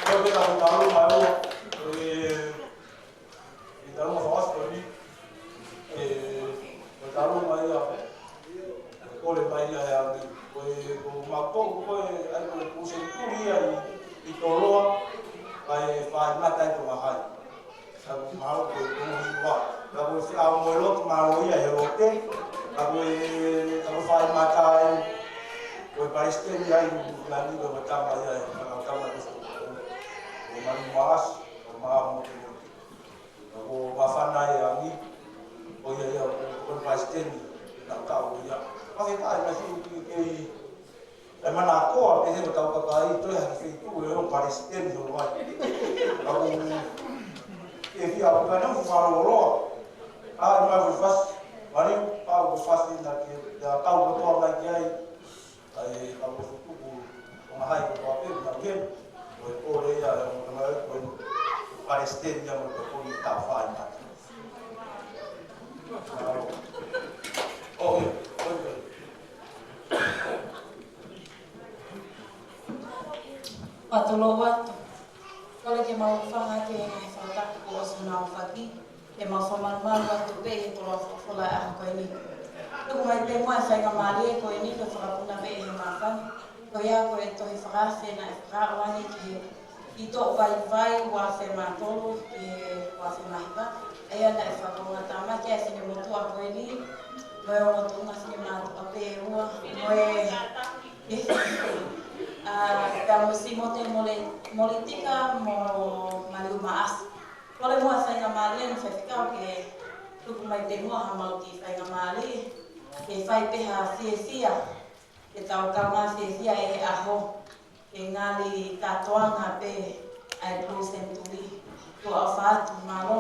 Ko pē ka mo talo ma, ē, ʻi he talu ma fakaʻosi ko eni, ē, ko e talu mai ia, ʻe kole mai ia ʻe au ni. Ko e, ko makou, ko e, ʻai ko e kuo se kuli ia ʻi, ʻi Toloa, kae fai mata ʻi Tonga Hai. Ka ko mahalo ko e kuo hiva. Ka ko e se au mo e lotu mālō ia he lote. Ka ko e, ka ko e fai mata ai, ko e palesiteni ai, ʻi Nuʻusila ni ko e tama ia, ʻe tama ia ko e, ko e mali maas, ko e maha mo te lote. Ko Mafana e angi, ko ia ia, ko, ko e palesiteni, na tau ia. Mafana e masi ki, ki, e mana koa, pe he tau kakai, toe haki feitu, e o palesiteni o vai. Ka ko, e fia, ka na fua loa. A, i ma ko fas, mani, a, ko fas na ke, ia tau ko toa na ke ai. ʻAi, ka ko tuku, ko Tonga Hai ko toa pē, na ke, ko e kole ia, ʻe, ko e, ko e, palesiteni ia mo e ko e tau fai mata. ʻO, ʻio, ʻo, ʻio. Patolo atu. Kole ke mau fanga ke ngaahi fakatapu kuo ʻosi nau faki. Ke mau fakamalumalu atu pē he tolo folofola ʻa ko eni. Tuku mai pē muʻa e faingamālie ko eni ke fakapuna pē he māfana. Ko ia ko e tohi fakaafe naʻe fakaaʻu ange ki he ʻi toʻo vaivai ua afe mā tolu ki he ua afe mā hiva. ʻA ia naʻe fakaongo tāmaki ʻa e finemotuʻa ko eni. Mo e ongo tuʻunga finemātuʻa pē ua. Mo e, ʻa, ka mo Simote Mole, Molitika mo Maliu Maasi. Kole muʻa faingamālie ni Faifekau ke tuku mai pē muʻa ha mau kiʻi faingamālie. Ke fai pē ha fiefia. Ke tau kaungā fiefia ʻi he ʻaho. Ke ngali kātoanga pē ʻa e Blue Century. Tuʻa ʻofa atu, mālō.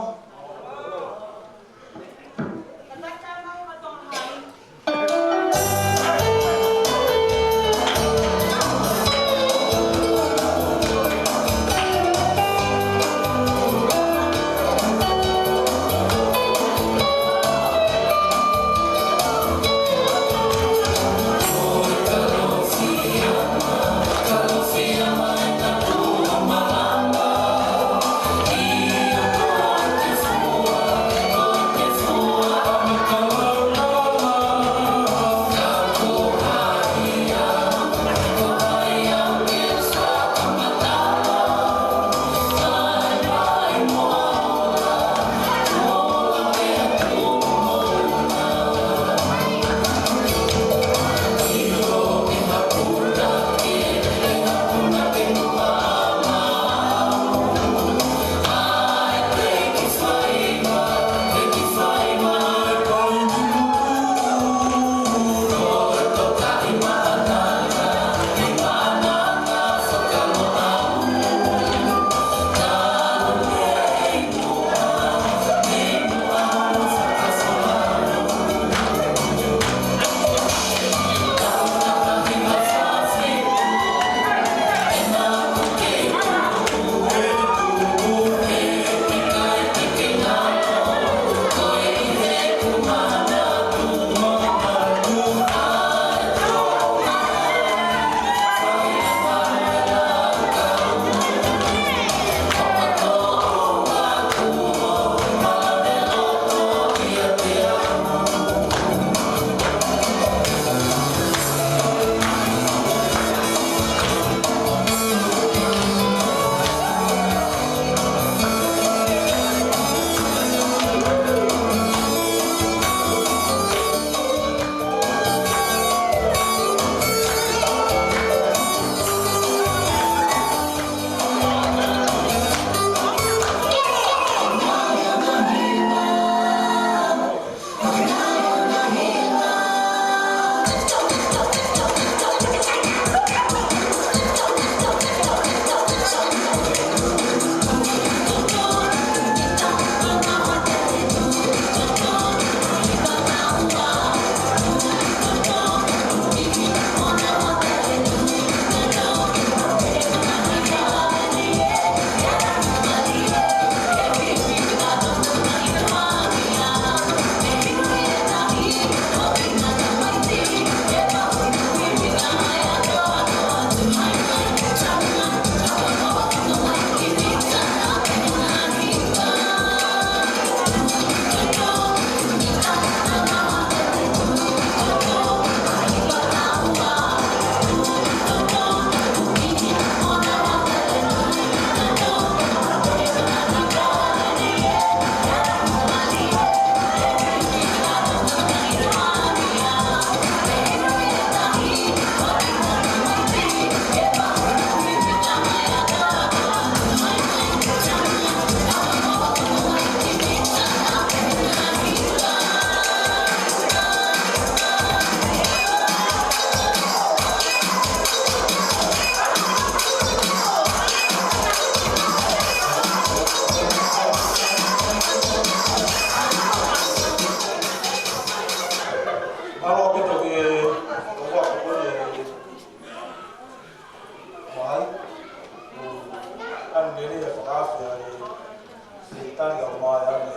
Tali au mai ane,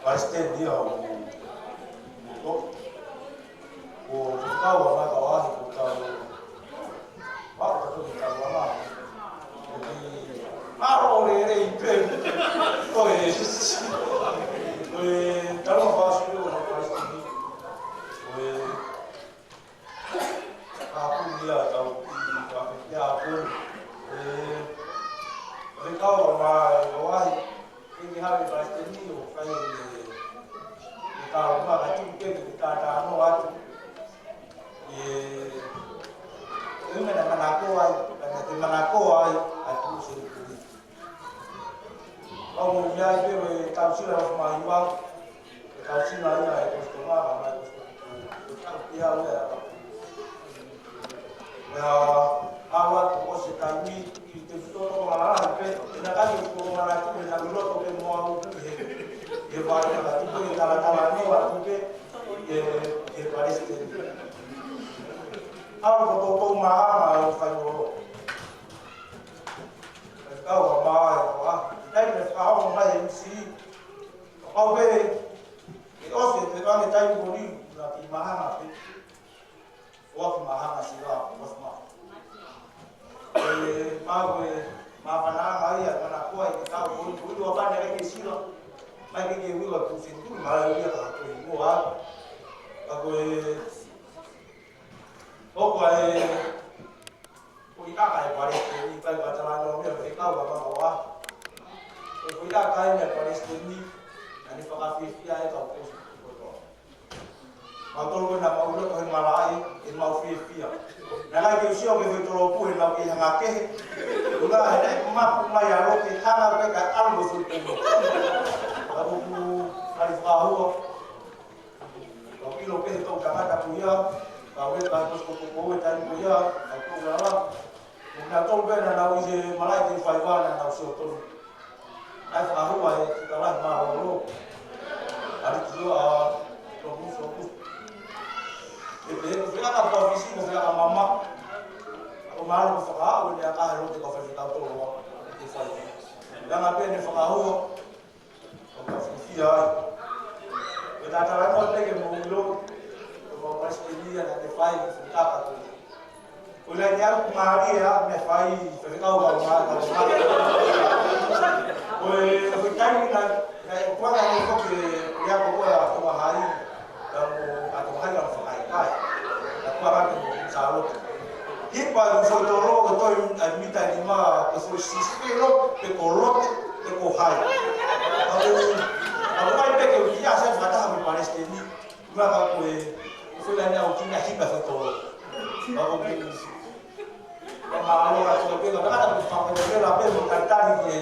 Palesiteni ia ʻo, ʻo, ʻo kau a maka wahi ko tau, maka tau ki tau ana. Mālō lelei pē, ko e, ko e, tau a fasi o na Palesiteni. Ko e, Ka puni ia tau ki ka pia puni. E, e kau a ma e kau ai. Ke ke hale Palesiteni ʻo kai e, e kau ma ka tuku ke ke tātā no atu. E, e una na manako ai, ka na te manako ai, atu se puni. Kau mo ia i pe e kau sila o mai ua, e kau sila ia e kositoma, ka mai kositoma. Kau pia ua ia. Ia, awa ko se taimi, i te fito toko malala pe, e na kai ko malala tu, e na loto pe mo au tu he, he vai na tu pe, e tala tala no, a tu pe, e, e Palesiteni. Awa ko toko maha, ma o fai o. Kau a mai, a, tai me kau mai M C. Kau pe, e ʻosi, te kane tai ko ni, na ki mahanga pe. ʻOku mahanga sila, ʻoku ma. E, ma ko e, ma pana ma ia, mana ko ai, kau ko ni, ko ni wa pane ke sila. Mai ke ke wila ku sin tu, ma ia ka ko ni, mo a. Ka ko e, ʻoku ai, Ko e kaka e Palesiteni, kai ka tala no mea, ko e kau a mama wa. Ko e kaka e mea Palesiteni, ʻa ne fakafiefia e kau kosi kotoa. Mau tolo ko na mau loto he malaʻe, ʻe mau fiefia. Na lai ke usio ke fetolopu he mau ke hanga kehe. Kula he nai mapu mai a loke hanga ke ka alo fetolopu. Ka kuku, kali fakahua. Kau ʻilo pē he tau tangata ko ia, kau e kau kosi ko ko e taimi ko ia, kau tau lala. Ko na tau pē na nau ʻi he malaʻe ke fai wa na nau sio tonu. ʻAi fakahua e tika lahi mālōlō. ʻAli ki o a, tō musu o kusu. E pē, ko fea ka pua fisi, ko fea ka mama. Ko mālō ko fakaʻau, ne a ka he lote ka fai ki tau tolo wa, ke fai. Langa pē ne fakahua. ʻO ka fiefia ai. Ko e tatala noa pē ke mou ʻilo, ko e mau Palesiteni ia na te fai ki futa ka tui. Ko e lai te au kumari e a me fai, fai kau au ma, kau ma. Ko e, ko e taimi na, na e kua na e ko ke, ia ko ko a ko a hai. Ka mo ʻato hai ka mo fakaʻaikai. Ka kua ka ke mo Sālote. Hipa i foʻi tolo ko toi ai mita i ma ko foʻi sisipelo pe ko lote pe ko hai. Ka ko, ka ko ai pē ke ukia se fakataha mo Palesiteni. Kua ka ko e foʻi lani au kina hipa foʻi tolo. Ka ko ke ka mālō ka tō pē ka kata ko fakaʻaikai pē mo talitali ke,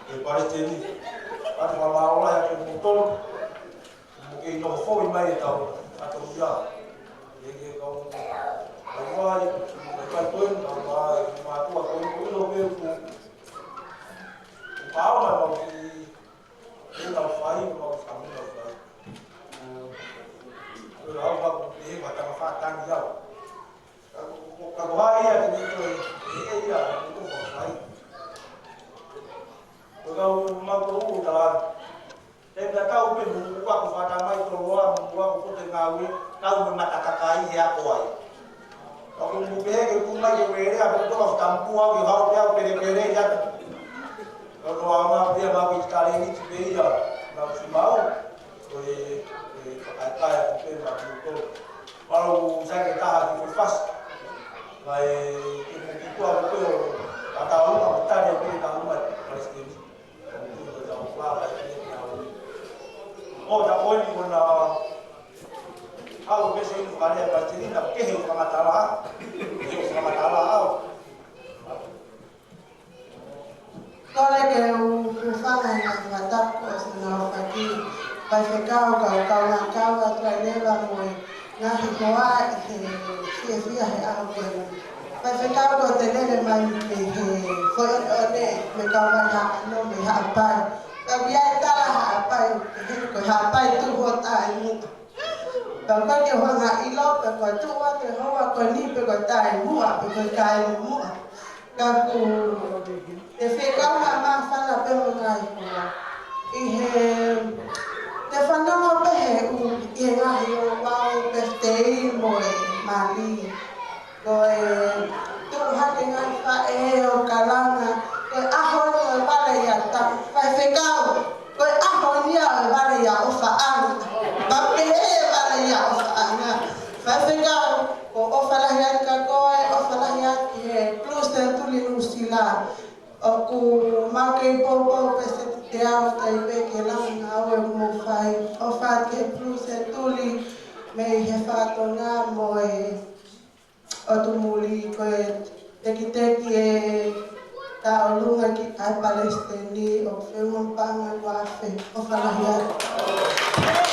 ke Palesiteni. Ka ko mālō ia ke mo tolo. Mo ke ino foʻi mai e tau, a tau ia. E ke kau, kau ai, kau ai koe, kau ai, mātua koe, koe ino pē ku. Ku pau mai mau ki, e tau fai, mau ki kami tau fai. Ko e lau mau ku te, ma tama fātani au. Ka ko, ka ko hai ia, ke me koe, e, e ia, ko ko fai. Ko kau mau ko u tala. Te na kau pē mo ua ko fata mai toloa, mo ua ko kote ngāue, kau mo matakakai he ako ai. Ka ko mo pehē ke ku mai ke wele, a ko toka fatampua ke hau pē au pelepele ia. Ka ko anga pē ma ki tale ni ki pē ia, na usi mau, ko e, ko e fakaekai aku pē ma ki tolo. Palo sa ke taha ki ko fasi. Mai, ke mo ki kua ko pē o, a tauma, o tale o pē tauma, Palesiteni. ʻO ta ko eni ko na, au ke se inu fakalea Palesiteni na ke he fakamatala, ke he fakamatala au. Kole ke u, u fanga he ngaahi mataku ʻo sina o faki, faifekau, kau, kau ngā kau atu ai leva mo e ngaahi hoa ʻi he fiefia he ʻaho ko eni. Faifekau ko te lele mai mei he foʻi ʻoneʻone, mei kau mai Haʻano, mei Haʻapai. Ka via e tala Haʻapai, he ko Haʻapai tuʻu ho taʻemuʻa. Ka ko ke hoa ngā ʻilo, pe ko tuʻu atu e hoa ko eni, pe ko taʻemuʻa, pe ko taʻemuʻa. Ka ko te fekau ha māfana pe ʻo e ngaahi ʻaho. ʻI he, te fanongo pē he ʻū, ʻi he ngaahi ʻaho ʻo e birthday mo e mali. Ko e tuʻu hake ngaahi faʻē ʻo kalanga, ko e ʻaho ni ʻo e vale ia ta, faifekau, ko e ʻaho ni ia ʻo e vale ia ʻofaʻanga. Pea pehē vale ia ʻofaʻanga. Faifekau, ko e ʻofa lahi atu kia koe, ʻofa lahi atu ki he Blue Century New Zealand. ʻOku mau kei poupou pē Seti Teau tai pē ke langa ngāue mo fai. ʻOfa ki he Blue Century mei he Fakatonga mo e ʻOtu Muli, ko e tekiteki e tauʻolunga ki ai palesiteni ʻo Feua Panga Kuafe. ʻOfa lahi atu.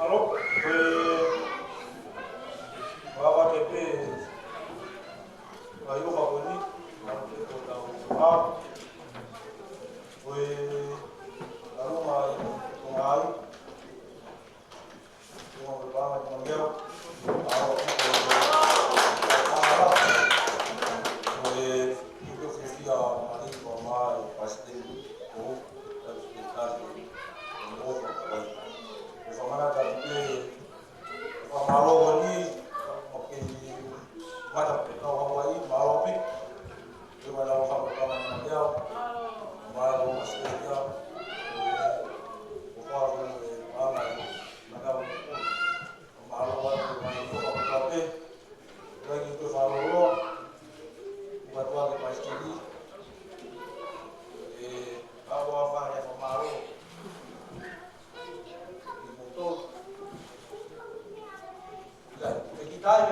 Alo, e, vava ke pe, ai o ka koni, ma ke ko tau, a, ko e, alo ma, ko ngai,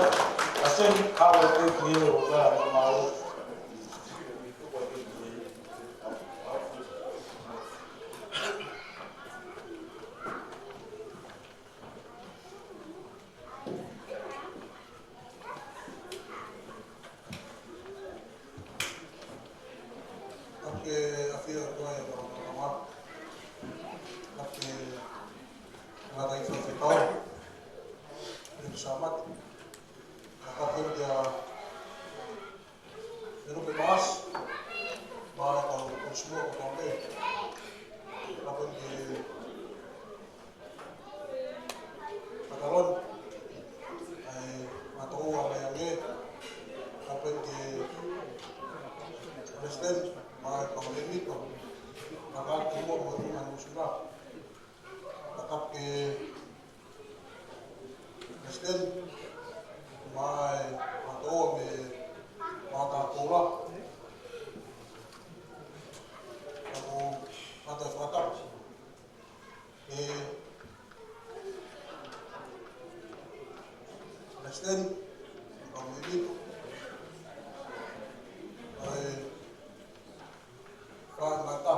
Hashem, Hashem, Howard, thank you, Howard, Howard. Tapu ki he ʻafio ʻa e ʻOtua ʻi hotau loto. Tapu ki he ngaahi faifekau, ʻi he Sāmate. Tapu ki he ʻEne Lope Maas, mo e kau konsula kotoa pē. Tapu ki he Pataloni, ʻa e Matoʻua Maiange, tapu ki he Palesiteni, mo e kau mēmipa, tapu ki he kau konsula. Tapu ki he Palesiteni, mo e Matoʻua mei Matakula. Tapu, tapu fakatapu. Ki he Palesiteni, kau mēmipa, ʻa e Fale Ngata,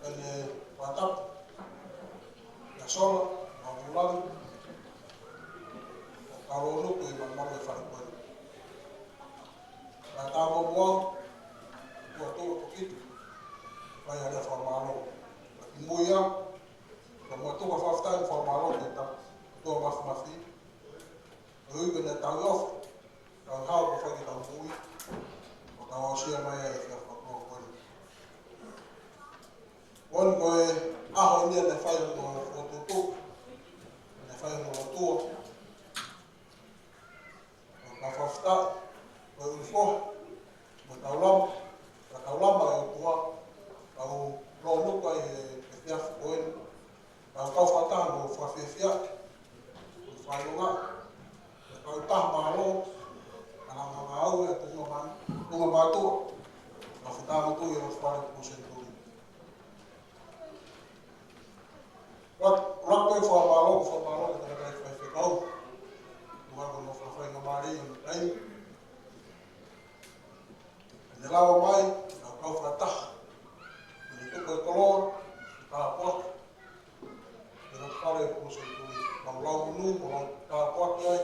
ʻa ʻEne Fakatapu, ʻa Sola, ʻa Vulangi, ʻo kau ʻo lotu ʻi he malumalu ʻo e fale ko eni. Kae ʻatā mo au, ʻo tuʻu ʻo tokito, fai ha lea fakamālō. Ka kimuʻa, ka mo tuku ha fakafetaʻi mo e fakamālō ki he ʻOtua Māfimafi, koeʻuhi ko ʻene tauhi ʻofa, tauhi hao ko e fai ki heʻetau moʻui, ʻo tau aʻusia mai ai e efiafi fakakoloa ko eni. Ko eni ko e ʻaho eni naʻe fai ai hono fokotuʻutuʻu, naʻe fai ai hono lotua. Ko e fakafetaʻi, ko e ʻuli foha, mo e taulama, ka taulama e ʻOtua, tau lōnuku ai he efiafi ko eni, Fiefia, ko e failonga, ko e kautaha mālō, ʻa e ngaahi ngāue ʻa e tuʻunga mā-, tuʻunga mātuʻa, ʻa e fetanga tuʻi ʻa e Fale Tuʻi Senituli. Ua, ua pē fakamālō, fakamālō ki he tangataʻeiki faifekau, ua ko e nofo faingamālie ʻi he taimi. Naʻe lava mai, ʻa e kau fakataha. Naʻe tuku e koloa, tāpuaki. ʻI he Fale Tuʻi Senituli, mau lau monū, mau lau tāpuaki ai.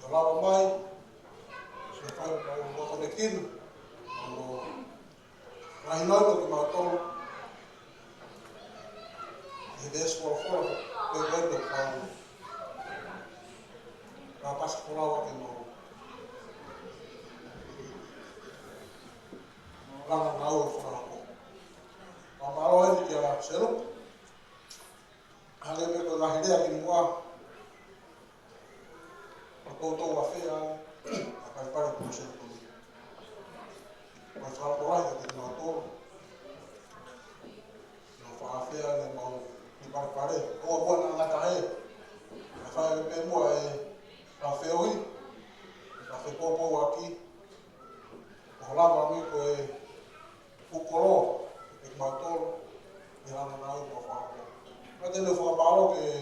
Naʻe lava mai, se fai mau lau konekina. Mau lau lau kimautolu. ʻI he veesi folofola, pea ko e pau. Ka pasi folau ake mau. Langa ngāue fakahoko. Fakamālō eni kia Selu. Hangē pē ko e ngaahi lea kimuʻa. Ko e toutou afea, ʻa e kai Fale Tuʻi Senituli. Ko e fakamālō eni kia kimoutolu. Naʻa faʻa afea ʻemau kiʻi palepale. ʻOua muʻa naʻa ngata ai. Naʻa faʻa ʻi ai pē muʻa e feohi. Naʻa fepoupouaki. ʻO lava mai ko e fuʻu koloa, ʻe kimautolu, ʻi he langa ngāue ʻoku mau fai. Ka te ne fakamālō ki he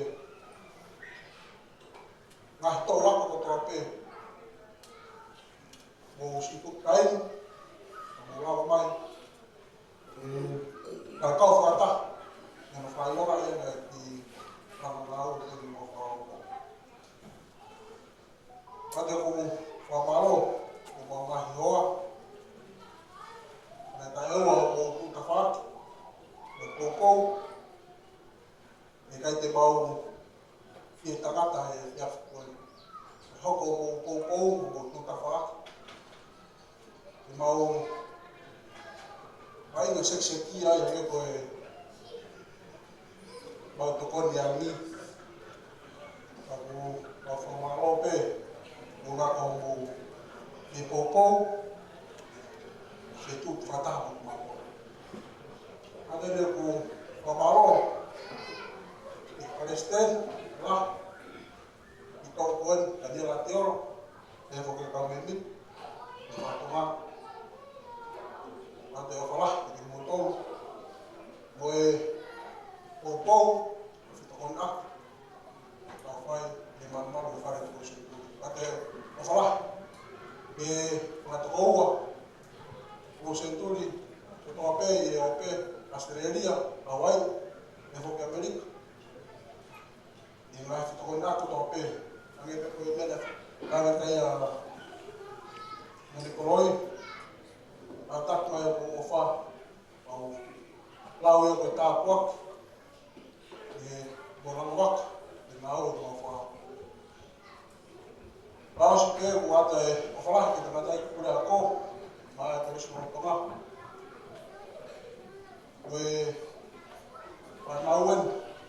ngaahi toʻu ako kotoa pē. Mou siʻi tuku taimi, mou lava mai. Mm, ka kau fakataha, naʻa failonga ʻi he langa ngāue ʻoku mau fai. Ka te u fakamālō, ʻo mau ngaahi hoa. Naʻe taʻeua ʻo tuʻu tafaʻaki, ʻo poupou, ʻikai te mau fie tangata he efiafi ko eni. ʻE hoko ʻo poupou, ʻo tuʻu tafaʻaki. Te mau ʻai ʻo sekiseki ai, ʻa ia ko e mau tokoni ange. Ka ʻoku mau fakamālō pē, ʻo ngā kau mou fie poupou, fie tuʻu fakataha mo kimautolu. Ka te ne ʻoku fakamālō, ʻi he palesiteni, la, ʻi he kau ko eni, Taniela Teola, ʻe foki e kau mēmisi, ʻi he fatongia. Ka te u ʻofa lahi kiate kimoutolu, mo e poupou, mo e fetokoniʻaki, ʻoku tau fai, ʻi he malumalu ʻo e Fale Tuʻi Senituli. Ka te u ʻofa lahi, ki he ngaahi tokoua, Tuʻi Senituli, kotoa pē, ʻi ʻEulope, ʻAositelēlia, Hawaiʻi, ʻe foki ʻAmelika. ʻI he ngaahi fetokoniʻaki kotoa pē. Hangē pē ko e meʻa naʻe fai ʻe Mele Koloi. ʻA e taki mai ʻoku ou ʻofa. ʻOku ou lau ia ko e tāpuaki. ʻI he molango ʻaki. ʻI he ngāue ʻoku mau fai. Pea ʻosi pē ʻoku ʻoatu e ʻofa lahi ki he tangataʻeiki puleako, maʻa e Kolisi ʻo Tonga. Ko e fānau eni,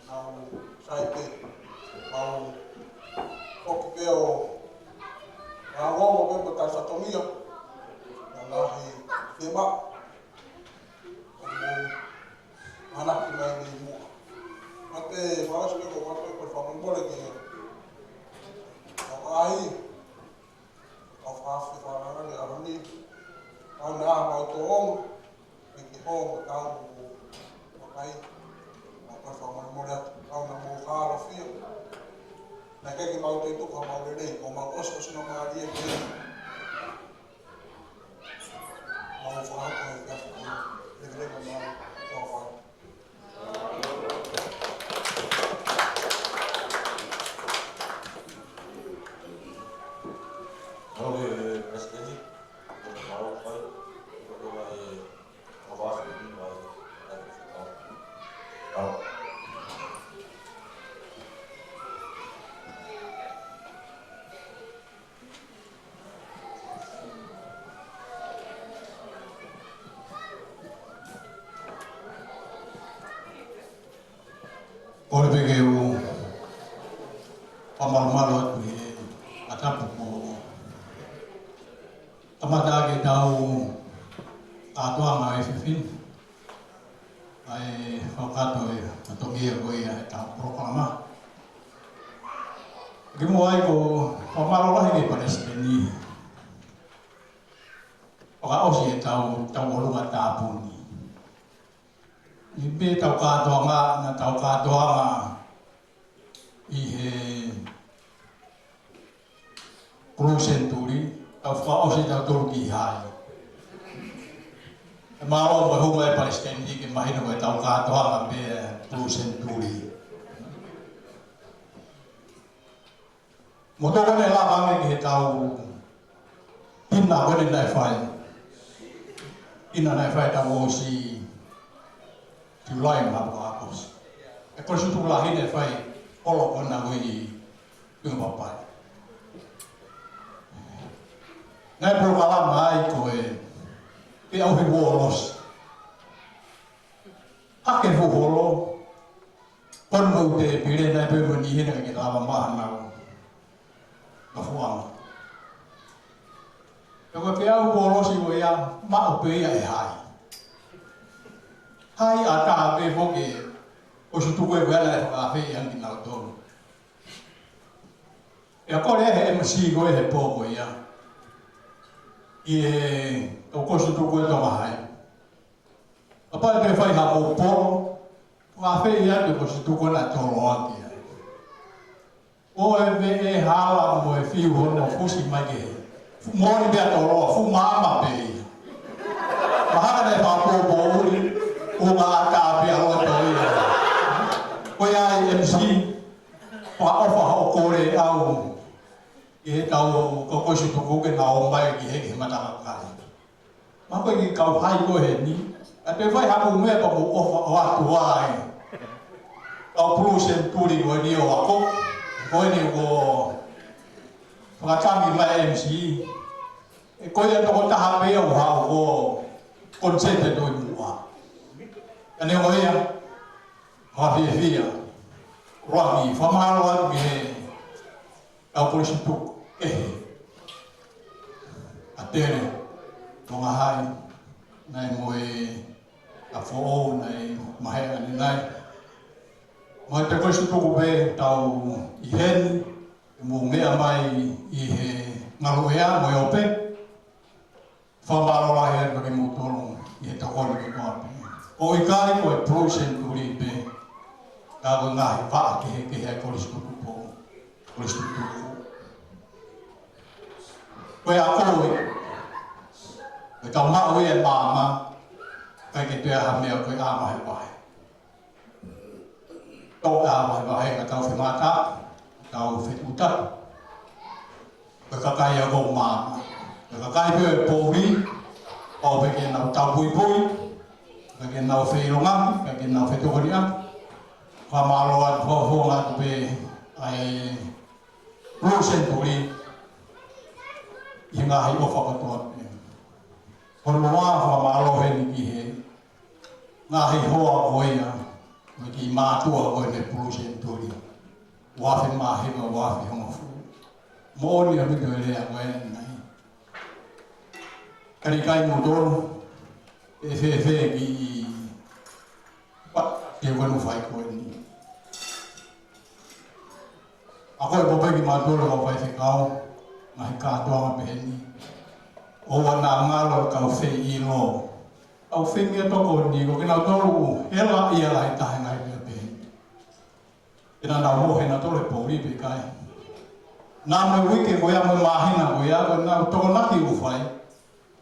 nau sai pē, nau foki pē ʻo, nau ongo pē mo e tali fatongia, nau ngaahi fiemaʻu, ʻo mo ʻanaki mai mei muʻa. Ka te u ʻosi pē ko e fakamolemole ki he, ʻa e, ʻa e fakafi fakalanga ni ʻaho ni. Kau na mau tō ongo, me ke hō mo tau mo kai. Mau kai fakamolemole atu. Kau na mau kālofia. Naʻe ʻikai ke mau toe tuku ha mau lelei, ʻo mau ʻosiʻosingamālie ke mau fakahoko e fiefia. Leveleva mau tō fai. Kole pē ke u fakamalumalu atu he fakatapu kuo kamata ʻaki ʻetau kātoanga ʻa e efiafi ni. ʻA e fakakakato e fatongia ko ia ʻetau Kimuʻa ai ko e fakamālō lahi ki he Palesiteni. Fakaʻosi ʻetau, tau ʻolunga tāpuni. ʻI he tau kātoanga, naʻa tau kātoanga ʻi he Blue Century, tau fakaʻosi ʻetau tolu ki hai. ʻE mālō mo e hunga ʻa e Palesiteni ke mahino ko ʻetau kātoanga pē Blue Century. Mo toko ne lava ange ki he tau tina ko eni naʻe fai. Tina naʻe fai tau ʻosi July mo ʻAokosi. ʻE Kolisi Tuʻutuʻuni naʻe fai ʻo loko na ui Tuʻi Papai. Naʻe polokalama ai ko e pe au he uolosi. Hake fuholo. Kon mo te pile naʻe pe mo ni hena ke lava maha nau. Ka fuanga. Ka ko e pe au uolosi ko ia, maʻu pē ia ʻe hai. Hai ʻa taha pē foki, ʻosi tuku e ko ia naʻe fakaafeʻi ange kinautolu. ʻE kole he M C ko e he pō ko ia. ʻI he tau kosi tuku e tonga hai. Kapau te fai ha ʻōpolo, fakaafeʻi atu ko e situ ko ena tolo ake ai. ʻO e veʻe hala mo e fiu hono fusi mai ke he. Moʻoni pea tolo, fuʻu maama pē ia. Mahalo naʻe fakapoʻuli, ʻo ngata pē ʻa loto ia. Ko ia ʻa e M C, fakaʻofa hoʻo kole au. ʻI he tau ko e kosi tuku ke na ō mai ki he, ki he matakakai. Ma ko e kiʻi kau hai ko eni. ʻA te fai haku meʻa pea mou ʻofa ʻo atu ai. Kau Blue Century ko eni ʻo ako. Ko eni ko fakatangi mai M C. ʻE ko ia tokotaha pē ia ʻoku haʻu ko konsepti ʻo e muʻa. Ka neongo ia, mou fiefia. Ua mi, fakamālō atu ki he kau kolisi tuku kehe. ʻA Tele, Tonga Hai, naʻe mo e ʻa foʻou naʻe mahe ʻanenai. Mo e te kolisi tuku pē tau ʻi heni, mo meʻa mai ʻi he ngaluʻea mo e ope. Fakamālō lahi atu kimoutolu ʻi he tokoni kotoa pē. ʻOku ʻikai ko e Blue Century pē, ka ko e ngaahi vaʻa kehekehe ʻa e kolisi tuku pō, kolisi tuku. Ko e ako ē, ko e tau maʻu e maama, ʻikai ke toe ʻi ai ha meʻa ko e ʻā vahevahe. Tau ʻā vahevahe ka tau fengata, tau fetuʻutaki. Ko e kakai ako maama. Ko e kakai pē ʻe poʻuli, pau pē ke nau tau puipui, pau pē ke nau feʻilongaki, pau pē ke nau fetokoniʻaki. Fakamālō atu, fakafofonga atu pē ʻa e Blue Century, ʻi he ngaahi ʻofa kotoa pē. Ko hono ua fakamālō heni ki he ngaahi hoa ko ia, mo e kiʻi mātuʻa ko eni Blue Century. Uaafe mā hiva, uaafe hongofulu. Moʻoni ʻa e mito e lea ko eni nai. Karikai mo tonu, ʻe fēfē kiʻi pa, ke ʻoua naʻa fai ko eni. ʻA ko e pōpeki mātuʻa ʻo e faifekau, ngaahi kātoanga pehē ni. ʻOua naʻa ngalo kau fei ʻilo. Kau feinga tokoni, ko kinautolu ʻoku hela ia lahi taha ngaahi meʻa pehē ni. Ke nau ō he nautolu he poʻuli pe ʻikai. Naʻa mo e uike ko ia mo e māhina ko ia, ko ʻenau tokonaki ʻoku fai.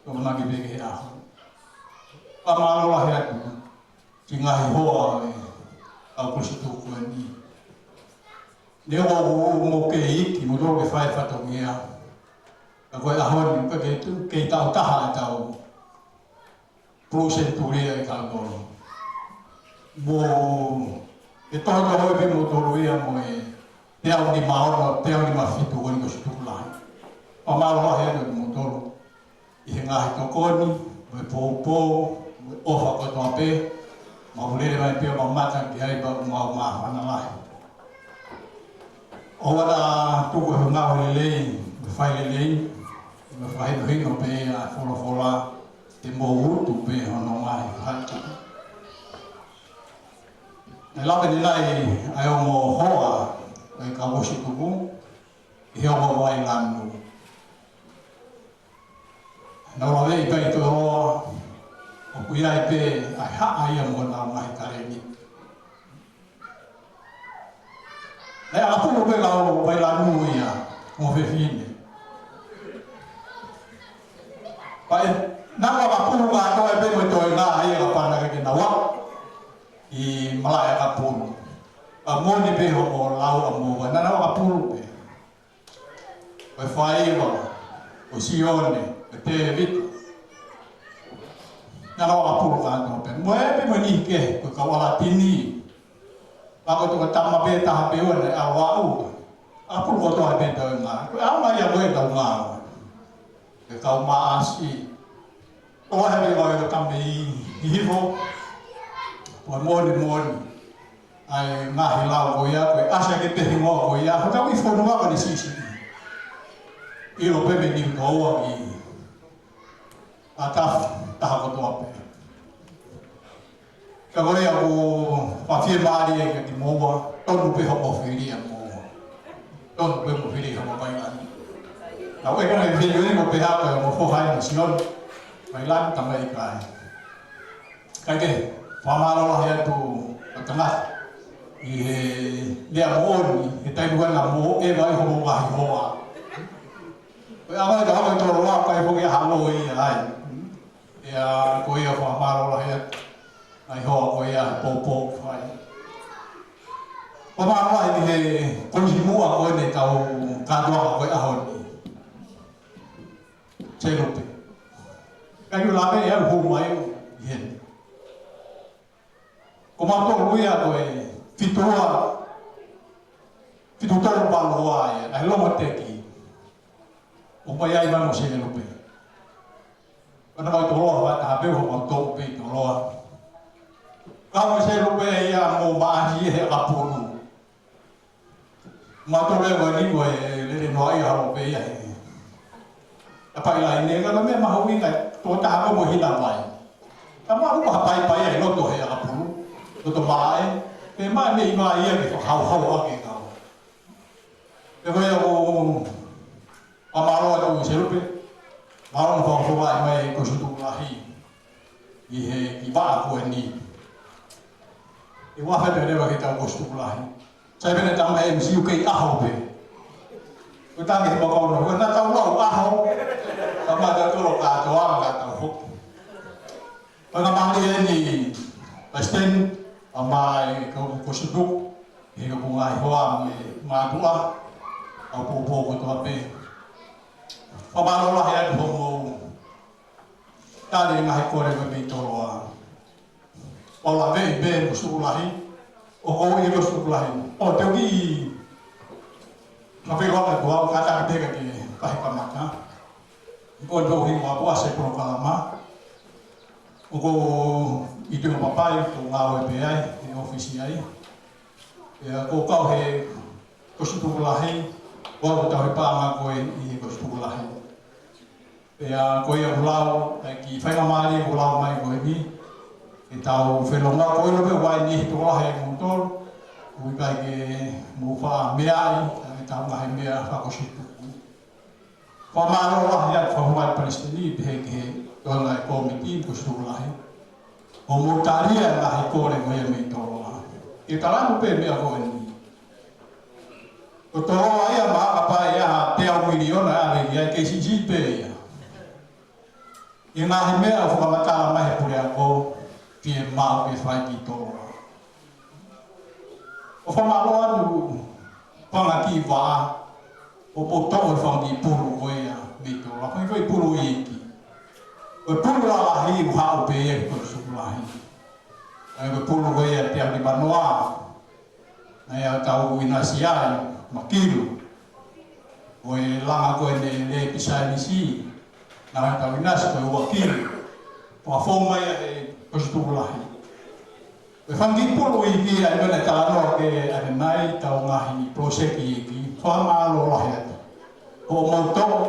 Tokonaki pē ki he ʻaho. Fakamālō lahi atu. Ki he ngaahi hoa ʻo e kau kolisi tuku ko eni. Neongo ʻoku mou kei iiki, mou tō ke fai fatongia. Ka ko e ʻaho ni, ka ke tu, kei tau taha e tau Blue Century ʻa e kau tolo. Mo e tohotoho ʻe pē mo tolo ia mo e teau nima ono, teau nima fitu ko eni kolisi tuku lahi. Fakamālō lahi atu mo tolo. ʻI he ngaahi tokoni, mo e poupou, mo e ʻofa kotoa pē, mau lele mai pē ʻo mamata ki ai pea mau māfana lahi. ʻOua naʻa tuku e ngāue lelei, mo e fai lelei, mo e fakahinohino pē ʻa e folofola, te mou utu pē hono ngaahi fakahinohino. Naʻe lave ni nai ʻa e ongo hoa, ʻa e kau kolisi tuku, ʻi he ongo vailanu. Naʻa nau lave ʻi Vaitoloa, ʻoku ʻi ai pē ʻa e haʻa ia mo honau ngaahi talēniti. Naʻe ʻakapulu pē kau vailanu ia, mo fefine. Pea naʻa nau ʻakapulu kātoa pē mo e toenga ia ka pana ke naua. ʻI malaʻe ʻakapulu. Pea moʻoni pē hoʻomo lau ʻa Moa, naʻa nau ʻakapulu pē. Ko e faiva, ko Sione, ko Tēvita. Naʻa nau ʻakapulu kātoa pē. Mo e pē mo e niʻihi kehe, ko e kau ʻAlatini. Pea ko e tokotaha pē taha pē ua naʻe ʻalu ʻo ʻakapulu kotoa pē toenga. Ko e ʻaonga ia ko e kau ngāue. Ko e kau maʻasi. Ko e hā pē ko e kau tama ʻi, ʻi hifo. Ko e moʻoni moʻoni. ʻA e ngaahi lau ko ia, ko e ʻasi ʻa e pē hingoa ko ia, ko e tau ʻi fonua ko eni siʻisiʻi. ʻIlo pē mei Niutoua ki Atafi, taha kotoa pē. Ka ko ia ʻoku ou fiemālie kiate kimoua, tonu pē hoʻomo fili ʻa Moa. Tonu pē mo fili hoʻomo vailani. Naʻa ku ʻeke ʻe he fili ʻo pehē ko e ongo foha eni ʻo Sione, vailani tamaiki. Kae kehe, fakamālō lahi atu ʻa e tangata. ʻI he lea moʻoni, he taimi ko ē naʻa mou ʻeva ai hoʻomo ngaahi hoa. Ko e ʻaonga ia ʻa e toloa, ʻikai foki ha loi ia ai. ʻIo, ko ia fakamālō lahi atu. ʻA e hoa ko ia he poupou fai. Fakamālō lahi ki he kolisi muʻa ko eni ʻetau kātoanga ko e ʻaho ni. Selupe. Kae ʻoua lave ʻe au ʻo hū mai ʻi heni. Ko mautolu ia ko e fitu ua, fitu tolu valu ua ia, ʻa e longo teki. ʻO pai ai mai mo Selupe. Ko ʻena ʻi Toloa, ʻa e taha pē ʻo mautolu pē ʻi Toloa. Kau mo Selupe ia mo Maʻasi he ʻakapulu. Mautolu ia ko eni ko e lele noa ia halo pē ia he. ʻA e pai laine ka ko e meʻa mahuʻinga, tokotaha ko ē mo hina vai. Ka maʻu ha paipai ʻi loto he ʻakapulu, loto malaʻe, pea maʻu e meʻi vai ia ke fakahauhau ʻaki e kau. Pea ko ia ʻoku ou fakamālō atu Selupe, mālō hono fakafofongaʻi mai e Kolisi Tuʻutuʻuni Lahi, ʻi he kiʻi vaʻa ko eni. ʻE ua fete leva ke tau Kolisi Tuʻutuʻuni Lahi. Sai pē ʻene tama M C U kei ʻaho pē. Ko e tangi he makauna, ko ʻena tau lau ʻaho. Ka mata tolo kātoa, ka tau hoko. Faingamālie eni, Palesiteni, ʻa mai kau Kolisi Tuʻutuʻuni, he kau ngaahi hoa mo e mātuʻa, kau poupou kotoa pē. Fakamālō lahi atu hoʻomou tali e ngaahi kole ko ē mei Toloa. ʻO lave ʻi he Kolisi Tuʻutuʻuni Lahi, ʻoku ou ʻi he Kolisi Tuʻutuʻuni Lahi. ʻO te u kiʻi fakafeʻiloaki atu au, kātaki pē ka ke pahi kamata. Ko e tau hingoa ko ē ʻa e polokalama. ʻOku ou ʻi Tuʻipapai, ʻoku ou ngāue pē ai, he ʻōfisi ai. Pea ʻoku ou kau he Kolisi Tuʻutuʻuni Lahi, ʻoku ou tauhi paʻanga ko ē ʻi he Kolisi Tuʻutuʻuni Lahi. Pea ko ia ʻoku lau, ʻa e kiʻi faingamālie ʻoku lau mai ko eni, ke tau felongoaki ko ē pē ʻoku ʻi ai e niʻihi tokolahi ʻi moutolu, ʻoku ʻikai ke mou faʻa meaʻi, ʻa e tau ngaahi meʻa fakakolisi tuʻutuʻuni. Fakamālō lahi atu fakafofongaʻi Palesiteni, pehē ki he toenga e kōmiti, Kolisi Tuʻutuʻuni Lahi. ʻO mou tali e ngaahi kole ko ia mei Toloa. Ke talaatu pē meʻa ko eni. Ko Toloa ia maʻaka ʻe ʻaha teau miliona ʻave ki ai kei siʻisiʻi pē ia. ʻI he ngaahi meʻa ʻoku fakamatala mai he puleako, fiemaʻu ke fai ki Toloa. ʻOku fakamālō atu, fanga kiʻi vaʻa, ʻo potoʻo e fanga kiʻi pulu ko ia mei Toloa, fanga kiʻi pulu iiki. Ko e pulu lalahi ʻoku haʻu pē ia ki Kolisi Tuʻutuʻuni Lahi. ʻA ia ko e pulu ko ia teau nimanoa, naʻa tau ʻinasi ai, makilu. Ko e langa ko ē ʻene lēpi saienisi, naʻa tau ʻinasi ko e ua kilu. Pea fou mai ia he Kolisi Tuʻutuʻuni Lahi. Ko e fanga kiʻi pulu iiki ia ʻoku ne talanoa ki ai ʻanenai, ʻetau ngaahi puloseki iiki, fakamālō lahi atu. Ko moutolu,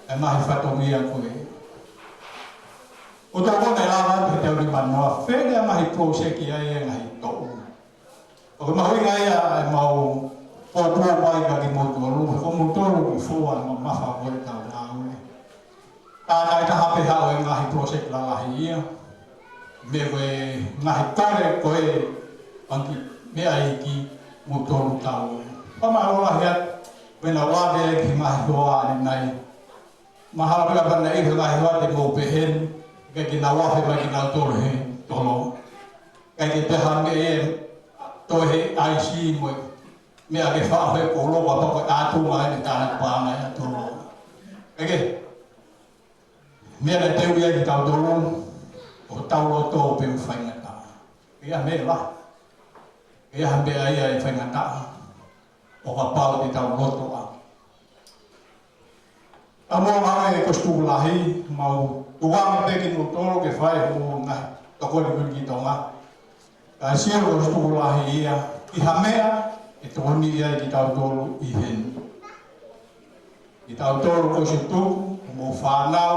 e ngaahi fatongia ko ē. ʻOku tau kona e lava atu he teau nimanoa, fele e ngaahi puloseki ai e ngaahi toʻu. ʻOku mahuʻinga ia ʻemau pōpula mai kia kimoutolu, he ko moutolu fua mamafa ko ē ʻetau ngāue. Ka ʻikai ke ʻi ai ha pē ha ngaahi project lalahi ia. Mo e ngaahi kole ko ē ʻa e kiʻi meʻa iiki mo tolu tau. Fakamālō lahi atu, meʻa naʻa mou ʻave ki he ngaahi hoa ʻanenai. Mahalo pē kapau naʻe ʻi ai ha ngaahi hoa te mou pehē ni, ʻikai ke nau afe mai kinautolu he tolo. ʻIkai ke pehē ha meʻa ʻe toe he ʻaisi mo e meʻa ke faʻo he kolo, kapau ko e ʻatunga ʻene tānaki paʻanga ʻa e tolo. ʻIkai ke, meʻa naʻe teu ia kitautolu, ʻo tau loto pē ʻoku faingataʻa. ʻIkai ha meʻa lahi. ʻIkai ha meʻa ia ʻe faingataʻa ʻo kapau te tau loto ʻa. Ka mou ʻave e Kosipeli Lahi, mau tuku ange pē kimoutolu ke fai hoʻomou ngaahi tokoni ko eni ki Tonga. Ka sio Kosipeli Lahi ia, ʻi ha meʻa ʻe tokoni ai kitautolu ʻi heni. Kitautolu Kosipeli, mo e fānau,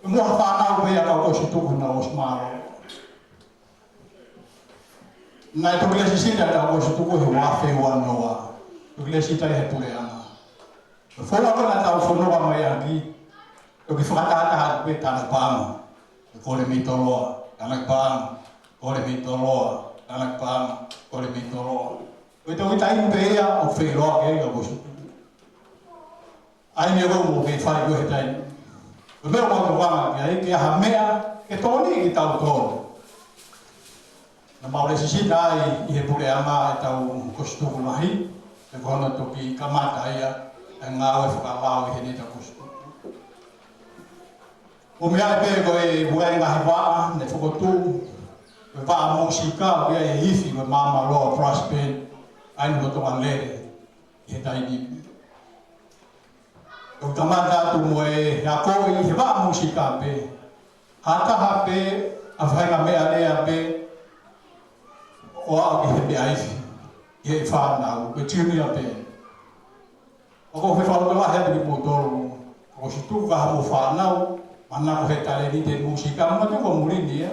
mo ha fānau pē ia ʻa e Kosipeli naʻa nau ʻosi mālōlō. Naʻe toki lēsisita ʻetau Kosipeli he ua afe ua noa. Toki lēsisita he puleʻanga. Ko e folau ko ē naʻa tau fononga mai ʻaki, toki fakatahataha pē tānaki paʻanga. Kole mei Toloa, tānaki paʻanga. Kole mei Toloa, tānaki paʻanga. Kole mei Toloa. Ko e toki taimi pē ia ʻoku feʻiloaki ai ʻa e Kosipeli. ʻA ia ʻoku mou kei fai ko ē he taimi. Ko e meʻa ʻoku ou tokanga ki ai, ʻikai ha meʻa ke tokoni kitautolu. Naʻa mau lēsisita ai ʻi he puleʻanga ʻetau Kosipeli Lahi, he ko hono toki kamata ia ʻa e ngāue fakalao ʻi heni ʻetau Kosipeli. ʻO meʻa pē ko e ua e ngaahi vaʻa naʻe fokotuʻu, ko e vaʻa mūsika, ʻoku ʻi ai e ifi ko e Māmaloa Brass Band, ʻa ia naʻe lolotonga lele ʻi he taimi ni. ʻO kamata atu mo e akoʻi he vaʻa mūsika pē. Ha taha pē, ʻa e faʻahinga meʻalea pē, ʻo aʻu ki he meʻa ifi, ki he fānau, ko e junior pē. ʻOku ou fie fakalotolahi atu kimoutolu, ʻoku ou tuku ka ha mou fānau, manako he talēniti mūsika, manatuʻi ko muli ni ia,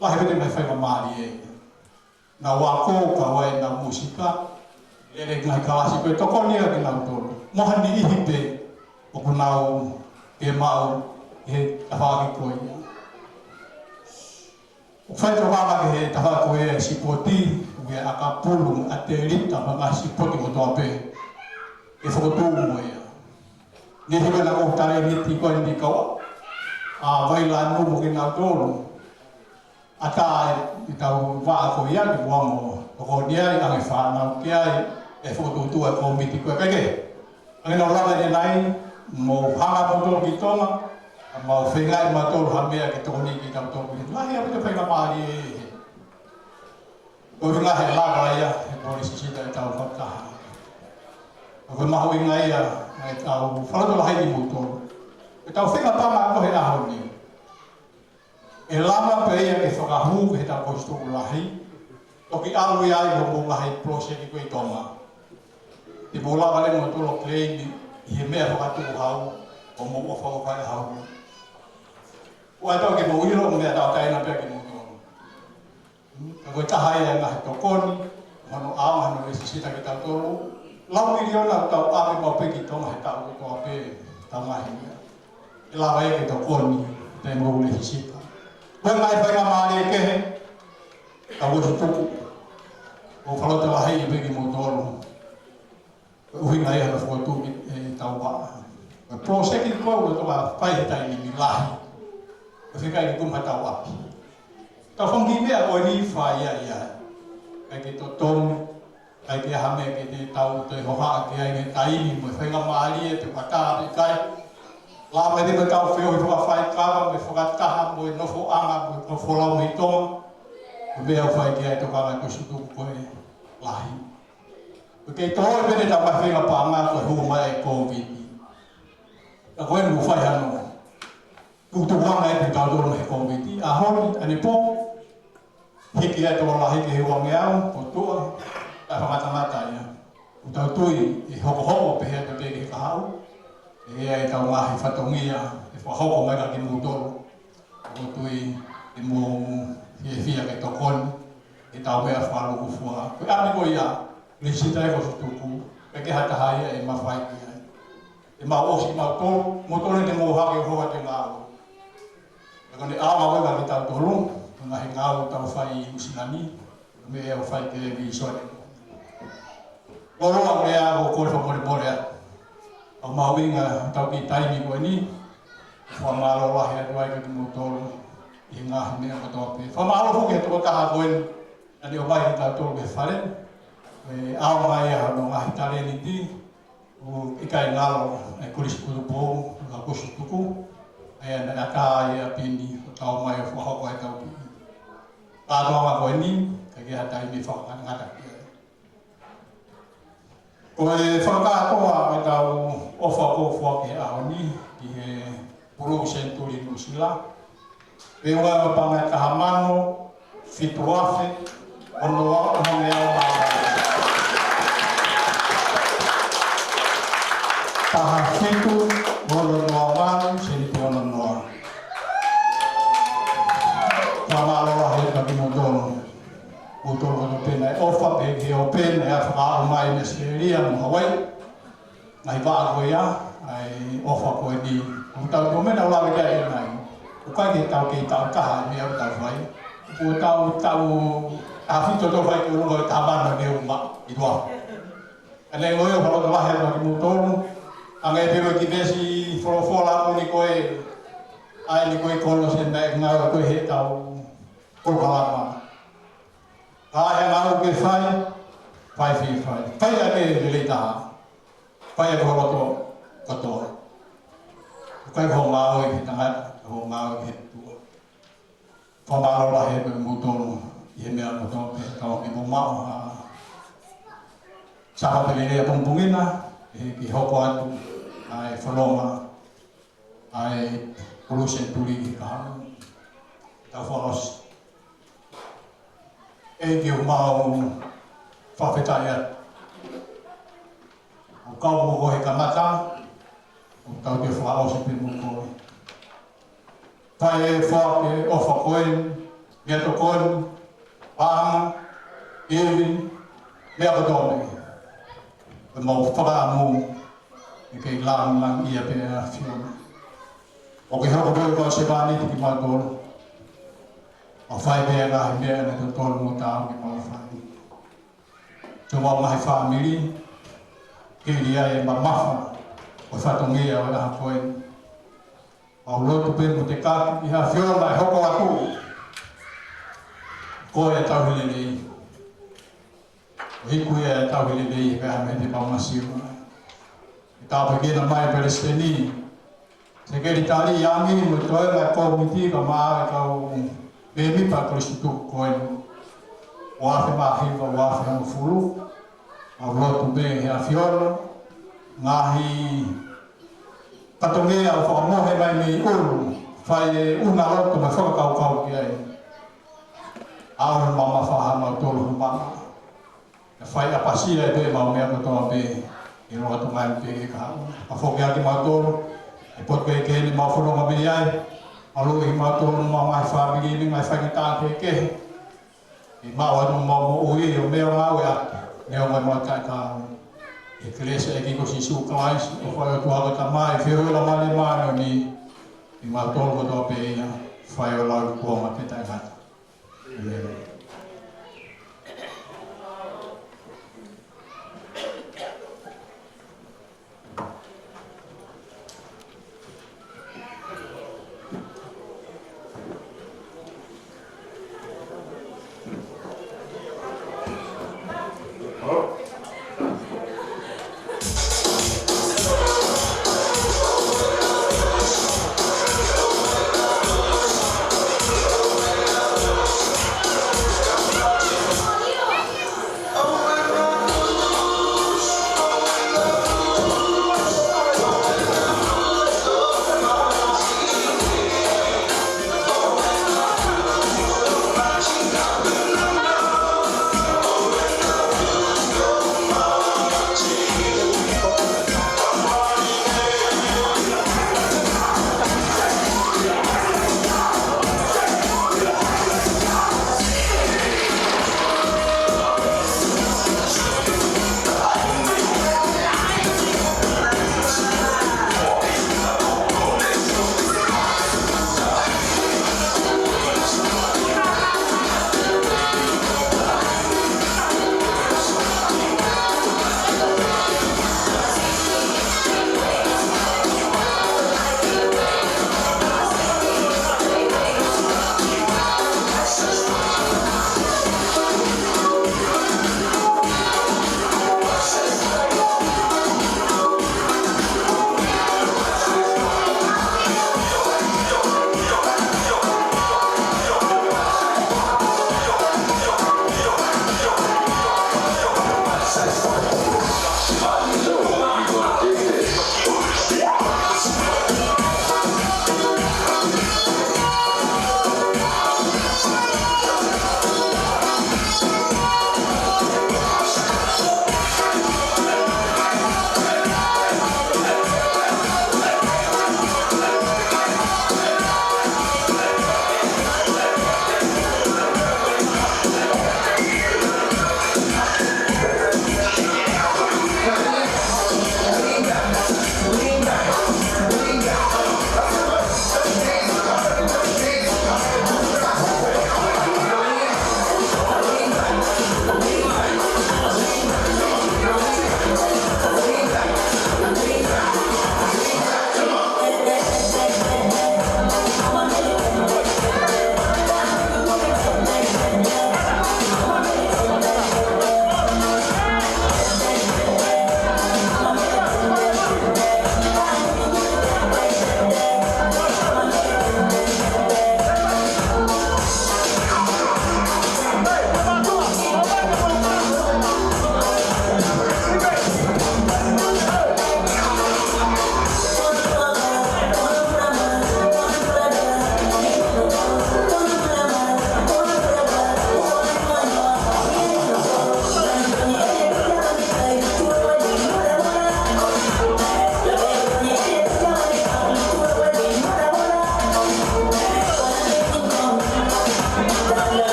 lahi pē ʻete ngaahi faingamālie. Naʻa nau ako, kau ai ʻenau mūsika, lele ngaahi kalasi ko e tokoni ia kinautolu. Mo ha niʻihi pē ʻoku nau ke maʻu he tafaʻaki ko ia. ʻOku fai tokanga ki he tafaʻaki ko ia e sipoti, ʻoku ʻi ai e ʻakapulu, ʻatelita, mo e ngaahi sipoti kotoa pē. ʻE fokotuʻu mo ia. Niʻihi ko ē naʻa nau talēniti ko eni kau ʻa Vailanu mo kinautolu. ʻAtā ʻetau vaʻa ko ia ke mou ongo tokoni ai, ʻa e fānau ki ai, ʻe fokotuʻutuʻu e kōmiti ko ē. Kae kehe, ʻa ia naʻa ku lava ʻanenai, mou hanga kimoutolu ki Tonga, ʻa mau feingaʻi mautolu ha meʻa ke tokoni kitautolu. Lahi ʻa e faingamālie ʻe he. Ko e ʻuhinga he laka ia, he pole sisita ʻetau fakataha. Ko e mahuʻinga ia, ʻa ʻetau fakalotolahi kimoutolu. ʻEtau feinga paʻanga ko ē he ʻaho ni. ʻE lava pē ia ke fakahū ki heʻetau Kosipeli Lahi, toki ʻalu ia ai hoʻomou ngaahi project ko ē ʻi Tonga. Te mou lava leva ʻo tolo claim ʻi he meʻa fakatuʻuhau, ʻo mou ʻofa ʻofa ʻi he ʻaho ni. ʻOua ʻe tau ke mou ʻilo, meʻa tauʻatāina pē kimoutolu. Ka ko e taha ia e ngaahi tokoni, hono ʻaonga hono lēsisita kitautolu. Lau miliona ʻoku tau ʻave maʻu pē ki Tonga he taʻu kotoa pē, tau ngaahi meʻa. ʻE lava ia ke tokoni, te mou lēsisita. Ko e ngaahi faingamālie kehe, ka ʻoku ou tuku. ʻOku ou fakalotolahi pē kimoutolu. Ko e ʻuhinga ia hono fokotuʻu ʻetau vaʻa. Ko e project ko ē ʻoku tau fai he taimi ni lahi. Ko e fika ʻi kumi ha tau ʻapi. Tau fanga kiʻi meʻa ko eni fai ia ia. ʻIkai ke totonu. ʻIkai ke ʻi ai ha meʻa ke te tau toe hohaʻa ki ai he taimi ni mo e faingamālie pe ʻatā pe ʻikai. Lava ʻete mo tau feohi fakafaikava mo e fakataha mo e nofoʻanga mo e folau mei Tonga. Ko e meʻa ʻoku fai ki ai e tokanga ko e Kosipeli ko ē lahi. Ko e kei tō pē ʻetau ngaahi feinga paʻanga ko e hū mai e Covid. Ka ko eni ʻoku fai hano. Tukutukuʻanga ʻetau tō mai he Covid. ʻAho ni, ʻanepō. Hiki ai e tokolahi ki he uangeau, ko e tuʻa, taʻefakangatangata ia. ʻOku tau tui, ʻe hokohoko pē ia pē ki he kahaʻu. ʻE ʻi ai ʻetau ngaahi fatongia, ʻe fakahoko mai kia kimoutolu. ʻOku ou tui, ʻe mou fiefia ke tokoni, ʻetau meʻa fakalūkufua. Ko e ʻapi ko ia, lēsisita e Kosipeli, ʻikai ke ʻi ai ha taha ia ʻe mafai ki ai. Te mau ʻosi mautolu, moutolu te mou hake ʻo hoa te ngāue. Pea ko ʻene ʻaonga ko ē kia kitautolu, ko e ngaahi ngāue ʻoku tau fai ʻi Nuʻusila ni, mo e ʻoku fai ki he mīsone. Koloa, meʻa ʻoku ou kole fakamolemole atu. ʻOku mahuʻinga ʻetau kiʻi taimi ko eni, fakamālō lahi atu ai kia kimoutolu ʻi he ngaahi meʻa kotoa pē. Fakamālō foki ki he tokotaha ko eni, naʻá ne ʻomai kitautolu ki he fale, ʻi he ʻaonga ia hono ngaahi talēniti, ʻoku ʻikai ngalo e Kolisi Kutupou, ka Kolisi Tuku, ʻa ia naʻe ʻatā ai ʻa Pini, ʻo tau mai ʻo fakahoko ai ʻetau kiʻi kātoanga ko eni, ka ʻikai ha taimi fakangatangata ki ai. Ko e fakakātoa ʻetau ʻofa ko ē ki he ʻaho ni, ki he Pulou Senituli Nuʻusila. Pea ʻoku ʻi ai e paʻanga ʻe taha mano, fitu afe, ono, ono ngeau mano. Taha fitu, ono noa mano, seniti ono noa. Fakamālō lahi atu kia kimoutolu. Moutolu kotoa pē naʻe ʻofa pē ki he ʻofa naʻe fakaʻomai mei Australia mo Hawaii. Ngaahi vaʻa ko ia, ʻa e ʻofa ko eni. ʻOku tau tō mena ʻo lave ki ai ʻanenai. ʻOku ʻikai ke tau kei taʻu taha ʻi he meʻa ʻoku tau fai. ʻOku tau taʻu taha fitu ʻoku tau fai ki ʻolunga ʻo taha mano ne uma ʻi loa. Ka neongo ia, fakamālō lahi atu kia kimoutolu. Hangē pē ko e kiʻi veesi folofola ko eni ko ē, ʻa eni ko ē Kolose naʻe ngāue ko ē heʻetau polokalama. Ka ʻi ai ha ngāue ke fai, fai fie fai. Fai ʻaki e lelei taha. Fai ʻaki ho loto kotoa. ʻOku ʻikai ko hoʻo ngāue ki he tangata, ko hoʻo ngāue ki he ʻOtua. Fakamālō lahi atu kia moutolu ʻi he meʻa kotoa pē, ka ʻoku mou maʻu ha Sāpate lelei ʻapongipongi na, ʻe hiki hoko atu ʻa e fononga ʻa e Pulou Senituli ki he kahaʻu. Tau fakaʻosi. ʻEiki, ʻoku mau fakafetaʻi atu. ʻOku kau mo koe he kamata, ʻoku tau toe fakaʻosi pē mo koe. Fai e foaki e ʻofa ko eni, meʻatokoni, paʻanga, ivi, meʻa kotoa pē. Pea mau fakaʻamu, ʻe kei lāngilangiʻia pē ʻa e ʻAfiona. ʻOku ke hoko pē ko e sevāniti kimautolu. ʻO fai pē ʻa e ngaahi meʻa naʻe totonu mo taau ke mau fai. Tau maʻu mai e fāmili, ke ʻi ai e mamafa ʻo e fatongia ʻo e ʻaho ko eni. Mau lotu pē mo tokoni ki he ʻAfiona ʻe hoko atu. Ko e tauhi lelei. ʻOku ʻi ai e tauhi lelei, ʻe pehē mai te mau masiva. ʻE tāpuekina mai e Palesiteni, Sekelitali, Iangi, mo e toenga e kōmiti, kae ʻumaʻā e kau mēmipa Kolisi Tuku ko eni. Ua afe mā hiva, ua afe hongofulu. Mau lotu pē ki he ʻAfiona, ngaahi fatongia ʻoku fakamohe mai mei ʻolunga, fai e ʻuna loto mo e fakakaukau ki ai. ʻAʻau mo e mamafa ʻa mautolu ʻi he mamafa. Ka fai ʻapasia pē ʻemau meʻa kotoa pē, ʻi loto mai pē ki he kahaʻu. Pea foki ʻaki kimautolu, ʻi he potu kehekehe ni ʻemau fononga mei ai, ʻalu ʻi mautolu mo e ngaahi fāmili ni, ngaahi faingataʻa kehekehe. ʻI he maʻu atu ʻemau moʻui ʻo meʻangāueʻaki, neongo ʻemau taʻetaau. ʻI he kelesi ʻa e ʻEiki ko Sīsū Kalaisi, ʻofa ʻa e ʻOtua ko e Tamai, feohi ʻa e Laumālie Māʻoniʻoni, ʻi mautolu kotoa pē ia, fai ʻo lau ʻi he kuonga pē taʻengata. ʻĒmeni.